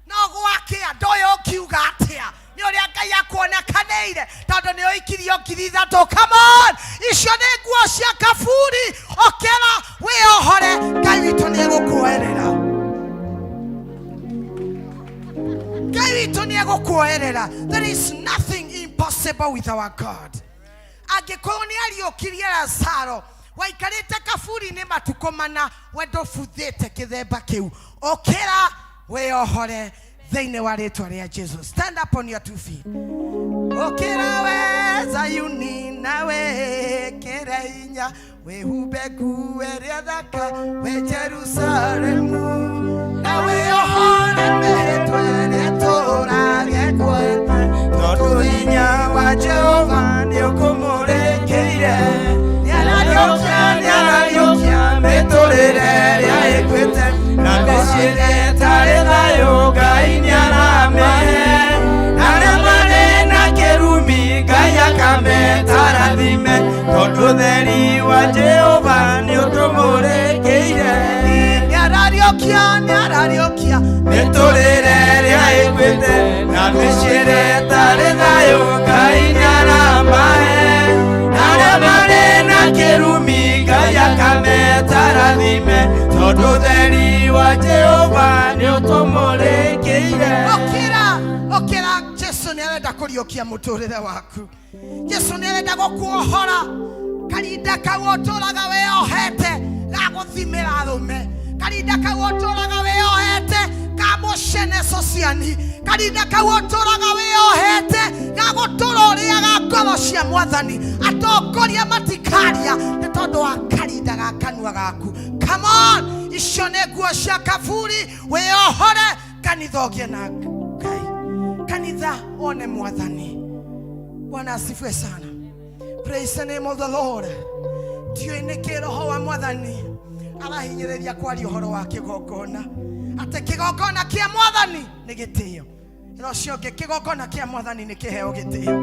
no gwakĩa ndoĩ ũkiuga atĩa nĩ ũrĩa Ngai akuonekanĩire tondũ nĩ ũikirio 3,000. Come on, icio nĩ nguo cia kaburi. Ũkĩra wĩohore, Ngai witũ nĩ egũkuoerera. Ngai witũ nĩ egũkuoerera. There is nothing impossible with our God. Angĩkorwo nĩ ariũkirie Lazaro waikarĩte kaburi-inĩ matukũ mana, we ndũbuthĩte kĩthemba kĩu. Ũkĩra wĩohore thĩinĩ wa rĩtwa rĩa Jesu. Stand up on your two feet. Ũkĩra we Zayuni na wĩkĩre hinya, wĩhumbe nguo ĩrĩa thaka, we Jerusalemu, na wĩohore mĩhĩtwa ĩrĩa ĩtũũraga ĩkuoete, tondũ hinya wa Jehova nĩũkũmũrĩkĩire. Nĩarariũkia, nĩarariũkia mĩtũrĩre ĩrĩa ĩkuĩte, na mĩciĩ ĩtarĩ thayũ Ngai nĩaramĩhe. Na arĩa marĩ na kĩrumi Ngai akameta rathime, tondũ ũtheri wa Jehova nĩũtũmũrĩkĩire. Nĩarariũkia, nĩarariũkia mĩtũrĩre ĩrĩa ĩkuĩte, na mĩciĩ ĩrĩa ĩtarĩ thayũ Ngai nĩaramahe. Na arĩa marĩ na kĩrumi Ngai akameta rathime, tondũ ũtheri wa Jehova nĩũtũmũrĩkĩire. Ũkĩra, ũkĩra, Jesu nĩarenda kũriũkia mũtũrĩre waku. Jesu nĩarenda gũkuohora karinda kau ũtũraga wĩohete ga gũthimĩra arũme, karinda kau ũtũraga wĩohete ka mũcene sociani, karinda kau ũtũraga wĩohete ga gũtũra ũrĩaga ngoro cia mwathani. Atongoria matikaria nĩ tondũ wa karinda ga kanua gaku. Come on, icio nĩ nguo cia kaburi. Wĩohore kanitha ũgĩe na Ngai, kanitha one mwathani. Bwana asifiwe sana. Praise the name of the Lord. Ndiũĩ nĩkĩ roho wa mwathani arahinyĩrĩria kwaria ũhoro wa kĩgongona, atĩ kĩgongona kĩa mwathani nĩ gĩtĩo. Ĩra ũcio ũngĩ, kĩgongona kĩa mwathani nĩ kĩheo gĩtĩo.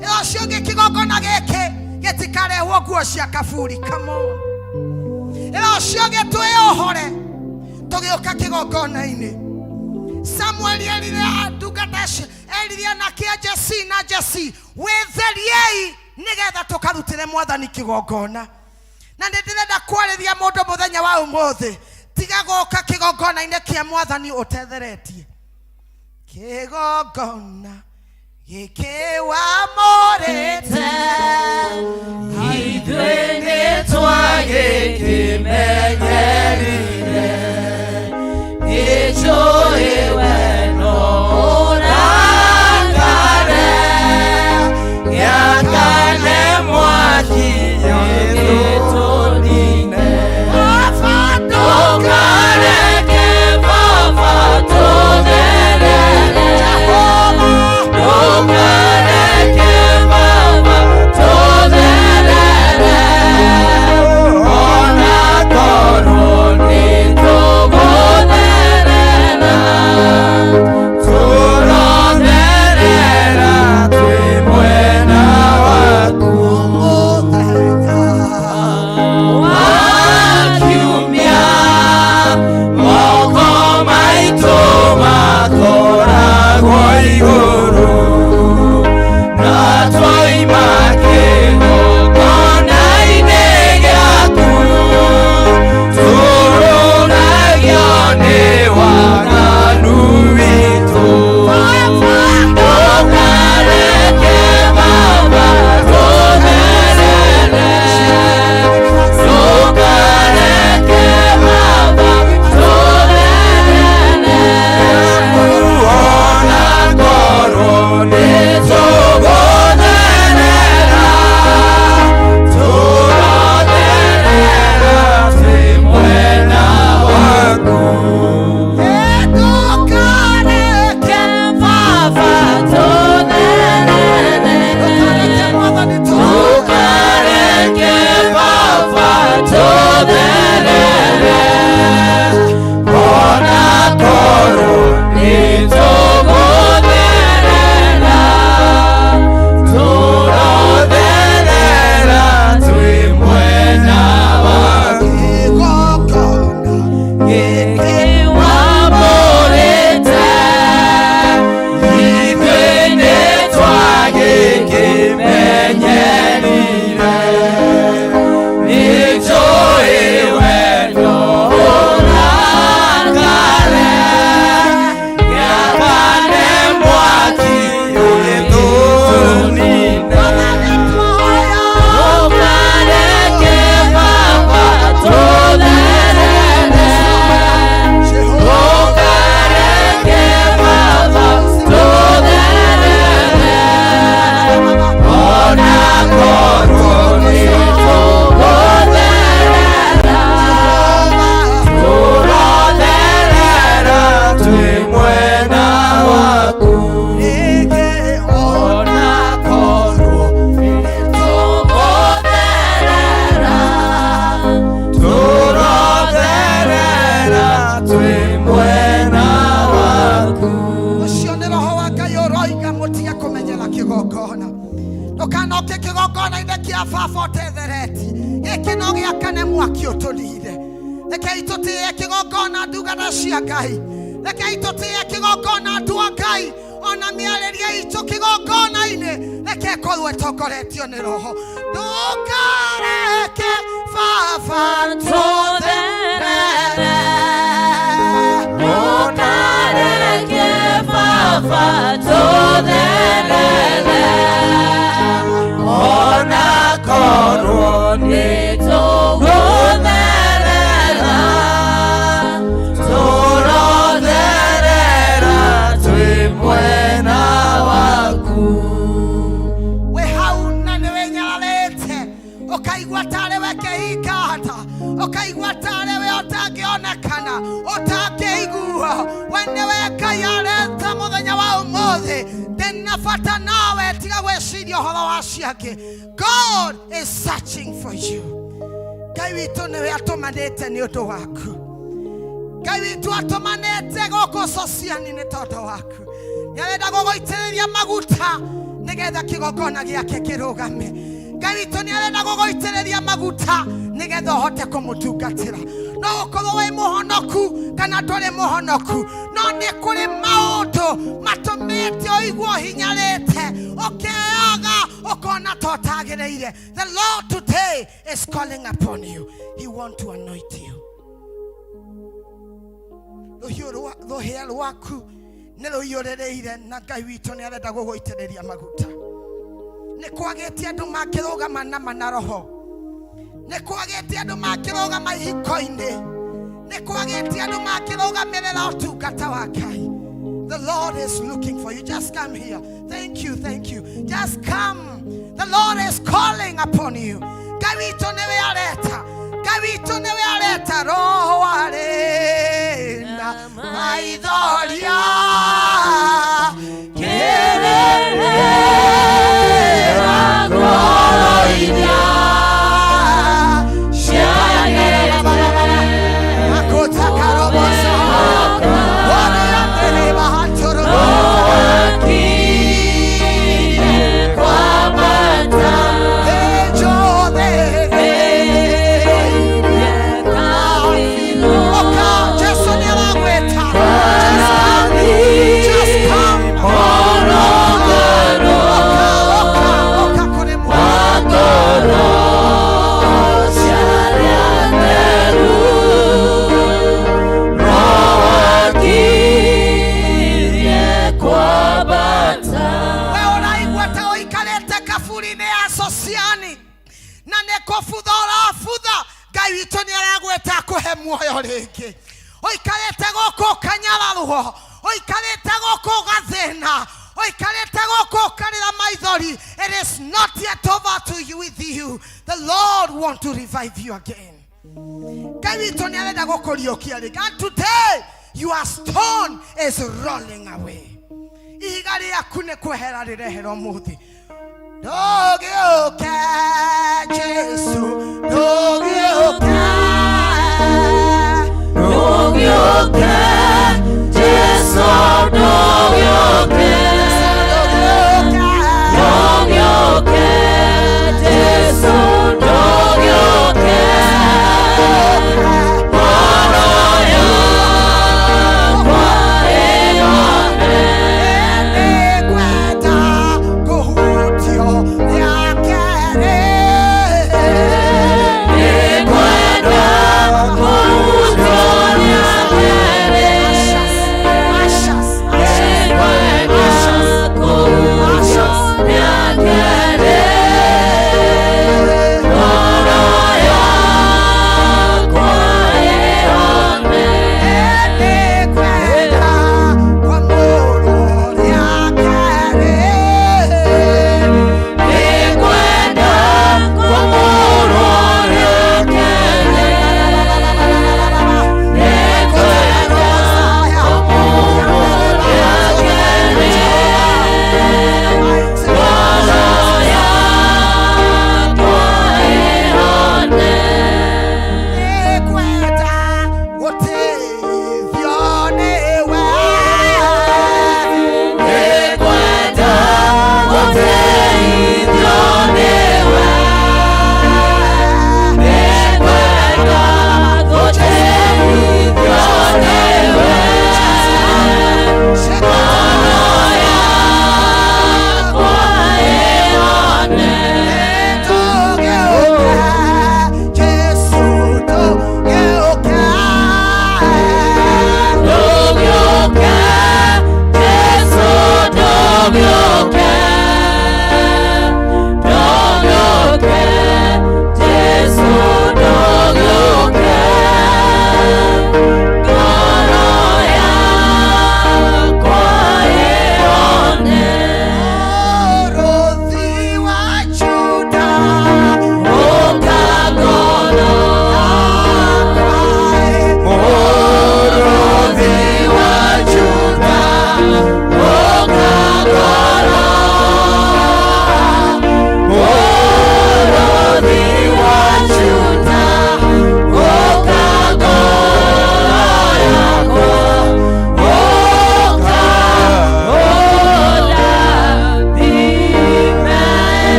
Ĩra ũcio ũngĩ, kĩgongona gĩkĩ gĩtikarehwo nguo cia kaburi. Come on. Ĩra ũcio ũngĩ, twĩohore tũgĩũka kĩgongona-inĩ. Samueli erire ndungata erire anake a Jesi na Jesi, wĩtheriei nĩgetha tũkarutĩre mwathani kĩgongona. Na nĩ ndĩrenda kwarĩria mũndũ mũthenya wa ũmũthĩ, tiga gũka kĩgongona-inĩ kĩa mwathani ũtetheretie. Kĩgongona gĩkĩ wamũrĩte, ithuĩ nĩtwagĩkĩmenyerire, nĩnjũĩ we no ũrakare, gĩakane mwaki gĩtũnine. Baba, ndũkareke Baba tũtherere, ndũkareke Baba tũtherere, ona ya baba ũtethereti gĩkĩ no gĩakane mwaki ũtũnine. Rekei tũtĩe kĩgongona ndungata cia Ngai, rekei tũtĩe kĩgongona andũ a Ngai, ona mĩarĩrie itũ kĩgongona-inĩ reke ĩkorwo ĩtongoretio nĩ Roho. Ndũkareke baba tũtherere, Ndũkareke baba tũtherere, ona korwo nĩ tũgũtherera, tũrotherera twĩ mwena waku. Wĩ hau na nĩ wĩnyararĩte, ũkaigua tarĩ we kĩhingata, ũkaigua tarĩ we ũtangĩonekana, ũtangĩiguo. We nĩwe Ngai areta mũthenya wa ũmũthĩ, ndĩna bata nawe, tiga gwĩciria ũhoro wa acio angĩ. God is searching for you. Ngai witũ nĩwe atũmanĩte nĩ ũndũ waku. Ngai witũ atũmanĩte gũkũ Sociani nĩ tondũ waku. Nĩ arenda gũgũitĩrĩria maguta nĩgetha kĩgongona gĩake kĩrũgame. Ngai witũ nĩ arenda gũgũitĩrĩria maguta nĩgetha ũhote kũmũtungatĩra. No ũkorwo wĩ mũhonoku kana ndũrĩ mũhonoku, no nĩ kũrĩ maũndũ matũmĩte ũigue ũhinyarĩte, ũkeaga, ũkona ta ũtagĩrĩire. The Lord today is calling upon you. He want to anoint you. Rũhiũ rũhĩa rwaku nĩ rũiyũrĩrĩire, na Ngai witũ nĩ arenda gũgũitĩrĩria maguta. Nĩ kwagĩte andũ mangĩrũgama nama na roho, nĩ kwagĩte andũ mangĩrũgama ihiko-inĩ, nĩ kwagĩte andũ mangĩrũgamĩrĩra ũtungata wa Ngai. The Lord is looking for you. Just come here. Thank you, thank you. Just come. The Lord is calling upon you. Ngai witũ nĩwe areta, Ngai witũ nĩwe areta. Roho arenda maithoria Kĩrĩra ngoro iria ciagĩte. Akutakaroboso. Wakirie kwambata Jesu nĩ aragwĩta. Just come. Oka kũrĩ Mwathani. We ũraigua ta ũikarĩte kaburi-inĩ ya Sociani na nĩ kũbutha ũrabutha, Ngai witũ nĩ aragwĩta akũhe muoyo rĩngĩ. Ũikarĩte gũkũ ũkanyararwo, ũikarĩte gũkũ ũgathĩna, ũikarĩte gũkũ ũkarĩra maithori. It is not yet over to you with you. The Lord want to revive you again. Ngai witũ nĩ arenda gũkũriũkia rĩngĩ. And today your stone is rolling away. Ihiga rĩaku nĩ kwehera rĩrehera ũmũthĩ. Ndũgĩũke Jesu, ndũgĩũke, Ndũgĩũke Jesu, ndũgĩũke, ndũgĩũke Jesu, ndũgĩũke, ngoro yakwa ĩyone. Nĩngwenda kũhutio rĩa kerĩ. Nĩ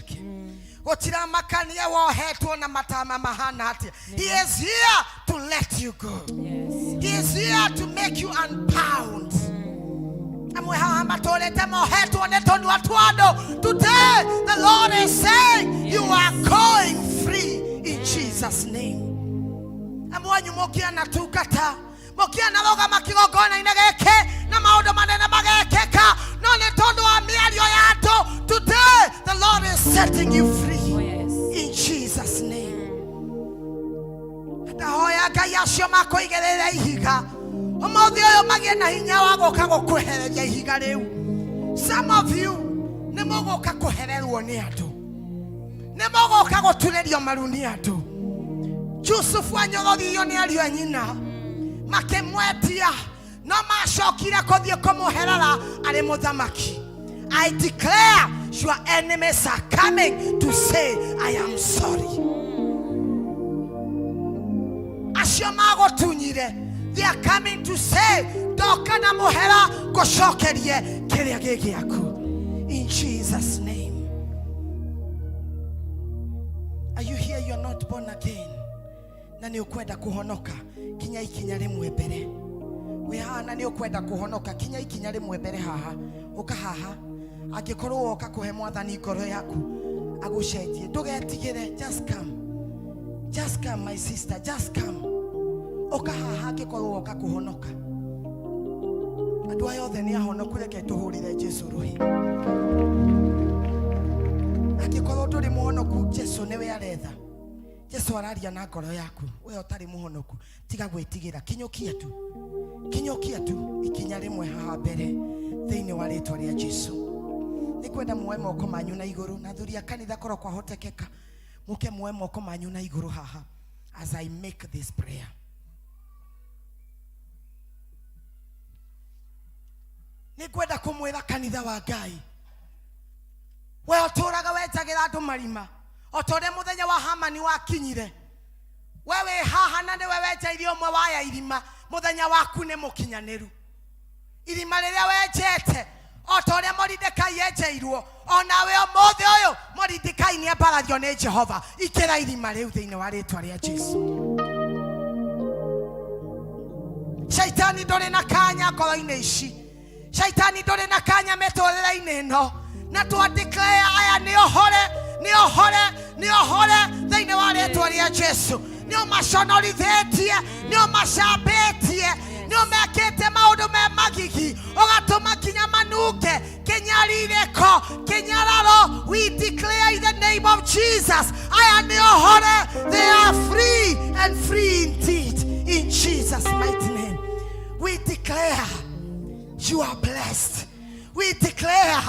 Ciake gũtiramakania wohetwo na matama mahana atĩa. He is here to let you go. He is here to make you unbound. Amwe haha matũrĩte mohetwo nĩ tũnua twa andũ. Today the Lord is saying you are going free in Jesus name. Amwe anyu mũkĩana tungata, mũkĩana rũgama kĩgongona-inĩ gĩkĩ na maũndũ manene magekĩka, no nĩ tondũ wa mĩario ya andũ. Today the Lord is setting you free in Jesus name. Ndahoya Ngai acio makũigĩrĩra ihiga ũmũthĩ ũyũ magĩe na hinya wa gũka gũkwehereria ihiga rĩu. Some of you nĩ mũgũka kũhererwo nĩ andũ, nĩ mũgũka gũturĩrio maru nĩ andũ. Jusufu anyororirio nĩ ariũ a nyina makĩmwetia, no macokire kũthiĩ kũmũherera arĩ mũthamaki. I declare your enemies are coming to say I am sorry. Acio magũtunyire, they are coming to say ndoka na mũhera ngũcokerie kĩrĩa gĩ gĩaku in Jesus name. Are you here? You are not born again na nĩ ũkwenda kũhonoka, kinya ikinya rĩmwe mbere. Wĩ haha na nĩ ũkwenda kũhonoka, kinya ikinya rĩmwe mbere haha. Ũka haha angĩkorwo woka kũhe Mwathani ngoro yaku agũcenjie. Ndũgetigĩre, just come, just come, my sister, just come. Ũka haha angĩkorwo woka kũhonoka. Andũ aya othe nĩ ahonoku, reke tũhũrĩre Jesu rũhĩ. Angĩkorwo ndũrĩ mũhonoku, Jesu nĩwe aretha. Jesu araria na ngoro yaku. We ũtarĩ mũhonoku, tiga gwĩtigĩra, kinyũkia tu, kinyũkia tu ikinya rĩmwe haha mbere thĩinĩ wa rĩtwa rĩa Jesu. Nĩ kwenda muoe moko manyu na igũrũ, na thuri a kanitha, korwo kwahotekeka mũke muoe moko manyu na igũrũ haha as I make this prayer. Nĩ ngwenda kũmwĩra kanitha wa Ngai, we ũtũraga wenjagĩra andũ marima o ta ũrĩa mũthenya wa Hamani wakinyire. We wĩ haha na nĩwe wenjairie ũmwe waya irima, mũthenya waku nĩ mũkinyanĩru. Irima rĩrĩa wenjete, o ta ũrĩa Moridekai enjeirwo, onawe ũmũthĩ ũyũ Moridekai nĩ ambarario nĩ Jehova. Ikĩra irima rĩu thĩinĩ wa rĩtwa rĩa Jesu. Shaitani ndũrĩ na kanya ngoro-inĩ ici, shaitani ndũrĩ na kanya mĩtũrĩre-inĩ ĩno, na twa declare aya nĩ ohore, nĩ ohore, nĩ ohore thĩinĩ wa rĩtwa rĩa Jesu. Nĩ ũmaconorithĩtie, nĩ ũmacambĩtie, nĩ ũmekĩte maũndũ me magigi, ũgatũma kinya manunge kĩnyarirĩko, kĩnyararo. We declare in the name of Jesus, aya nĩ ohore. They are free and free indeed in Jesus mighty name. We declare you are blessed. We declare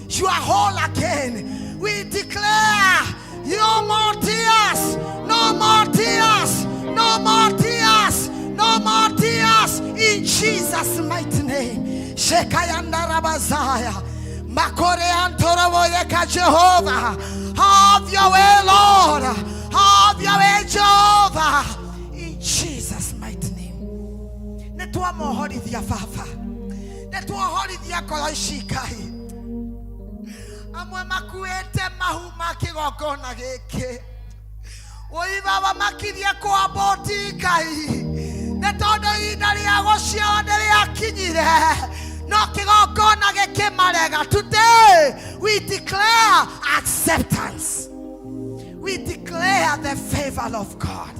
you are whole again. We declare no more tears, no more tears, no more tears, no more tears in Jesus mighty name. Shekayanda rabazaya makore antoroboyeka. Jehovah, have your way, Lord. Have your way, Jehovah, in Jesus mighty name. Nĩ twamohorithia baba, nĩ twohorithia ngoro ici Ngai. Amwe makuĩte mahu ma kĩgongona gĩkĩ, woi baba, makirie kwambũti Ngai, nĩ tondũ ihinda rĩa gũciara nĩ rĩakinyire, no kĩgongona gĩkĩmarega. Today we declare acceptance. We declare the favor of God.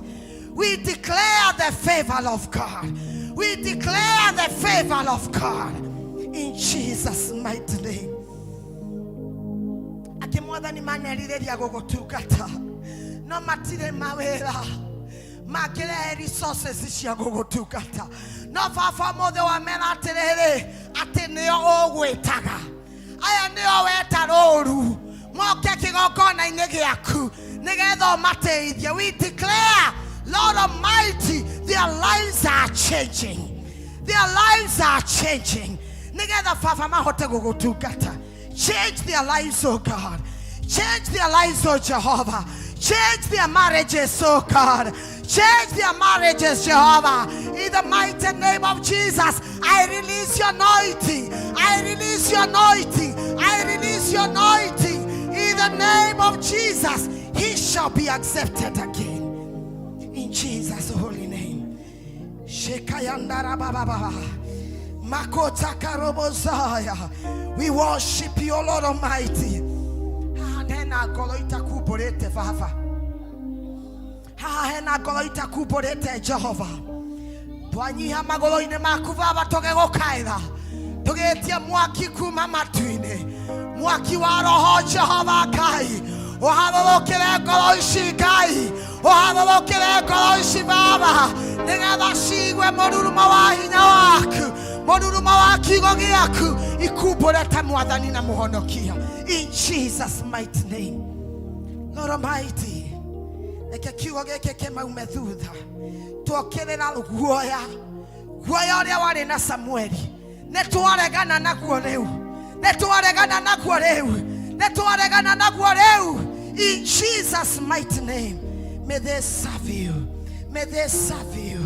We declare the favor of God. We declare the favor of God in Jesus mighty name. Akĩ Mwathani manerirĩria gũgũtungata no matirĩ mawĩra mangĩrehe resources cia gũgũtungata, no baba, ũmũthĩ wamera atĩrĩrĩ atĩ nĩo ũgwĩtaga, aya nĩo weta rũru moke kĩgongona-inĩ gĩaku nĩgetha ũmateithie. We declare, Lord Almighty, their lives are changing, their lives are changing, nĩgetha baba mahote gũgũtungata. Change their lives, oh God. Change their lives, oh Jehovah. Change their marriages, oh God. Change their marriages, Jehovah. In the mighty name of Jesus, I release your anointing. I release your anointing. I release your anointing. In the name of Jesus, he shall be accepted again. In Jesus' holy name. Shekayandarabababa. Makotakarobozaya. We worship you, O Lord Almighty. Haha hena ngoro itakumbũrĩte Baba. Haha hena ngoro itakumbũrĩte Jehova. Twanyiha magũrũ-inĩ maku Baba tũgĩgũkaĩra tũgĩtia mwaki kuma matu-inĩ, mwaki wa roho Jehova Ngai ũharũrũkĩre ngoro ici Ngai, ũharũrũkĩre ngoro ici Baba, nĩgetha ciigue mũrurumo wa hinya waku, mũrurumo wa kiugo gĩaku, ikumbũre ta mwathani na mũhonokia. In Jesus' mighty name. Lord Almighty, reke kiugo gĩkĩ kĩmaume thutha twokĩrĩra guoya, guoya ũrĩa warĩ na Samueli, nĩ twaregana naguo rĩu, nĩ twaregana naguo rĩu, nĩ twaregana naguo rĩu. In Jesus' mighty name, may they serve you, may they serve you,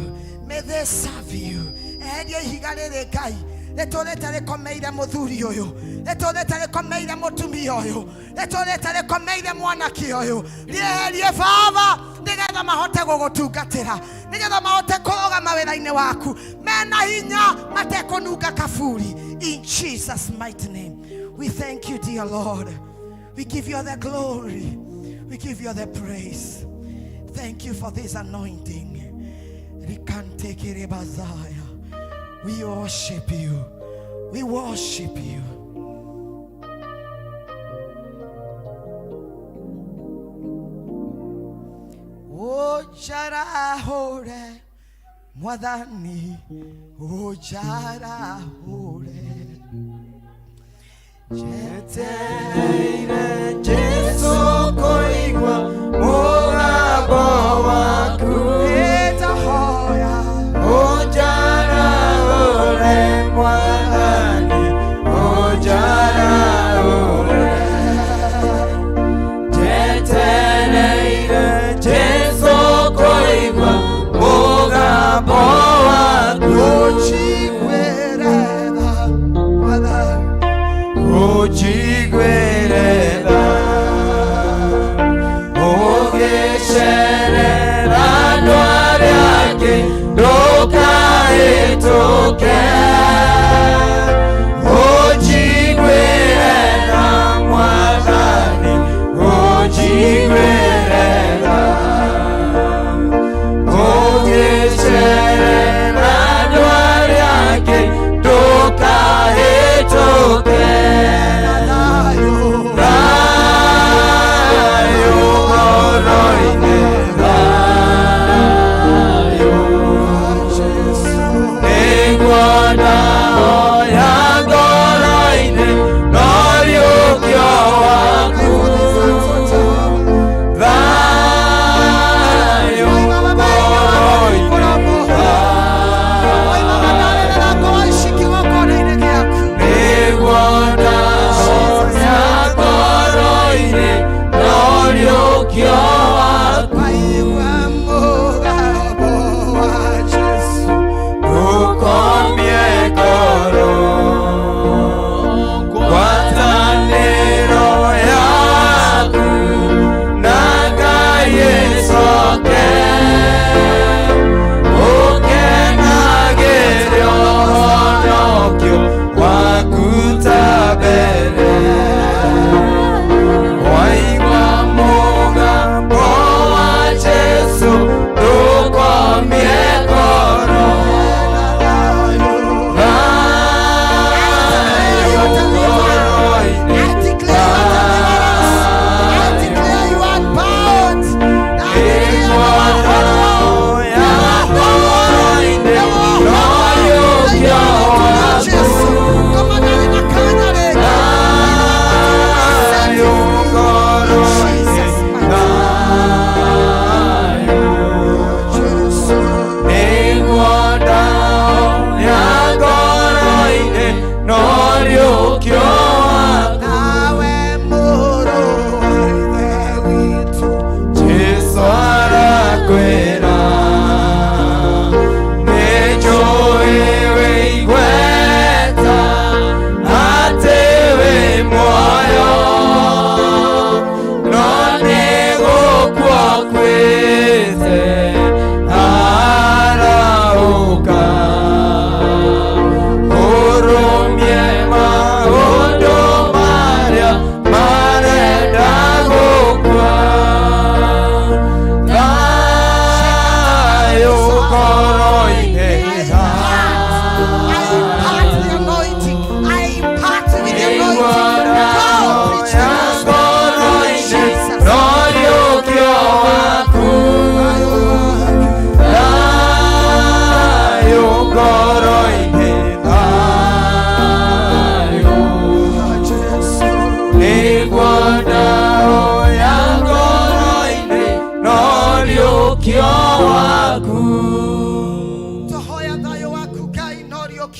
may they serve you. Eheria ihiga rĩrĩ Ngai rĩtũrĩte rĩkomeire mũthuri ũyũ, rĩtũrĩte rĩkomeire mũtumia ũyũ, rĩtũrĩte rĩkomeire mwanake ũyũ, rĩeherie Baba, nĩgetha mahote gũgũtungatĩra, nĩgetha mahote kũrũgama wĩra-inĩ waku mena hinya, matekũnunga kaburi. In Jesus' mighty name, we thank you, dear Lord. We give you the glory, we give you the praise. Thank you for this anointing. Rikante kirebazaya. We worship you. We worship you. Ũnjarahũre Mwathani, ũnjarahũre. Njetereire Jesu kũigua mũgambo waku. Nĩndahoya. Ũnjarahũre Mwathani, ũnjarahũre. Njetereire Jesu kũigua mũgambo waku. Ũnjiguĩre tha Mwathani, Ũnjiguĩre tha.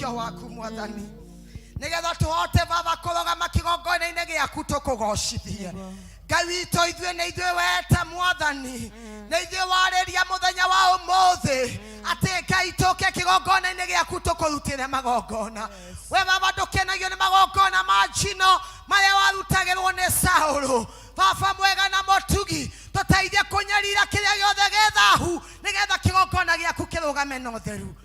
Ũhonokio waku Mwathani, nĩgetha tũhote Baba kũrũgama kĩgongona-inĩ gĩaku tũkũgocithie. Ngai witũ, ithuĩ nĩ ithuĩ weta Mwathani, nĩ ithuĩ warĩria mũthenya wa ũmũthĩ atĩ Ngai tũke kĩgongona-inĩ gĩaku tũkũrutĩre magongona. We Baba, ndũkenagio nĩ magongona ma njino marĩa warutagĩrwo nĩ Saũlũ. Baba mwega na mũtugi, tũteithie kũnyarira kĩrĩa gĩothe gĩ thahu, nĩgetha kĩgongona gĩaku kĩrũgame na ũtheru,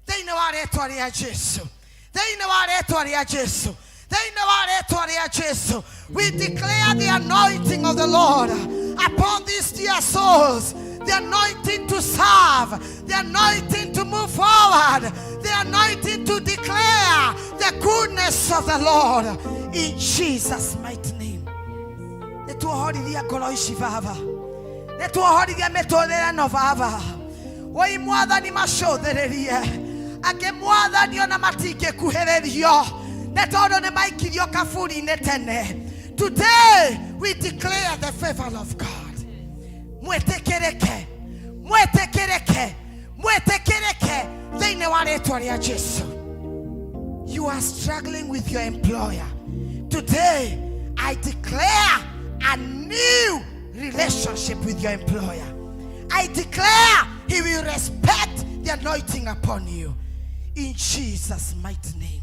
thĩinĩ wa rĩtwa rĩa Jesu, thĩinĩ wa rĩtwa rĩa Jesu, thĩinĩ wa rĩtwa rĩa Jesu. We declare the anointing of the Lord upon these dear souls, the anointing to serve, the anointing to move forward, the anointing to declare the goodness of the Lord, in Jesus' mighty name. Nĩ tuohorithia ngoro ici, Baba, nĩ tuohorithia mĩtũrĩre ĩno, Baba. Woi Mwathani, macũthĩrĩrie angĩ, Mwathani, ona matingĩkuhĩrĩrio nĩ tondũ nĩ maikirio kaburi-inĩ tene. Today we declare the favor of God. Mwĩtĩkĩrĩke, mwĩtĩkĩrĩke, mwĩtĩkĩrĩke thĩinĩ wa rĩtwa rĩa Jesu. You are struggling with your employer. Today I declare a new relationship with your employer. I declare he will respect the anointing upon you, in Jesus' mighty name.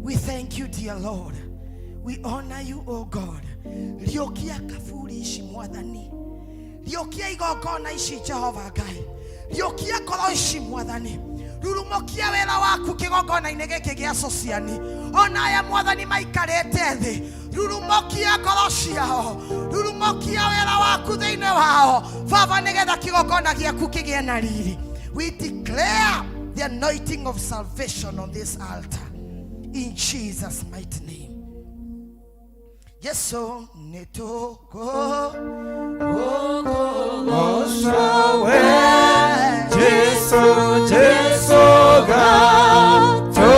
We thank you, dear Lord. We honor you, O God. Riũkia kaburi ici, Mwathani. Riũkia igongona ici, Jehova Ngai. Riũkia ngoro ici, Mwathani. Rurumũkia wĩra waku kĩgongona-inĩ gĩkĩ gĩa Sociani, ona aya, Mwathani, maikarĩte thĩ. Rurumũkia ngoro ciao, rurumũkia wĩra waku thĩinĩ wao, Baba, nĩgetha kĩgongona gĩaku kĩgĩe na riri. We declare the anointing of salvation on this altar, in Jesus' mighty name. Yesu nĩtũkũ Goca we Jesu, Jesu gatũrũme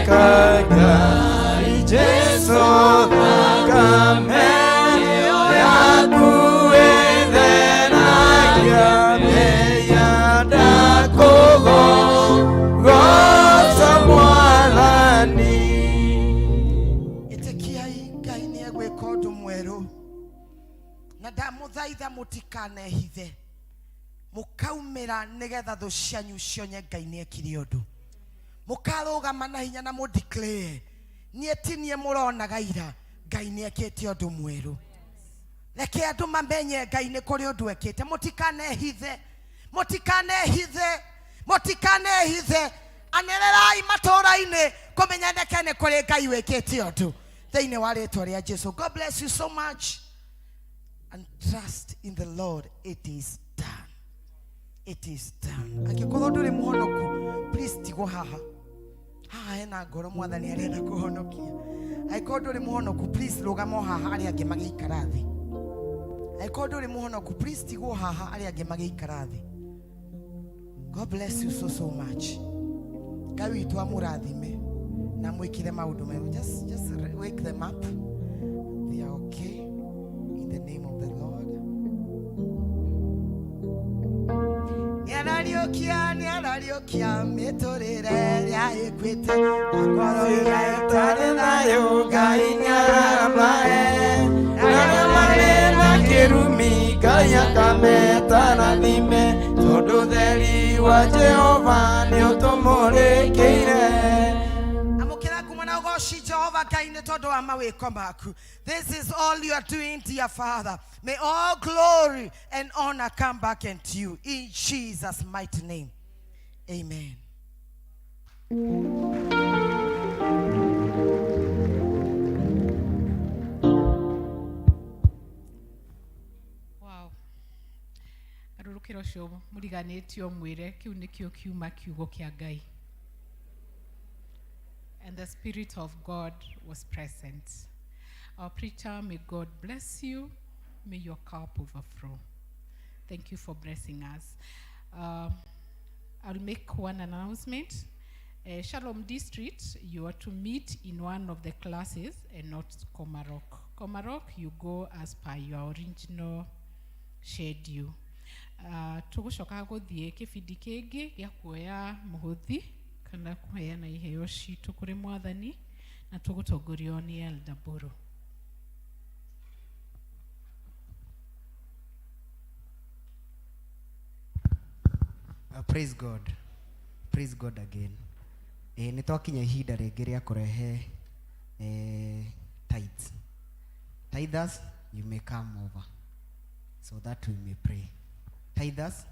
Ngai, Jesu thakame yaku ĩtheragia mehia, ndakũgoca Mwathani. Ĩtĩkiai Ngai nĩ egwĩka ũndũ mwerũ, na ndamũthaitha mũtikanehithe, mũkaumĩra nĩgetha thũ cianyu cionye Ngai nĩ ekire ũndũ. Mũkarũgama na hinya na mũdeclare, niĩ ti niĩ mũronaga ira, Ngai nĩ ekĩte ũndũ mwerũ. Reke andũ mamenye Ngai nĩ kũrĩ ũndũ ekĩte. Mũtikanehithe, mũtikanehithe, mũtikanehithe. Anĩrĩrai matũũra-inĩ kũmenyaneke nĩ kũrĩ Ngai wĩkĩte ũndũ, thĩinĩ wa rĩtwa rĩa Jesu. God bless you so much, and trust in the Lord. It is done, it is done. Angĩkorwo ndũrĩ mũhonoku, please tigwo haha. Haha hena ngoro Mwathani arenda kũhonokia. Angĩkorwo ndũrĩ mũhonoku, please rũgama o haha, arĩa angĩ magĩikara thĩ. Angĩkorwo ndũrĩ mũhonoku, please tigwo haha, arĩa angĩ magĩikara thĩ. God bless you so so much. Ngai witũ amũrathime na mwĩkĩre maũndũ mega. Just wake them up. They are okay, in the name of the Lord. Nĩarariũkia, nĩarariũkia mĩtũrĩre ĩrĩa ĩkuĩte na ngoro ĩrĩa ĩtarĩ thayũ. Ngai nĩaramahe arĩa marĩ na kĩrumi, Ngai akameta rathime, tondũ theri wa Jehova nĩũtũmũrĩkĩire. Amũkĩra ngumo na ũgoci, Jehova Ngai, nĩ tondũ wa mawĩko maku. This is all you are doing, dear Father. May all glory and honor come back unto you, in Jesus' mighty name. Amen. Wow. Arũrũkĩra ũcio mũriganĩtio, mwĩre kĩu nĩkĩo kiuma kiugo kĩa Ngai. And the Spirit of God was present. Our preacher, may God bless you. May your cup overflow. Thank you for blessing us. I'll make one announcement. Shalom District, you are to meet in one of the classes and not Komarok. Komarok, you go as per your original schedule. Tũgũcoka gũthiĩ kĩbindi kĩngĩ gĩa kuoya mũhũthi. Kana kũheana iheo citũ kũrĩ Mwathani, na tũgũtongorio nĩ Elder Mburu. Praise God. Praise God again. Eh, nĩ twakinya ihinda rĩngĩ rĩa kũrehe tithes. Tithers, you may come over so that we may pray. Tithers,